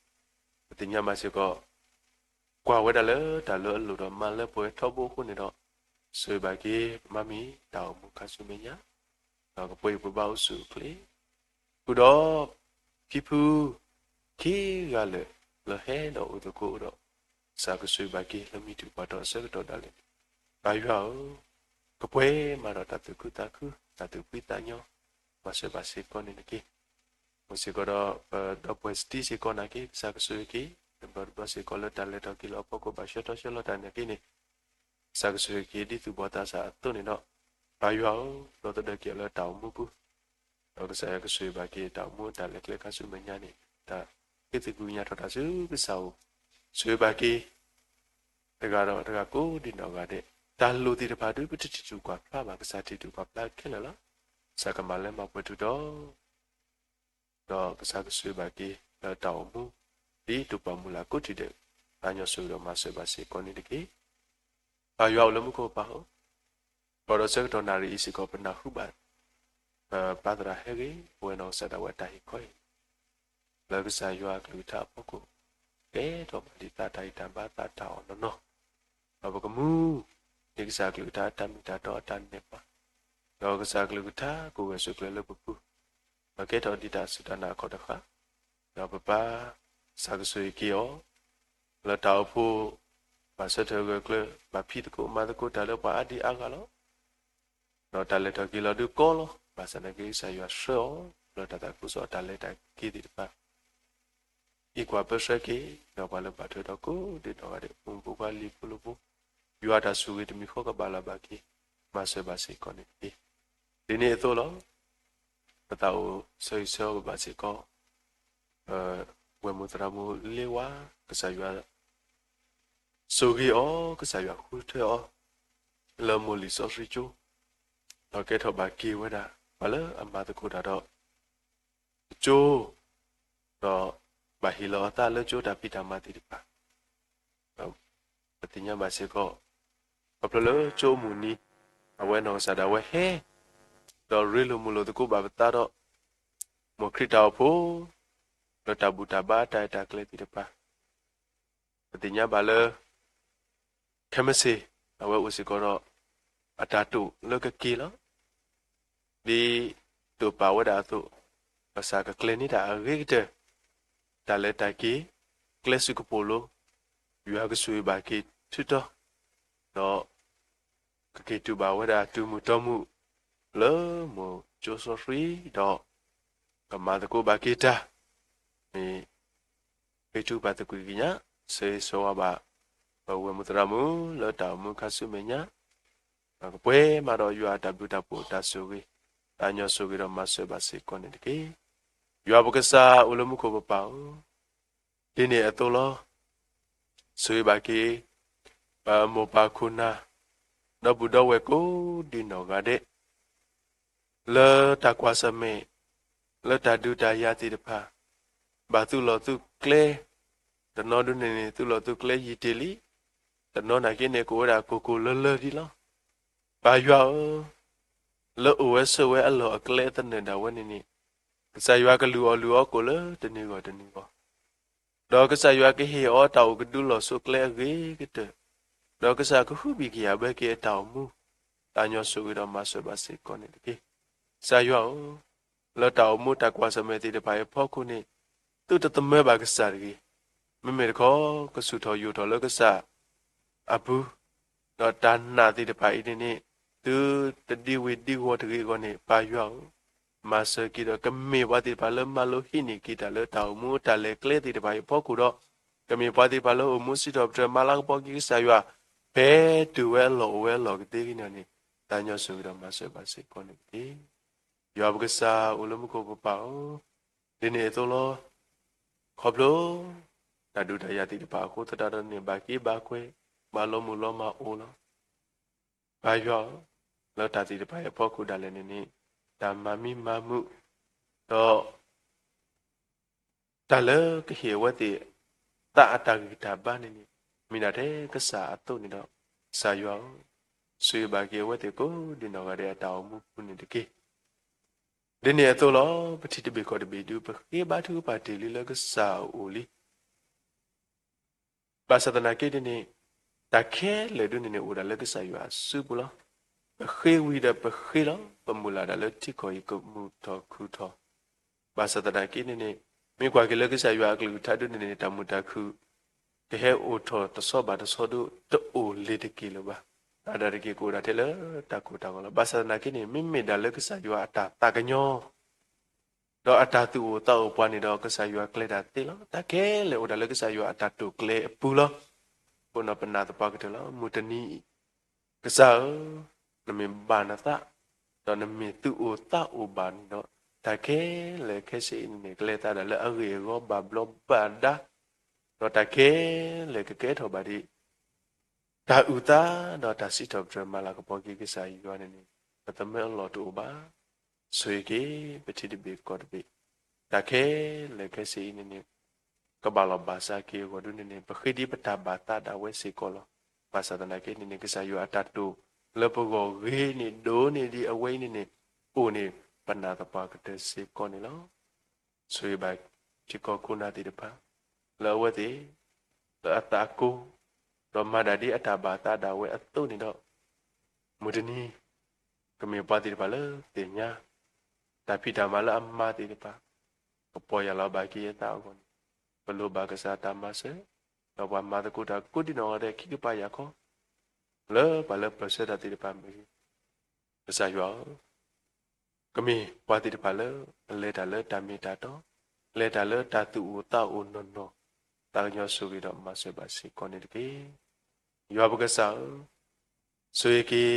ပသ့ၣ်ညါဘၣ်စ့ၢ်ကီး ကွၢ်ဝဲဒၣ်လၢတၢ်လၢအလိၣ်ဒီးမၤလၢပှဲၤထီဘိအဃိန့ၣ်ဒီး, ဆိၣ်ဂ့ၤဘၣ်က့ၤမၤမံၤတၢ်အိၣ်မူခါဆူမဲာ်ညါ, ဒီးကပှဲၤအံၤပှဲၤဘၣ်အိၣ်ဆူၣ်အိၣ်ချ့, ဃုာ်ဒီး ဖံဖု ခံဂၤလၢာ် လၢဟဲဒီးအိၣ်သကိးဒီး, ကစၢ်ကဆိၣ်ဂ့ၤဘၣ်က့ၤလၢမုၢ်တနံၤပှဲၤထီၣ်အဆၢကတီၢ်ဒၣ်လဲာ်န့ၣ်, ပၢ်ယွၤဧၢ, ကပှဲၤမးဒီးတၢ်သူၣ်ခုသးခု တၢ်သူၣ်ဖှံသးညီ, မၤစၢၤဘၣ်စ့ၢ်ကီးန့ၣ်တက့ၢ်. အိၣ်စ့ၢ်ကီးဒီး ပဒီပုၢ်ဝဲၢ်စတံစ့ၢ်ကီးနာ်က့ ကစၢ်ကဆိၣ်ဂ့ၤက့ၤ တဘျီတဘျီစ့ၢ်ကီးလၢတၢ်လဲၤထီၣ်က့ၤလီၤအဖီခိၣ် ဘၣ်ဆှၢထီၣ်ဆှၢလီၤတၢ်နာ်က့န့ၣ်, ကစၢ်ကဆိၣ်ဂ့ၤက့ၤဒ်သူၣ်ဘီၣ်သးစၢ်အသိးန့ၣ်ဒီး, ပၢ်ယွၤဧၢ, ဒီသဒၢက့ၤအီၤလၢတၢ်အိၣ်မူပူၤ, ဒီးကစၢ်ယွၤကဆိၣ်ဂ့ၤဘၣ်က့ၤတၢ်အိၣ်မူတၢ်လဲၤကျဲခါဆူမဲာ်ညါန့ၣ်, တၢ်ဃ့သကွံာ်ကညးထီၣ်တၢ်ဆူကစၢ်အအိၣ်, ဆိၣ်ဂ့ၤဘၣ်က့ၤ တဂၤဒီးတဂၤကိးဒံးနီၢ်ဂၤဒဲး, တၢ်လိၣ်သ့ၣ်တဖၣ်ဒုး ပတထံၣ်တူၢ်ကွၢ်ဖျါဘၣ်, ကစၢ်ထံၣ်တူၢ်ကွၢ်ဖျါခဲလၢာ်လီၤ. ကစၢ်ကမၤလၢမၤပှဲၤတုၤဒီး ဒီးကစၢ်ကဆိၣ်ဂ့ၤဘၣ်က့ၤ လၢတၢ်အိၣ်မူ ဒ်တိာ်ပာ်မုၢ်လၢ်ကိးထံၣ်ဒဲး, သးညီဆိၣ်ဂ့ၤဒီးမၤစၢၤဘၣ်စ့ၢ်ကီးန့ၣ်တက့ၢ်. ပၢ်ယွၤအိၣ်လၢမူခိၣ်ပၢ်ဧၢ, ဃီဒီးဆၢကတီၢ်နၣ်ရံၣ်အံၤစ့ၢ်ကီး ပနၢ်ဟူဘၣ် ပပၢ်သရၣ်ဟဲဂ့ၤ ပဝဲနီၢ်ကစၢ်ဒၣ်ဝဲတၢ်ဟ့ၣ်ခီအံၤ လၢကစၢ်ယွၤအကလုၢ်ကထါအဖီခိၣ်, ကဲထီၣ်ဘၣ်ဒ်သးတၢ်ဂံၢ်တၢ်ဘါသးတၢ်အီၣ်နီၢ်နီၢ်, ဒီးပကမူ ဒ်ကစၢ်အကလုၢ်ကထါအတၢ်မ့ၢ်တၢ်တီအတၢ်နဲၣ်ပှၤ, ဒီးကစၢ်အကလုၢ်ကထါကအိၣ်ဂၢၢ်ဆိးကျၢၤလၢပပူၤ, ဒီးကဲထီၣ်ဒ်တၢ်စူၢ်တၢ်နာ်အခီၣ်တဃာ်, ဒီးပပၢ် ကစၢ်ကဆိၣ်ဂ့ၤက့ၤအီၤ လၢတၢ်အိၣ်ဖှိၣ် ဘၣ်ဆၢထၢၣ်ဂၢၢ်ကျၢၤ ဘၣ်ဖံးသကိးမၤသကိးတၢ်လၢပှၤအါဒံအါဂၤလီၤ. ဒီးတၢ်လဲၤထီၣ်က့ၤလီၤဒုးကီလီၤ, ဘၣ်ဆၣ်သနာ်က့ကစၢ်ယွၤဆှၢအီၤ လၢတၢ်သးခုကစီၣ်တၢ်လဲၤတၢ်က့ၤသ့ၣ်တဖၣ် အံးကွၢ်ပၢဆှၢက့ၤ, ဒီးပှၤလၢဘၣ်ထွဲဒီးကိးဒံးနီၢ်ဂၤဒဲး ဖိမုၣ်ဖိခွါလံၤဖိလိၤဖိ, ယွၤတၢ်ဆိၣ်ဂ့ၤတမံၤဃီကဘၣ်လၢဘၣ်က့ၤ မၤစၢၤဘၣ်စ့ၢ်ကီးန့ၣ်တက့ၢ်. ဒ်န့ၣ်အသိးလီၤ. ပသးအိၣ်ဆၢဂ့ၤဆၢဝါဘၣ်စ့ၢ်ကီး ပဝဲၢ်မုၢ်သရၣ်မုၣ်လ့ဝါ, ကစၢ်ယွၤ ဆိၣ်ဂ့ၤအီၤ, ကစၢ်ယွၤဃုထၢအီၤ လၢမိၢ်လံၤစီဆှံကၠိ, ဒီးကဲထီၣ်ဘၣ်က့ၤဝဲဒၣ် ပှၤလၢအမၤသကိးတၢ်ဒီး ကၠိ, ဒီးဘၣ်ဟ့ၣ်လီၤအသးလၢကၠိတၢ်ဖံးတၢ်မၤသ့ၣ်တဖၣ်, ဒီးပသ့ၣ်ညါဘၣ်စ့ၢ်ကီး ခီဖျိလၢကၠိအမုၢ်နံၤ အဝဲနီၢ်ကစၢ်ဒၣ်ဝဲဟဲ ဒီးရ့လိာ်မုာ်လိာ်သကိးဘၣ်ပသးဒီး မ်ခရံာ်တၢ်အိၣ်ဖှိၣ် လၢတၢ်ဘူၣ်တၢ်ဘါတၢ်အဲၣ်တၢ်ကျဲသ့ၣ်တဖၣ်, ပသ့ၣ်ညါဘၣ်လၢ ခဲမုၢ်ဆ့ၣ် အဝဲအိၣ်စ့ၢ်ကီးဒီး အတၢ်တိာ်လၢကက့ၤလီၤ. ဒ်တိာ်ပာ်ဝဲဒၣ်အသိး, ကစၢ်ကကျဲၤန့ၢ်တၢ်အဂ့ၤကတၢၢ်, တၢ်လဲၤတၢ်က့ၤ ကျဲးစၢးကပိာ်လိၤ, ယွၤကဆိၣ်ဂ့ၤဘၣ်က့ၤထုတီၤ, ဒီး ကက့ၤတူၢ်ဘၣ်ဝဲဒၣ်တုၤမုၢ်တီမုၢ် လၢမိၢ်ကၠိစီဆှံဒီး ကမၤသကိးဘၣ်က့ၤတၢ်, မ့ၢ် ဃ့ထုကဖၣ်သကွံာ်ကညး ဆၢဂ့ၤဆၢဝါဘၣ် ပဝဲၢ်မုၢ်သရၣ်မုၣ်လၢတၢ်အိၣ်မူခါဆူမဲာ်ညါ, ဒီးကပှဲၤမးဒီးယွၤအတၢ်ဘျုးတၢ်ဖှိၣ်တၢ်ဆိၣ်ဂ့ၤ, သးညီဆိၣ်ဂ့ၤဒီးမၤစၢၤဘၣ်စ့ၢ်ကီးန့ၣ်တက့ၢ်. ယွၤပကစၢ်အိၣ်လၢမူခိၣ်ပပၢ်ဧၢ, ဒ်န့ၣ်အသိးလီၤ. ဆိၣ်ဂ့ၤဘၣ်က့ၤ ပမိၢ်ပၢ်ခိၣ်နၢ် ဒီပုၢ်ဒီဝဲၢ်ကိးဒံးနီၢ်ဂၤဒဲး လၢတၢ်ကွၢ်ဆၢၣ်မဲာ် လၢတၢ်ဒုးတၢ်ယၤသ့ၣ်တဖၣ် ဘၣ်သူၣ်လီၤသူၣ်ကျဲ, တနီၤဒုန့ၣ်န့ၣ် သူၣ်လီၤသူၣ်ကျဲယံာ်တ့ၢ်လံ, တနီၤနာ်က့န့ၣ် ကအိၣ်ဝဲဒၣ်ကိၢ်ကိၢ်လၢလၢဒံးလီၤ. ပၢ်ယွၤဧၢ, လၢအိၣ်ဝဲဆိးဝဲအလီၢ်အကျဲသနၢၣ်ဒၣ်ဝဲန့ၣ်န့ၣ်, ကစၢ်ယွၤကလုၢ်အီၣ်လုၢ်အီကိၣ်လၢတနံၤဂီၢ်တနံၤဂီၢ် ဒီးကစၢ်ယွၤကဟ့ၣ်အီၤတၢ်အိၣ်ကဒုလီၢ်ဆိးကျဲအဂ့ၤကတၢၢ်, ဒီးကစၢ်ကဟုဘံၣ်ကယာ်ဘၢက့ၤအတၢ်အိၣ်မူ, သးညီဆိၣ်ဂ့ၤဒီးမၤစၢၤဘၣ်စ့ၢ်ကီးန့ၣ်တက့ၢ်. ကစၢ်ယွၤဧၢ, လၢတၢ်အိၣ်မူတၢ်ကွၢ်ဆၢၣ်မဲာ်သ့ၣ်တဖၣ်အံၤအဖီခိၣ်န့ၣ်, သုတသမၢဘၣ်ကစၢ်တဂ့ၤ, မ့မ့ၢ်တခီ ကဆူၣ်ထီၣ်ယိာ်ထီၣ်လၢကစၢ် အပူၤ, ဒီးတၢ်နာ်သ့ၣ်တဖၣ်အံၤန့ၣ်န့ၣ်, သုတဒံဝ့ၤဒံဝီၤတဂ့ၤအဂီၢ်န့ၣ်, ပၢ်ယွၤဧၢ, မၤစၢၤက့ၤဒီးကမ့ၢ်ပှၤသ့ၣ်တဖၣ်လၢမၤလိဟံးန့ၢ်က့ၤတၢ်လၢတၢ်အိၣ်မူတၢ်လဲၤကျဲသ့ၣ်တဖၣ်အံၤအဖီခိၣ်ဒီး, ကမ့ၢ်ပှၤသ့ၣ်တဖၣ်လၢအိၣ်မူစံးထီၣ်ပတြၢၤမၤလၤကပီၤက့ၤကစၢ်ယွၤ, ဖဲတုၤဝဲအလီၢ်အိၣ်ဝဲအလီၢ်ကသ့ကန့ၣ်န့ၣ်, သးညီစူၤကဒီးမၤစၢၤဘၣ်စ့ၢ်ကီးန့ၣ်တက့ၢ်. ယွၤပကစၢ်အိၣ်လၢမူခိၣ်ကပၤဧၢ, ဒ်န့ၣ်အသိးလီၤ. ခီဖျိ တၢ်ဒုးတၢ်ယၤသ့ၣ်တဖၣ်အဃိသတးဒီးန့ၣ် ဘၣ်က့ဘၣ်ကွဲ, ဘၣ်လီၤမုၢ်လီၤမၢ်အိၣ်လီၤ. ပၢ်ယွၤဧၢ, လၢတၢ်သ့ၣ်တဖၣ်အံၤအဖီခိၣ်ဒၣ်လဲာ်န့ၣ်န့ၣ် တၢ်မၤမံမၤမုာ်, ဒီး တၢ်လၢကဟ့ၣ်အဝဲသ့ၣ် သးအတၢ်ဂံၢ်တၢ်ဘါန့ၣ်န့ၣ် မ့ၢ်ဒၣ်ထဲကစၢ်အသိးန့ၣ်ဒီး ကစၢ်ယွၤဧၢ, ဆိၣ်ဂ့ၤဘၣ်က့ၤအဝဲသ့ၣ်ကိးဒံနီၢ်ဂၤဒဲးအတၢ်အိၣ်မူပူၤန့ၣ်တက့ၢ်. ဒ်န့ၣ်အသိးလီၤ. ပထံၣ်တဘ့ၣ်ကီၢ်တဘ့ၣ်ဒုး ပဃ့ဘါထုကဖၣ်တ့ၢ်လံလၢကစၢ်အအိၣ်လံ. ဘၣ်ဆၣ်သနာ်က့န့ၣ်န့ၣ် တၢ်ခဲလၢာ်ဒုးန့ၣ်န့ၣ် အိၣ်ဒၣ်လၢကစၢ်ယွၤအစုပူၤလီၤ. ပဃ့ဝံၤဒီးပဃ့လီၤ. ပမုၢ်လၢ်ဒၣ်လၢထံကီၢ်အံၤကမုာ်ထီၣ်ခုၣ်ထီၣ်, ဘၣ်ဆၣ်သနာ်က့န့ၣ်န့ၣ် မ့ၢ်ကွၢ်က့ၤလၢကစၢ်ယွၤအကလုၢ်ကထါဒုးန့ၣ်န့ၣ် တၢ်မုာ်တၢ်ခုၣ် ကဟဲအိၣ်ထီၣ်တဆီဘၣ်တဆီဒုး တအိၣ်လ့ၤတက့ၢ်လၢၤဘၣ်. အါဒၣ်တက့ၢ်ကအိၣ်ဒၣ်ထဲလၢတၢ်ကိၢ်တၢ်ဂီၤလီၤ. ဘၣ်ဆၣ်သနာ်က့န့ၣ် မ့မ့ၢ်ဒၣ်လၢကစၢ်ယွၤအတၢ်သးကညီၤ ဒီးအတၢ်သူၣ်အိၣ်သးအိၣ်ပှၤန့ၣ်ဒီး ကစၢ်ယွၤကျဲတၢ်သ့လီၤ. တၢ်ခဲလၢာ်အိၣ်ဒၣ်လၢကစၢ်ယွၤအတၢ်တိာ်ကျဲၤအပူၤလီၤ. အဃိန့ၣ်ပနာ်သပှၢ်ကတၢၢ်လီၤ. မုၢ်တနံၤအံၤ ကစၢ်ဧၢ, နမ့ၢ်ဘၣ်နသး, ဒီးနမ့ၢ်သူၣ်အိၣ်သးအိၣ်ဘၣ်န့ၣ်ဒီး တၢ်ခဲလၢာ်ခဲဆ့အံၤန့ၣ်န့ၣ် ကလဲၤသးဒၣ်လၢအဂ့ၢ်အဂီၢ်ဘၣ်ဘျီးဘၣ်ဒါ, ဒီးတၢ်ခဲလၢာ်ကကဲထီၣ်ဘၣ်ဒ် တၢ်အုၣ်သးဒီးတၢ်စံးထီၣ်ပတြၢၤမၤလၤကပီၤက့ၤကစၢ်ယွၤန့ၣ်န့ၣ် ပသမၢအလီၢ်တအိၣ်ဘၣ်. ဆိၣ်ဂ့ၤက့ၤ ပထံၣ်တဘ့ၣ်ကီၢ်တဘ့ၣ် တၢ်ခဲလၢာ်ခဲဆ့အံၤန့ၣ်န့ၣ် ကဘၣ်လီၤဘၣ်စးက့ၤအဂီၢ်ဒုးန့ၣ်န့ၣ် ပဃ့ဒ်ပတၢ်ဘၣ်သးဒၣ်ဝဲစ့ၢ်ကီးလီၤ. ဘၣ်ဆၣ်သနာ်က့န့ၣ်န့ၣ် ကစၢ်ယွၤအတၢ်တိာ်လၢပဂီၢ်ဂ့ၤန့ၣ် ဒိၣ်န့ၢ်ဒံးအဝဲအံၤန့ၣ်န့ၣ် အိၣ်န့ၣ်ပနာ်သပှၢ်ကတၢၢ်စ့ၢ်ကီးန့ၣ်လီၤ. ဆိၣ်ဂ့ၤဘၣ်ထံကီၢ်ခိၣ်နၢ်သ့ၣ်တဖၣ် လၢအဝဲသ့ၣ် လၢအသးကိၢ် ဒီးမၤဒၣ်ဒ်အတၢ်ဘၣ်သးဒၣ်ဝဲအသိးန့ၣ်ဒီး မုၢ်တနံၤ ကမ့ၢ်ပှၤသ့ၣ်တဖၣ်လၢသ့ၣ်ညါ တၢ်ဖံးတၢ်မၤလၢအမၤသ့ၣ်တဖၣ် ကပီၢ်ယၢ်လီၤဘၣ်က့ၤအသးအဂီၢ်န့ၣ် ပလိၣ်ဘၣ်ကစၢ်တၢ်မၤစၢၤ ဒီးပှၤမၤသကိးတၢ်ကိးဒံနီၢ်ဂၤဒဲးခံကပၤယၤခီ လၢပှၤလၢပၢၢ်ဆၢတၢ်သ့ၣ်တဖၣ်မ့ၢ်ဂ့ၤ, ကစၢ်ယွၤဧၢ, ကမ့ၢ်ပှၤသ့ၣ်တဖၣ်လၢ အလဲၤတၢ်လၢတၢ်မ့ၢ်တၢ်တီ, လဲၤတၢ်လၢတၢ်သူၣ်အိၣ်သးအိၣ်နီၢ်နီၢ်, သးကညီၤဆိၣ်ဂ့ၤဒီးမၤစၢၤဘၣ်စ့ၢ်ကီးန့ၣ်တက့ၢ်. ယွၤပကစၢ်ဧၢ, ဆိၣ်ဂ့ၤက့ၤ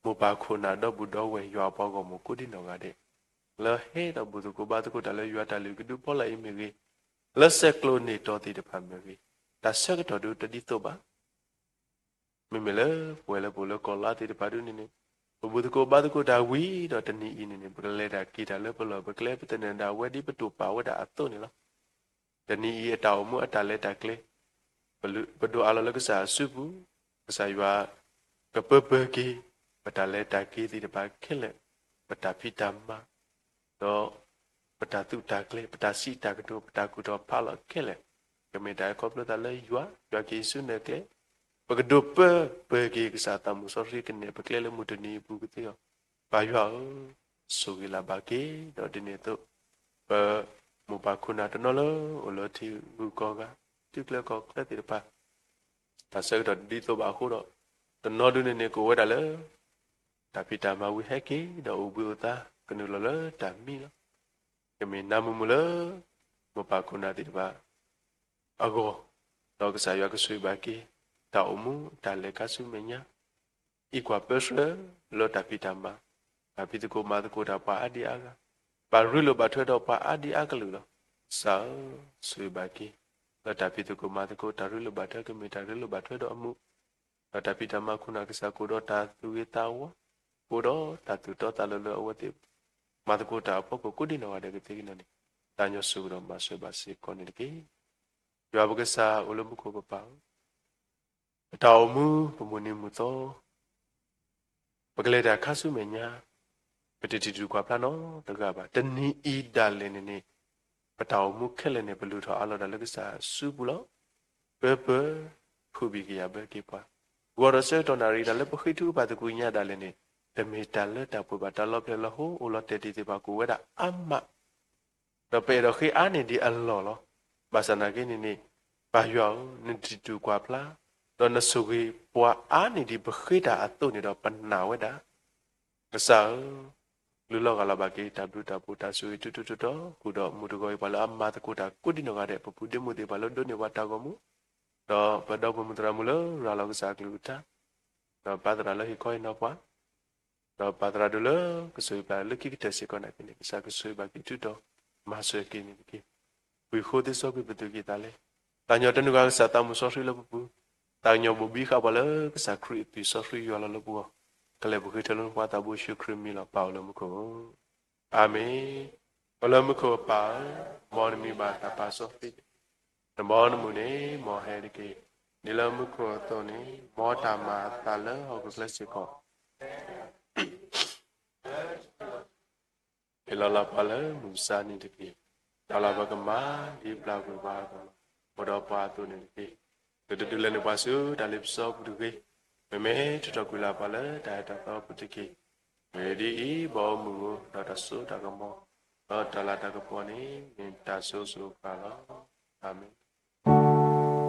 မိၢ်ပၢ်ခိၣ်နၢ်ဒီပုၢ်ဒီဝဲၢ်ယွၤအပှၤဂီၢ်မုၢ်ကိးဒံနီၢ်ဂၤဒဲး, လၢဟဲဒီးဘူၣ်သကိးဘါသကိးတၢ်လၢယွၤတၢ်လုၢ်ကဒုဖီလာ်အံၤမ့ၢ်ဂ့ၤ, လၢဆဲးကျိးန့ၢ်တီသ့ၣ်တဖၣ်မ့ၢ်ဂ့ၤ, တၢ်ဆၢကတီၢ်ဒုးတဒ်သိးဘၣ် မ့မ့ၢ်လၢပဝဲလၢပအိၣ်လၢကီၢ်လါသ့ၣ်တဖၣ်ဒုးန့ၣ်န့ၣ်, ပဘူၣ်သကိးဘါသကိးတၢ်ဝံၤဒီးတနံၤအံၤန့ၣ်န့ၣ် ပကလဲၤတၢ်က့ၤတၢ်လၢပလီၢ်ပကျဲ ပသန့ၤဒၣ်ဝဲဒ်ပတိာ်ပာ်ဝဲဒၣ်အသိးန့ၣ်လီၤ. တနံၤအံၤအတၢ်အိၣ်မူအတၢ်လဲၤတၢ်ကျဲ, ပဒိးအးလီၤလၢကစၢ်အစုပူၤ, ကစၢ်ယွၤ ကပၢပၢက့ၤ ပတၢ်လဲၤတၢ်က့ၤသ့ၣ်တဖၣ်ခဲလၢာ်, ပတၢ်ဖံးတၢ်မၤ ဒီး ပတၢ်သူးတၢ်ကျဲၤ, ပတၢ်စံးတၢ်ကတိၤ, ပတၢ်ကူၣ်ထီၣ်ဖးလီၤခဲလၢာ်, ကမ့ၢ်တၢ်ခီဖျိသးလၢယွၤ, ယွၤကဟ့ၣ်ဆူနကျဲ, ပကဒိးပၢပၢက့ၤကစၢ်သးမုၢ်စီဆှံကန့ၢ်ပကျဲလၢမုၢ်တနံၤအပူၤကသ့အီၤ, ပၢ်ယွၤဧၢ, ဆိၣ်ဂ့ၤလၢ်ဘၣ်က့ၤ, ဒီးဒ်န့ၣ်အသိး, ပမိၢ်ပၢ်ခိၣ်နၢ်တနီၤလၢအိၣ်လၢထံဂုၤကီၢ်ဂၤ, ထံချၢကီၢ်ချၢသ့ၣ်တဖၣ် တၢ်ဆၢကတီၢ်တဒ်သိးဘၣ်အဃိဒီး, တနီၤဒုးန့ၣ်န့ၣ် ကအိၣ်ဝဲဒၣ်လၢ တၢ်ဖံးတၢ်မၤဝံၤဟဲက့ၤဒီးအိၣ်ဘှံးအိၣ်သါ ကနုာ်လီၤလၢတၢ်မံလီၤ. ကမ့ၢ်နၢ်မုာ်မုာ်လၢ မိၢ်ပၢ်ခိၣ်နၢ်သ့ၣ်တဖၣ် အဂီၢ်, ဒီးကစၢ်ယွၤကဆိၣ်ဂ့ၤဘၣ်က့ၤ တၢ်အိၣ်မူတၢ်လဲၤခါဆူမဲာ်ညါ အံးကွၢ်ပၢဆှၢလၢတၢ်ဖံးတၢ်မၤ, ဘၣ်ဖံးသကိးမၤသကိးတၢ်ပှၤအါဒံအါဂၤ, ဘၣ်ရ့လိာ်ဘၣ်ထွဲဒီးပှၤအါဒံအါကလုာ်လီၤ. ကစၢ်ဧၢ, ဆိၣ်ဂ့ၤဘၣ်က့ၤ လၢတၢ်ဖံးသကိးမၤသကိး တၢ်ရ့လိာ်ဘၣ်ထွဲကမ့ၢ်တၢ်ရ့လိာ်ဘၣ်ထွဲဒီးအမူး, ဒီးတၢ်ဖံးတၢ်မၤခိၣ်နၢ်ကစၢ် ကအိၣ်ဒီးတၢ်သူၣ်ဂ့ၤသးဝါ, ကအိၣ်ဒီးတၢ်သူၣ်တီသးလိၤလၢအဝဲသ့ၣ် မၤသကိးတၢ်အဖီခိၣ်ကိးဒံနီၢ်ဂၤဒဲးကသ့ကန့ၣ်န့ၣ်, သးညီစူၤကဒီးမၤစၢၤဘၣ်စ့ၢ်ကီးန့ၣ်တက့ၢ်. ယွၤပကစၢ်အိၣ်လၢမူခိၣ်ကပၤဧၢ, ပတၢ်အိၣ်မူပမုၢ်နံၤမုၢ်သီ ပကလဲၤတၢ်ခါဆူမဲာ်ညါ, ပတထံၣ်တူၢ်ကွၢ်ဖျါနီတဂၤဘၣ်. တနံၤအံၤဒၣ်လဲာ်န့ၣ်န့ၣ်, ပတၢ်အိၣ်မူခဲလၢာ်န့ၣ် ပလုၢ်ထီၣ်အးလီၤတၢ်လၢကစၢ်စုပူၤလီၤ. ပၢပၢ, ဖုးဘံၣ်ကယာ်ဘၢက့ၤပှၤ, ဂီၤဒီးဆၢကတီၢ်နၣ်ရံၣ်တၢ်လၢပဃ့ထုကဖၣ်သကွံာ်ညါဒၣ်လဲာ်န့ၣ်, တမ့ၢ်တၢ်လၢတၢ်ပှဲၤဘၣ်. တၢ်လီၤဖျဲၣ်လီၤဟိအိၣ်လီၤတဲာ်ဒံးသ့ၣ်တဖၣ်ကအိၣ်ဝဲဒၣ်အါမး ဒီးပအဲၣ်ဒိးဃ့အါန့ၢ်ဒံးအလီၢ်လီၤ. ဘၣ်ဆၣ်သနာ်က့န့ၣ်န့ၣ်, ပၢ်ယွၤဧၢ, နထံၣ်တူၢ်ကွၢ်ဖျါ, ဒီးနဆိၣ်ဂ့ၤပှၤအါန့ၢ်ဒံးပဃ့တၢ်အသိးန့ၣ်ဒီးပနာ်ဝဲဒၣ်. ကစၢ်ဧၢ, လုၢ်လီၤဂၢ်လီၤဘၣ်က့ၤတၢ်ဘျုးတၢ်ဖှိၣ်တၢ်ဆိၣ်ဂ့ၤတုၤတုၤတတီၤဃုာ်ဒီးမုၢ်တဂီၤအံၤ ပှၤလၢအမၤသကိးတၢ်ကိးဒံနီၢ်ဂၤဒဲး, ပပုၢ်ဒ့မုၣ်သ့ၣ်တဖၣ်လၢဒိးန့ၢ်ပှၤတၢ်ဂီၤမူ, ဒီးပဒီပုၢ်မုၣ်သရၣ်မုၣ်လၢရၤလီၤကစၢ်အကလုၢ်ကထါ, ဒီးပၢ်သရၣ်လၢဟ့ၣ်ခီဟ့ၣ်နီၤပှၤ ဒီးပၢ်သရၣ်ဒိၣ်လၢကဆိၣ်ဂ့ၤပျၢ်လၢခံကတၢၢ်စ့ၢ်ကီးနာ်က့န့ၣ် ကစၢ်ကဆိၣ်ဂ့ၤဘၣ်က့ၤ ထုးထီၣ်မၤစၢၤက့ၤန့ၣ်တက့ၢ်. ဝံၤဃိသ့စီကွံာ်ပသူၣ်ကံၢ်သးလဲ, သးကညီၤတနုာ်ဂၤကစၢ်သးမုာ်စီဆှံလၢပပူၤ, သးကညီၤဘိးဘံဃာ်ပှၤလၢကစၢ်ခရံာ်အသွံၣ်စီဆှံယွၤလီၤလၢပဂီၢ်, ကလဲၤပဃ့ထၢလၢနဖိခွါသးဘိယ့ၣ်ၡူးခရံာ်မံၤလီၤ. ပၢ်အိၣ်လၢမူခိၣ်ဧၢ, အၤမ့ၣ်. အိၣ်လၢမူခိၣ်ပၢ်ဧၢ, မ်နမံၤဘၣ်တၢ်ပာ်စီဆှံ, နဘီနမုၢ်န့ၣ် မ်အဟဲတက့ၢ်. ဒ်လၢမူခိၣ်အသိးန့ၣ် မ်တၢ်မၤအသးလၢဟီၣ်ခိၣ်ချၢစ့ၢ်ကီး ဟ့ၣ်လီၤလၢပှၤလၢမုၢ်မဆါန့ၣ်တက့ၢ်. ဒီးလၢပကမၤ ဒ်ပျၢ်ကွံာ်ပှၤအသိး, အိၣ်ဒီးပှၤအသိးန့ၣ်တက့ၢ်. ဒုးတဒုးလဲၤနုာ်ပှၤဆူတၢ်လ့ပစီပူၤတဂ့ၤ, မ့မ့ၢ်ထုးထီၣ်ကွံာ်လၢပှၤလၢတၢ်အဲၣ်တၢ်သီပူၤတက့ၢ်. မ့ၢ်ဒ်အံၤ, ဘီမုၢ်ဧၢ, ဒီးတၢ်စိတၢ်ကမီၤ, ဒီးတၢ်လၤတၢ်ကပီၤန့ၣ် မ့ၢ်တၢ်စိၤစိၤအဃၣ်လီၤ. အၤမ့ၣ်.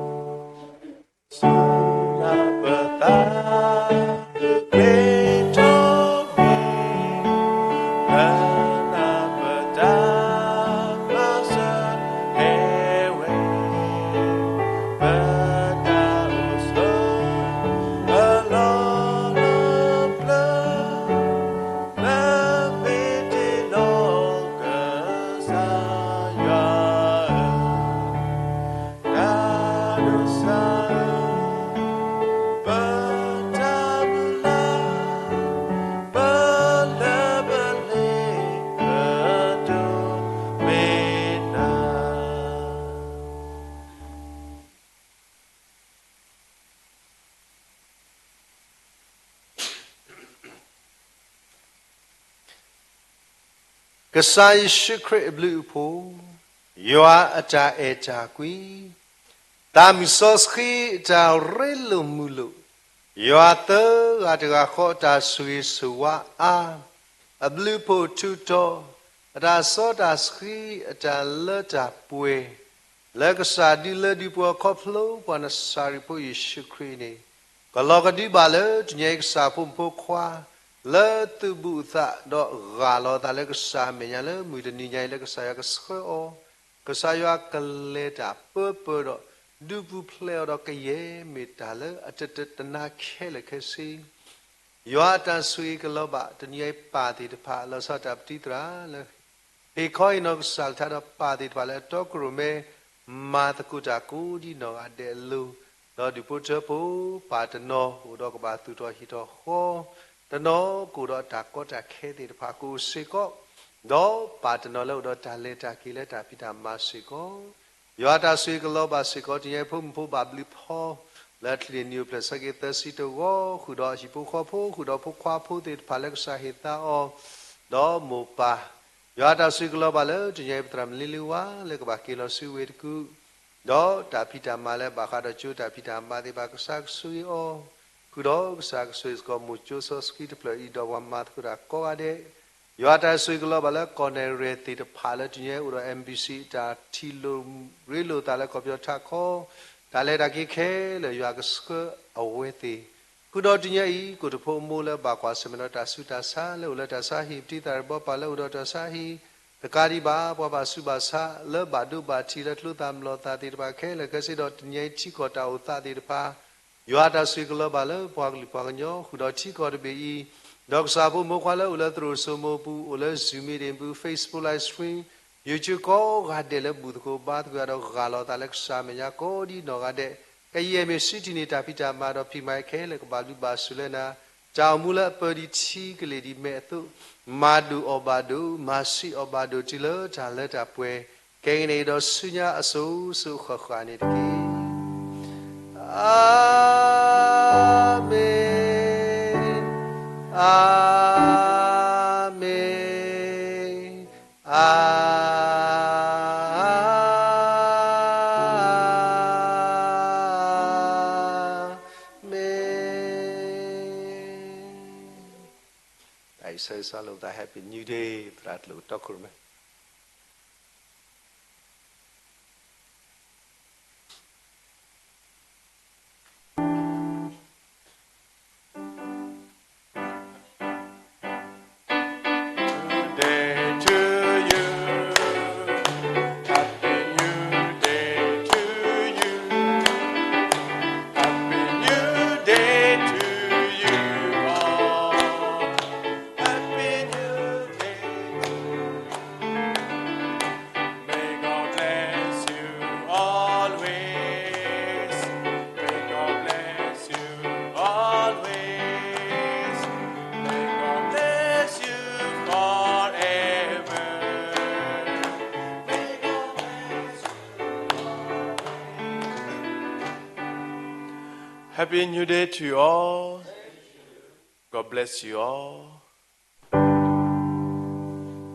ကစၢ်ယ့ၣ်ၡူးခရံာ်အဘျုးအဖှိၣ်, ယွၤအတၢ်အဲၣ်တၢ်ကွံ, သးမုၢ်စီဆှံအတၢ်ရ့လိာ်မုာ်လိာ်, ယွၤသၢဂၤတဂၤဃီအတၢ်ဆိၣ်ဂ့ၤဆိၣ်ဝါအါ, အဘျုးအဖှိၣ်ထူးတီၤ, အတၢ်စီတၢ်ဆှံအတၢ်လၢတၢ်ပှဲၤ, လၢကစၢ်ဒုးလၢဒုးပှၤခီဖျိပှၤနစၤရ့းဖိယ့ၣ်ၡူးခရံာ်န့ၣ်, ကလီၤကဒုဘၣ်လၢတနံၤအံၤကစၢ်ဖိမုၣ်ဖိခွါ လၢသူၣ်ဘူၣ်သးဒီးဂၢ်လီၤသးလၢကစၢ်အမဲာ်ညါလၢမုၢ်တနံၤညါအံၤ လၢကစၢ်ယွၤကဆှၢအီၤ, ကစၢ်ယွၤကလဲၤတၢ်ပၢပၢဒီး ဒုးပူၤဖျဲးအီၤဒီးကယဲၢ်မ့ၢ်တၢ်လၢအတတနါခဲလၢာ်ခဲဆ့ ယွၤအတၢ်ဆိၣ်ဂ့ၤကလီၤဘၣ် တနံၤအံၤပၢ်သ့ၣ်တဖၣ် လီၤဆီဒၣ်တၢ်ပတံၤသရၣ်လၢ ဟ့ၣ်ခီဟ့ၣ်နီၤကစၢ်ကလုၢ်ကထါဒီးပၢ်သ့ၣ်တဖၣ်လၢအတီအလိၤမ့ၢ် မၤသကိးတၢ်ကိးဒ်နီၢ်ဂၤဒဲးအလိၤ, ဒီးဒူၣ်ဖိထၢဖိ ပၢ်တနီၤအိၣ်ဒီးကဘၣ်သူၣ်ထီၣ်ဟံၣ်ထီၣ်ဃီ, တနီၤကအိၣ်ဒီးတၢ်ကီတၢ်ခဲသ့ၣ်တဖၣ်ကအိၣ်စ့ၢ်ကီး, ဒီးပၢ်တနီၤလၢအိၣ်ဒီးတၢ်လဲၤတၢ်က့ၤလၢတၢ်ဖံးတၢ်မၤစ့ၢ်ကီး ယွၤတၢ်ဆိၣ်ဂ့ၤကလီၤဘၣ်စ့ၢ်ကီး တနံၤအံၤဖိမုၣ်ဖိဘၣ်ဘျုးဖီ လၢအချံန့ၣ်နံၣ်အိၣ်ဖျဲၣ်ဆၢက့ၤသၢဆံတဝီ ဃုာ်ဒီးဟံၣ်ဖိဃီဖိ ဃုာ်ဒီးဖိခွါဖိသ့ၣ်တဖၣ်လၢကစၢ်ဟ့ၣ်သါအီၤ, ဒီးမိၢ်ပၢ်, ယွၤတၢ်ဆိၣ်ဂ့ၤကလီၤဘၣ်လၢတနံၤအံၤပသရၣ်မုၣ်လ့လ့ဝါ လၢကဘၣ်က့ၤလီၤဆူဝ့ၢ်တကူၣ်, ဒီးတၢ်ဖံးတၢ်မၤလၢဘၣ်ဃးဒီးကၠိတၢ်ဖံးတၢ်မၤသ့ၣ်တဖၣ်ကစၢ်ကဆိၣ်ဂ့ၤအီၤ, ဃုာ်ဒီးကစၢ်ကဆိၣ်ဂ့ၤစ့ၢ်ကီးမိၢ်ကၠိစီဆှံတဖျၢၣ်အံၤ ဒီးပှၤမၤသကိးတၢ်ကိးဂၤဒဲး ယွၤတၢ်ဆိၣ်ဂ့ၤကလီၤဘၣ်လၢကီၢ်နဲၣ်ရဲၣ်သ့ၣ်တဖၣ်လၢတနံၤအံၤအိၣ်ဒီး MBC တၢ်ထံၣ်လိာ်ရ့လိာ်သးလၢကီၢ်ပယီၤထးခီ, တၢ်လဲၤတၢ်က့ၤခဲလၢာ်ယွၤကဆှၢအဝဲသ့ၣ်, ဃုာ်ဒီးတနံၤအံၤ ကိၣ်တဖိအမိၢ်လၢဘၣ်ကွၢ်ဆၢၣ်မဲာ်ဒီးတၢ်ဆူးတၢ်ဆါလၢအိၣ်လၢတၢ်ဆါဟံၣ် ပတံၤသရၣ်ဘီပၢ်လၢအိၣ်ဒီးတၢ်ဆါဟံၣ်, တကးဒံးဘၣ် ပှၤဘၣ်ဆူးဘၣ်ဆါလၢဘၣ်ဒိဘၣ်ထံးလၢကျိသၣ်မျိာ်သၣ်သ့ၣ်တဖၣ်ခဲလၢာ်ခဲဆ့ဒီး တနံၤအံၤထံကီၢ်တၢ်အိၣ်သးသ့ၣ်တဖၣ် ယွၤတၢ်ဆိၣ်ဂ့ၤကလီၤဘၣ်လၢပှၤကလုာ်ပှၤကညီ ဃုာ်ဒီးထံကီၢ်တဘ့ၣ်အံၤ, ဒီးကစၢ်ဖိမုၣ်ဖိခွါလၢအိၣ်လၢသရိာ်စိမိၤပူၤ အိၣ်လၢ Zoom meeting ပူၤ Facebook live stream, YouTube ကိးဂၤဒဲးလၢဘူၣ်သကိးဘါသကိးယွၤဒီးဂၢ်လီၤသးလၢကစၢ်အမဲာ်ညါကိးဒ်နီၢ်ဂၤဒဲး, ကယဲၢ်မ့ၢ်ဆူထံၣ်န့ၢ်တၢ်ဖံးတၢ်မၤဒီးဖံးမၤခဲလၢာ်ကဘၣ်ဘျုးဘၣ်ဆိၣ်လၢနၤ, တၢ်အိၣ်မူလၢအပၢဒ်ထံကလ့ၢ်ဒ်မဲးအသိး, မၤဒိၣ်အီၣ်ဘၣ်ဒိၣ် မၤဆံးအီၣ်ဘၣ်ဒိၣ်တုၤလၢတၢ်လၢတၢ်ပှဲၤ ခဲကနံၣ်အံၤဒီးဆူညါအစိၤစိၤဃၣ်ဃၣ်န့ၣ်တက့ၢ်. အၤမ့ၣ်, အၤမ့ၣ်, အၤမ့ၣ်. တၢ်အံၤဆၢဂ့ၤဆၢဝါလိာ်ပသး Happy New Day သရၣ်တလိၣ်တီခိၣ်ရိၣ်မဲာ် Happy New Day to you all. God bless you all.